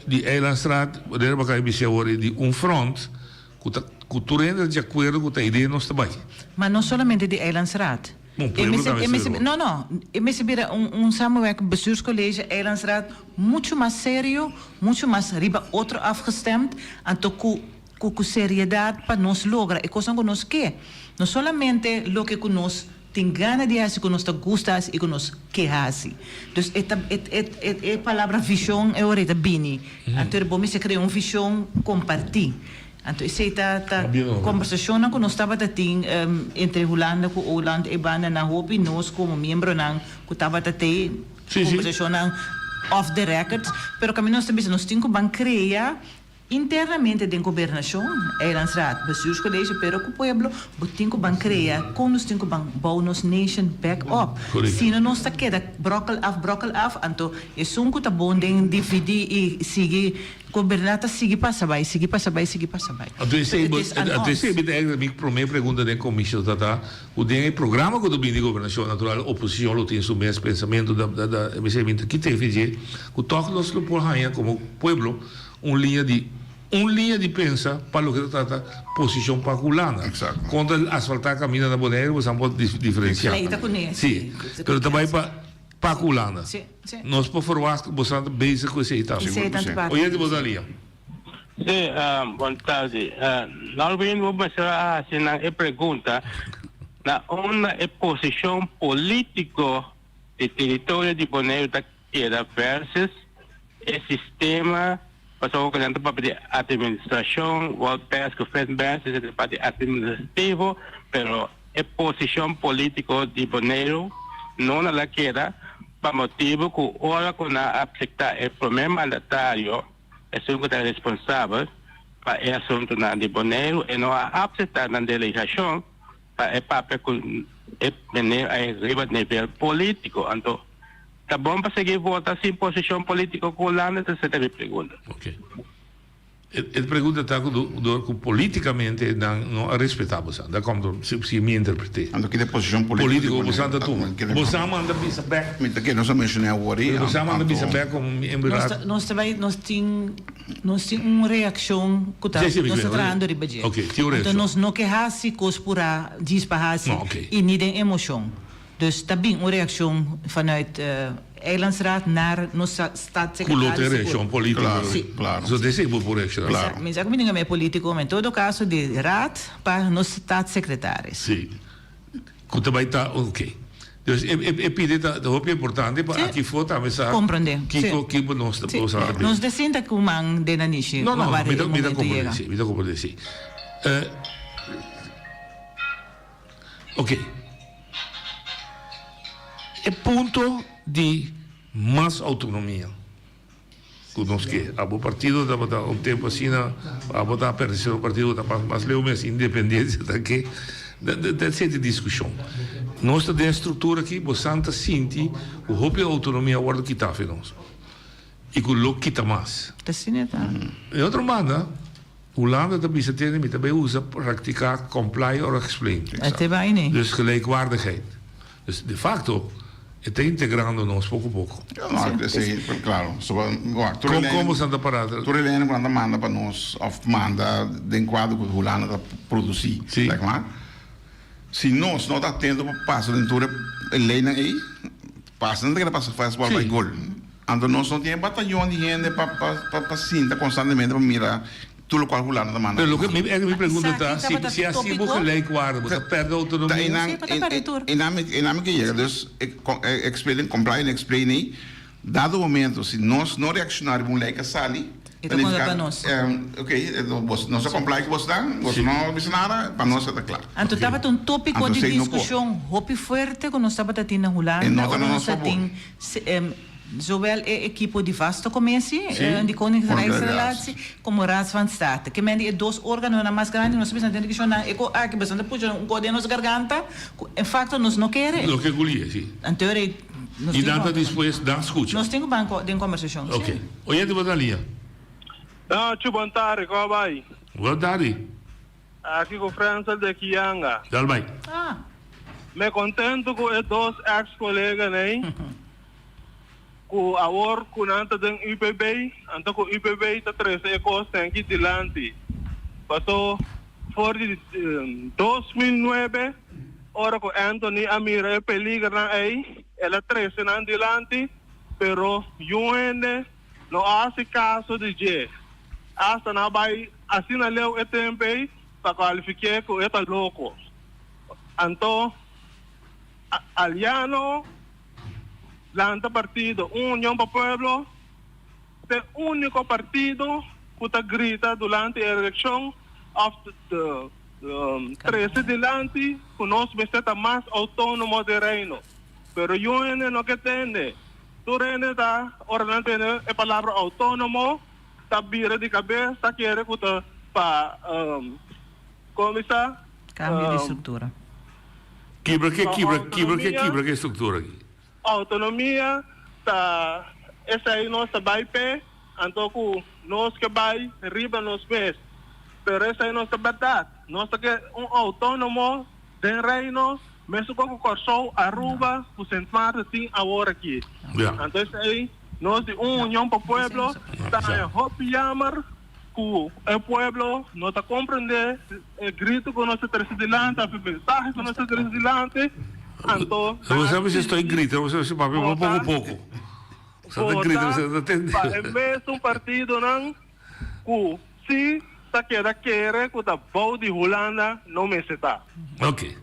di Eilandstraat, manera bo acaba di bis'é awor, di un front cu ta, cu tur hende ta di acuerdo cu ta idea nos ta bay. Ma no solamente di Eilandsraad. Bon, E pueblo mester, tambe e mester, sero. no, no, e mester bira un, un samenwerking bestuurscollege, Eilandsraad, mucho mas serio, mucho mas riba otro afgestemd, anto cu, cu, cu seriedad pa nos logra e cosnan cu nos ke. No solamente loke cu nos tin gana di haci, cu nos ta gusta haci y cu nos ke haci. Dus e ta, e, e, e, e palabra vision e ora e ta bini. Anto bo mester crea un vision comparti. Anto esei ta ta kombersashonnan ku nos tabata tin entre Hulanda ku Oland e banda nan hopi nos komo miembronan ku tabata tei kombersashonnan off the record pero kaminda nos ta bisa nos tin ku ban krea internamente den gobernashon, Eilandsraad, Bestuurscollege pero ku pueblo bo tin ku ban krea kon nos tin ku ban bou nos nation back up sino nos ta keda brokkel af brokkel af anto esun ku ta bon den dividi i sigui Goberná ta sigui pasa bai, sigui pasa bai, sigui pasa bai. Anto esei bo, It is an anto esei ons. mi ta eigenlijk mi promé pregunta den komisio ta ta ku den e programa ku ta bini di gobernashon natural oposishon lo tin su mes pensamentu da da da mi esei mi ta kita efe dje ku tòg nos lo por haña komo pueblo un liña di un liña di pensa pa loke ta trata posishon pa ku Hulanda Exacto. kontra asfaltá kaminda na Boneiru bo san por diferensiá Pleita kuné, si si. pero ta bai pa Pa ku Hulanda. Sí, sí. Nos por verwacht ku boso ta bezig ku esei tambe. Esei ta parti. Oyente bo ta lia. Sí, bon tardi. Norwin bo mester a hasi nan e pregunta na unda e posishon politiko di teritorio di Boneiru ta keda versus e sistema pasobra ku nan ta papia di administrashon, World Best ku Fed Best esei ta parti administrativo pero. E posishon polítiko di Boneiru no na la keda pa motibu ku ora ku nan a apsektá e promé mandatario, esun ku ta responsabel pa e asuntunan di Boneiru, e no a apsektá nan delegashon pa e papia ku e meneer ei riba nivel polítiko. Anto ta bon pa sigui vota sin posishon polítiko ku Hulanda? Esei ta mi pregunta. E pregunta ta cu door cu politicamente nan no a respeta bosan. Dat komt door, si mi interprete. Anto kende posicion politico Politico bosan ta tuma. Bosan manda bisa bek. Mi ta kere nos a menciona awor ei. Bosan manda bisa bek como mi en berdad. Nos ta bay, nos tin, nos tin un reaccion cu ta, nos ta trahando riba dje. Ok, tin un reaccion. Anto nos no ke haci cos pura djis pa haci y ni den emocion. Dus ta bin un reaccion vanuit Eilandsraad naar nos staatssecretaris. Cu lo tin reaccion politico. Claro, si. Claro. So desey bo por reacciona. Claro. Mi sa cu mi tin e politico, ma en todo caso di raad pa nos staatssecretaris. Si. Cu ta bay ta, ok. Dus e e pide ta hopi importante pa aki for tambe sa. Comprende. Kico kico nos ta Si. Nos ta sinta cu man den nanishi. No, no, mi ta mi ta comprende si, mi ta comprende si. Ok. E punto di mas autonomia ku nos ke. Abo partido tabata un tempu asina, abo ta pertenesé un partido ku ta pas mas leu mes, independensia ta ke. Ta seti diskushon. Nos ta den e struktura aki, bosan ta sinti ku hopi autonomia a wòrdu kitá afe nos i ku lo kita mas. Asina ta. E otro banda. Hulanda ta bisa tende mi ta bay usa practica comply or explain. E te bay ne. Dus gelijkwaardigheid. Dus de facto e ta integrando nos poco poco. No, esey, claro. So, wak, tur e ley. Como Santa Parada. Tur e leynan cu nan ta manda pa nos of manda den cuadro cu Hulanda ta produci. Si. Zeg maar. Si nos no ta atento pa pasa den tur e leynan ey, pasa nan ta keda pasa fast ball bay gol. Anto nos no tin e batayon di hende pa pa pa sinta konstantemente pa mira tur lokual Hulanda ta manda. Pero loke mi mi pregunta ta si si asi bo gelijkwaardig bo ta perde autonomia? Ta einan einan einan mi ke yega dus e explain comply and explain ei dado momento si nos no reakshoná riba un lei ke a sali E ta konta pa nos. Ok nos a comply ku bosnan bos no bisa nada pa nos e ta kla. Anto tabata un topiko di diskushon hopi fuerte ku nos tabata tin na Hulanda ora nos a tin Zowel e ekipo di Vaste Commissie, di Koninkrijksrelatie, como Raad van State. Ke men di e dos organonan mas grandi nos ta bisa den dikishon e ko aki bastante pucha un ko den nos garganta ku en facto nos no kere. No ke gulie, si. Anto rei nos I tin nan ta dispues dan skucha. Nos tin ku ban den kombersashon, si. Ok. Oyente bo ta lia. Nacho, bon tardi, komo bai? Bon tardi. Aki ku Frensel de Kianga. Dal bai. Me contento ku e dos ex coleganan ku awor ku nan ta den UPB, anto ku UPB ta trece e cosnan aki dilanti. Paso for di 2009 ora ku Anthony a mira e peligernan ey, el a trece nan dilanti, pero yun hende no a haci caso di dje. Asta nan a bai asina leu e tempu ei pa kualifik'é ku e ta loko. Anto Aliano lanta partido Un Union pa Pueblo ta e úniko partido ku ta grita durante e elekshon òf trese dilanti ku nos mester ta mas outónomo den Reino. Pero yu hende no ke tende. Tur hende ta ora nan tende e palabra outónomo. Ta bira di kabes ta kere ku ta pa kuminsá. Kambio di struktura. Kibra ke kibra kibra ke kibra ke struktura aki. Outonomia ta esei nos ta bai p'e anto ku nos ke bai riba nos mes pero esei nos ta bèrdat nos ta ke un outónomo den reino mesun ku Kòrsou Aruba ku Sint Maarten tin awor aki anto esei Nos di un Union pa Pueblo ta haña hopi yammer ku e pueblo no ta komprendé e gritu ku nos ta trese dilanti òf e mensahe ku nos ta trese dilanti. Anto Bo sabi si estoy grita, bo sabi si papia bo poko poko. Bo ta grita, bo ta tende. Pa e mesun partidonan ku si ta keda kere ku ta bou di Hulanda no mester ta. Ok.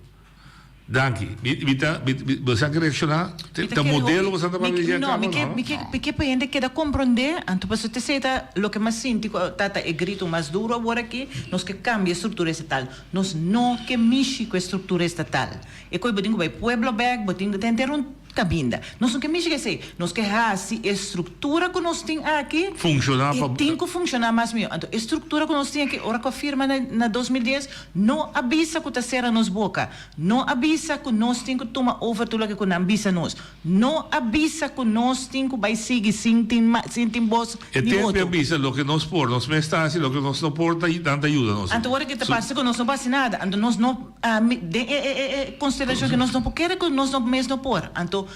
Danki. Mi mi ta mi mi bo sa ke reakshoná? Mi ta Ta kere modelo hopi bo sa ta mi papia dje no kaba mi ke no? mi ke mi ke pa hende keda komprondé anto pasobra te esei ta loke mi a sinti ku ta ta e gritu mas duru awor aki nos ke kambia e struktura estatal nos no ke mishi ku e struktura estatal e koe bo tin ku bai pueblo bèk bo tin ku ta henter un Caminda. Nos no ke mishi esei. Nos ke hasi e struktura ku nos tin aki Funshoná e pa. tin ku funshoná mas mihó. Anto e struktura ku nos tin aki ora ku a firma na na 2010 no a bisa ku ta sera nos boka. No a bisa ku nos tin ku tuma over tur loke ku nan bisa nos. No a bisa ku nos tin ku bai sigui sin tin sin tin bos E ni tempu a voto. bisa loke nos por, nos mes ta hasi, loke nos no por ta nan ta yuda nos. Anto ora ke ta Su. parse ku nos no por hasi nada. Anto nos no. Ami, den e e e konsiderashon ku nos no por kere ku nos no mes no por. Anto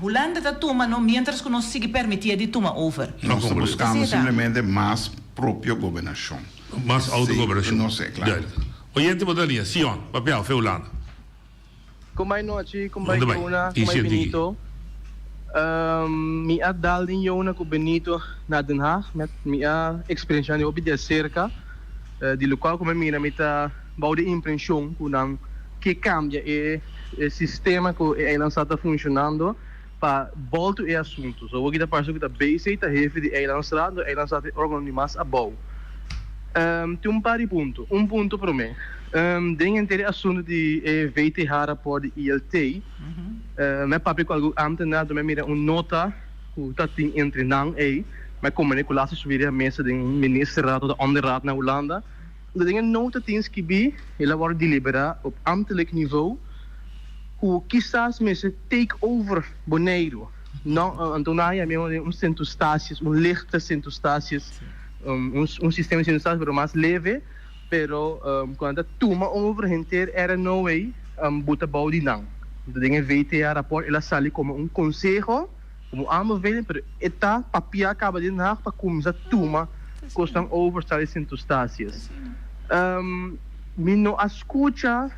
Hulanda ta tuma no mientras ku nos sigui permitié di tuma over. Nos ta buskando simplemente mas propio gobernashon. Mas autogobernashon. Sí, no sé, klaro. Oyente bo ta liña, Sion, papia fe Hulanda. Kumbai nochi, kumbai Unda bai? Yona, I kumbai Sien Tiki. Benito. Mi a dal den Yona ku Benito na Den Haag met mi a eksperenshá di hopi di aserka di lokual ku mi a mira mi ta Bou di impresion cu nan ke cambia e sistema cu e eilandsraad ta funcionando pa bolto e asunto. So awor ta parce cu ta BC ta hefe di eilandsraad, no eilandsraad ta e organo di mas abou. Tin un par di punto. Un punto prome, den henter e asunto di e VTH rapport di ILT, mi a papia cu algun ambtenaar, mi a mira un nota cu ta tin entre nan ey, mi a comprende cu laatste subida e mesa den ministerraad of de onderraad na Hulanda. Den e nota tin skibí, el a wòrdu deliberá op ambtelijk niveau ku kisas mester take over Boneiru. No, anto nan a yam'é un Sint Eustatius, un lichte Sint Eustatius, un sistema di Sint Eustatius pero mas leve, pero ku nan ta tuma over henter RNO ei buta bou di nan. Anto den e VTA rapport el a sali komo un konseho. Como aanbeveling, pero e ta papia caba den Haag pa cuminsa tuma cosnan over sali Sint Eustatius. Mi no a scucha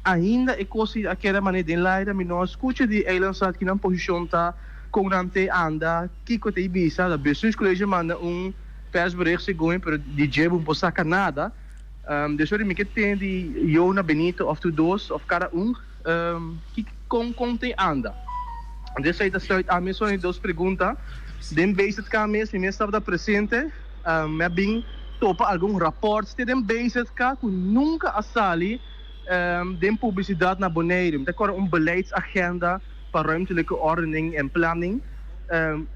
ainda e cos a keda mane den laira, mi no a scucha di Eilandsraad ki nan posicion ta, con nan te anda, kico te bisa. La Bestuurscollege manda un persbericht segun mi, pero di dje bo no por saca nada. Dus ora mi ke tende di Jona, Benito of tur dos of cada un. Ki kon kon te anda? Desei ta sluit a mes e dos pregunta. Den BZK mes mi mes tabata presente. Mi a bin topa algun raport te den BZK ku nunka a sali den publisidat na Boneiru. Mi ta kòrda un beleidsagenda pa ruimtelijke ordening en planning.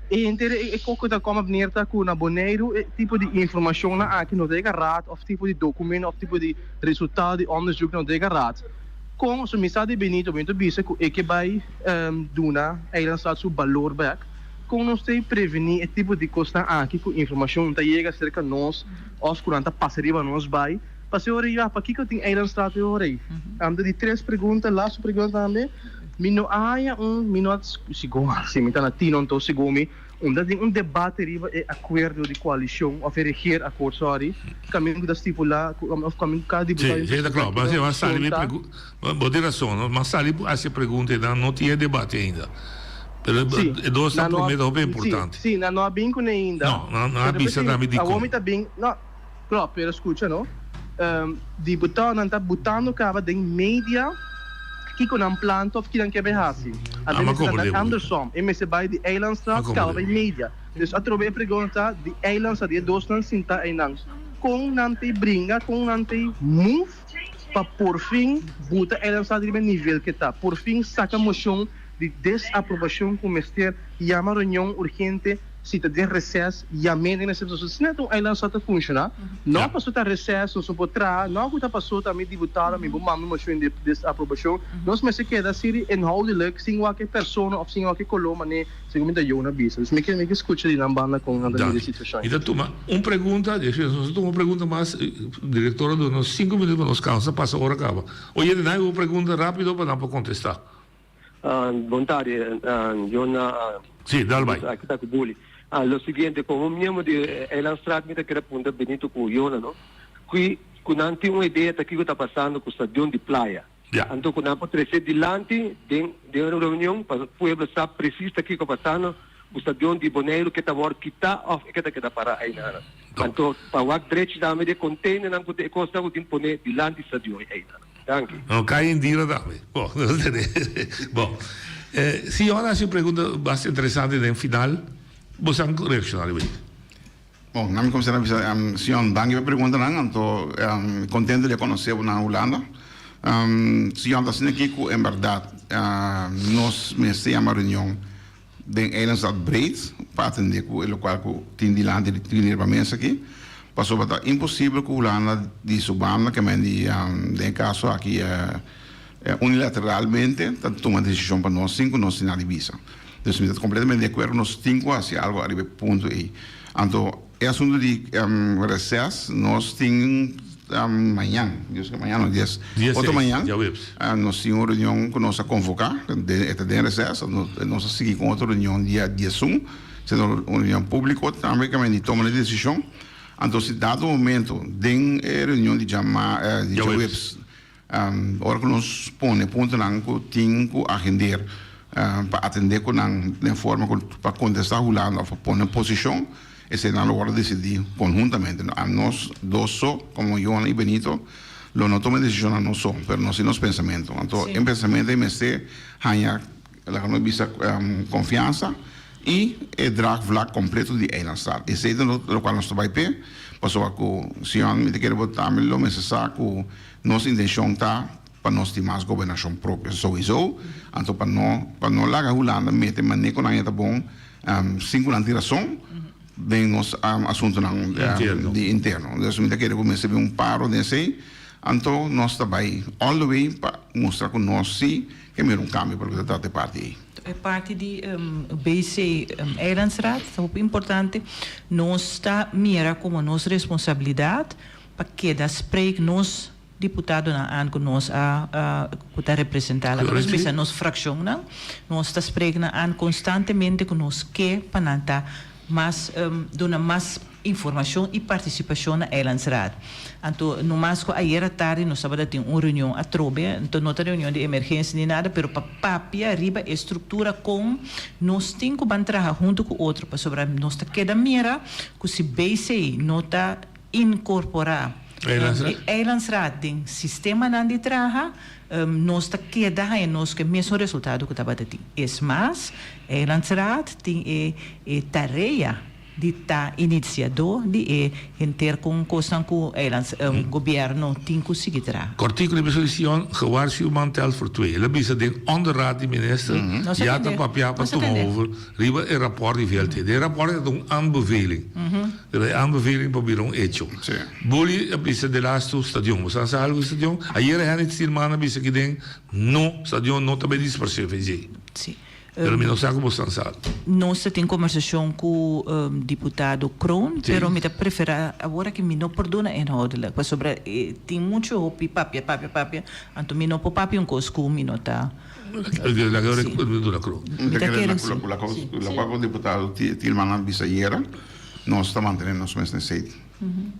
E henter e koko ta kòm op neer ta ku na Boneiru e tipo di informashonnan aki no ta yega raad òf tipo di dokumento òf tipo di resultado di onderzoek no ta yega raad. Kon su misa di Benito, Benito bisa ku e ke bai duna Eilandstraat su balor bek. Kon nos ta prevení e tipo di kosnan aki ku informashon ta yega serka nos òf ku nan ta pasa riba nos bai? Pas'e ora ya, pakiko tin Eilandstraat e ora ei? Anto di tres pregunta, lastu pregunta tambe, mi no a haña un, mi no a, sigur, si mi ta na tino anto sigur mi Unda tin un debate riba e akuerdo di koalishon òf e regeerakkoord, sorry, kaminda ku ta stipulá ku òf kaminda ku kada diputado Sí, sí, ta klaro. Mas mas sali mi pregu bo tin rason, no? Mas sali hasi e pregunta ei, nan no tin e debate ainda. Pero Sí, e dos ta nan no a promé ta hopi sí, importante. sí, nan no a bin kuné ainda. No, nan nan a Pero bisa p'esei tambe awor dikon. mi ta bin, no, klòp, pero skucha no. Diputadonan ta butando kaba den media kiko nan plan ta of kinan ke bai hasi. Anto e mester ta nan andersom. E mester bai di Eilandstraat kaba bai media. Dus atrobe e pregunta ta di Eilandstraat di e dosnan sinta einan kon nan ta bringa kon nan ta move pa porfin buta Eilandstraat riba e nivel ke ta. Porfin saka moshon di desaprobashon ku mester yama reunion urgente. Si ta den reces, yam'é den reces pasobra si no ta un eiland sa ta funciona, no pasobra ta reces nos no por traha, no cu ta pasobra ta mi diputado mi bo manda un mocion di desaprobacion, nos mester keda así inhoudelijk sin wak e persona of sin wak e color mane segun mi ta Jona bisa. Dus mi ke mi ke scucha di nan banda con nan ta mira e situacion. Mi ta tuma un pregunta, despues nos ta tuma un pregunta mas, director a duna nos cinco minuut pa nos cansa pasa ora caba. Oyente nan un pregunta rapido pa nan por contesta. Bon tardi, Jona. Sí, dal bai. Aki ta ku Buli. Lo siguiente, komo miembro di Eilandstraat mi ta kere puntra Benito ku Jona, no? Kui ku nan tin un idea ta kiko ta pasando ku stadion di Playa. Ja. Anto ku nan por trese dilanti den den un reunion pa pueblo sa presis ta kiko pasando ku stadion di Boneiru ke ta wòrdu kitá òf e ke ta keda pará einan. Anto pa wak drechi tambe di e containernan ku ta e kosnan ku tin pone dilanti stadion einan. Danki. No, Kaya Indira tambe. Bon, nos tene. Bon. Si Johan hasi un pregunta basta interesante den final, bo sa reacciona riba dje. Bon, na mi kuminsá na bisa Sion, danki pa e preguntanan. Anto mi kontento di a konosé bo na Hulanda. Sion, ta asina aki ku en bèrdat nos mester yama reunion den Eilandstad breed pa atendé ku e lokual ku tin dilanti di tin riba mesa aki. Pasobra ta imposibel ku Hulanda di su banda, ke men di den e kaso aki unilateralmente ta tuma desishon pa nos sin ku nos tin nada di bisa. Dus mi ta completamente di acuerdo, nos tin cu haci algo ariba e punto ey. Anto e asunto di reces, nos tin mañan, Dios ke mañan no, dies, otro mañan, nos tin un reunion cu nos a convoca, e ta den reces, nos a sigui cu otro reunion dia diesun, siendo un reunion publico tambe ke men di toma di decision. Anto si dado momento den e reunion di djaweps, Ora ku nos pone puntonan ku tin ku agender pa atendé ku nan den forma ku pa kontestá Hulanda òf pa pone posishon, eseinan lo wòrdu disidí konhuntamente. Nos dos so, komo Yona i Benito, lo no tuma e desishonnan nos so, pero nos tin nos pensamentu. Anto e pensamentu ei mester haña, laga nos bisa, konfiansa i e draagvlak kompleto di Eilandstraat. Esei ta lokual nos ta bai p'e, pasobra ku Sion mi ta kere bo tambe lo mester sa ku Nos intencion ta pa nos tin mas gobernacion propio souiso, anto pa no pa no laga Hulanda mete mane cu nan e ta bon sin cu nan tin rason den nos asuntonan di interno. Dus mi ta kere cu mester bin un paro den esey, anto nos ta bay all the way pa mustra cu nos si ke mira un cambio pa loke ta trata e parti ey. E parti di BC Eilandsraad ta hopi importante. Nos ta mira como nos responsabilidad Pa keda spreek nos diputadonan aan ku nos a ku ta representá laga nos bisa nos frakshonnan, nos ta spreek nan aan konstantemente ku nos ke pa nan ta mas duna mas informashon i partisipashon na Eilandsraad. Anto no mas ku ayera tardi nos tabata tin un reunion atrobe, anto no ta reunion di emergensia ni nada pero pa papia riba e struktura kon nos tin ku ban traha huntu ku otro pasobra nos ta keda mira ku si BC no ta incorpora e Eilandsraad den sistemanan di traha, nos ta keda haña nos ku e mesun resultado ku tabata tin. Es mas, Eilandsraad tin e tarea di ta iniciadó di e henter kon kosnan ku Eilands gobierno tin ku sigui traha. Kòrtiku riba e solucion, Gewaarschuw man telt voor twee. El a bisa den onderraad di minister ya ta papia pa tuma over riba e rapòrt di VLT. Den e rapòrt e ta un aanbeveling. Pero e aanbeveling por bira un hecho. Bully a bisa de laatste stadion. Bo sa sa algo di stadion? Ayera Henry Stilman a bisa kiden no, stadion no ta bay disparce VJ. Si. Pero mi no sa ku bo san sa. Nos ta tin kombersashon ku diputado Kroon, pero mi ta prefera awor aki mi no por duna inhoudelijk pasobra tin mucho hopi papia papia papia anto mi no por papia un kos ku mi no ta. Laga ora ku duna Kroon. Mi ta kere si. Lokual ku diputado Tilman a bisa ayera. Nos ta mantene nos mes neseit.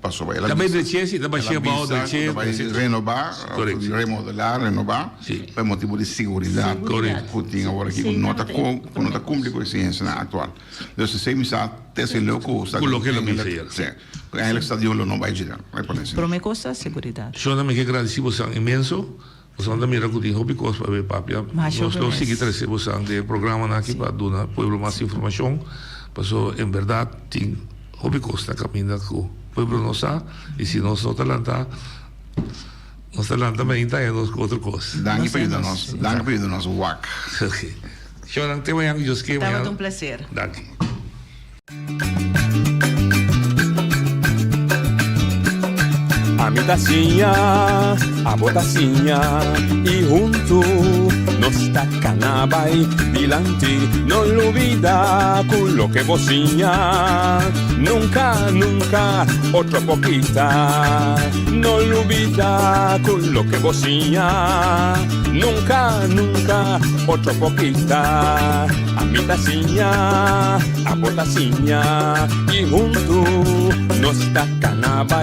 Pasobra el a Ta bai bisa, dreche si, ta bai el a shebao bisa ku dreche. ta bai renobá, Correct. remodelá, renobá, pa e motibu di siguridat Correct. ku tin awor aki, ku no ta ku ku no ta kumpli ku eksigensianan aktual. Dus esei mi sa te esei leu ku Ku stadion loke el a bisa eigenlijk, ayer. si, ku eigenlijk stadion lo no bai djina, bai pone asina. Prome kos ta seguridat. Shona mi ke gradisi bosan inmenso. Bosan ta mira ku tin hopi kos pa be papia. Nos lo sigui trese bosan den e programanan aki pa duna pueblo mas informashon. Paso en bèrdat tin hopi kos na kaminda ku pueblo no sa i si nos no ta lanta nos ta lanta mainta haña nos ku otro kos. Danki pa yuda nos. Danki pa yuda nos wak. Oke. Shownan te mañan ku Dios ke. Tabata un plaser. Danki. Ami ta siña, abo ta siña y huntu nos ta cana bay dilanti. No lubida cu loke bo siña nunca, nunca otro por kita. No lubida cu loke bo siña nunca, nunca otro por kita. Ami ta siña, abo ta siña y huntu nos ta cana bay.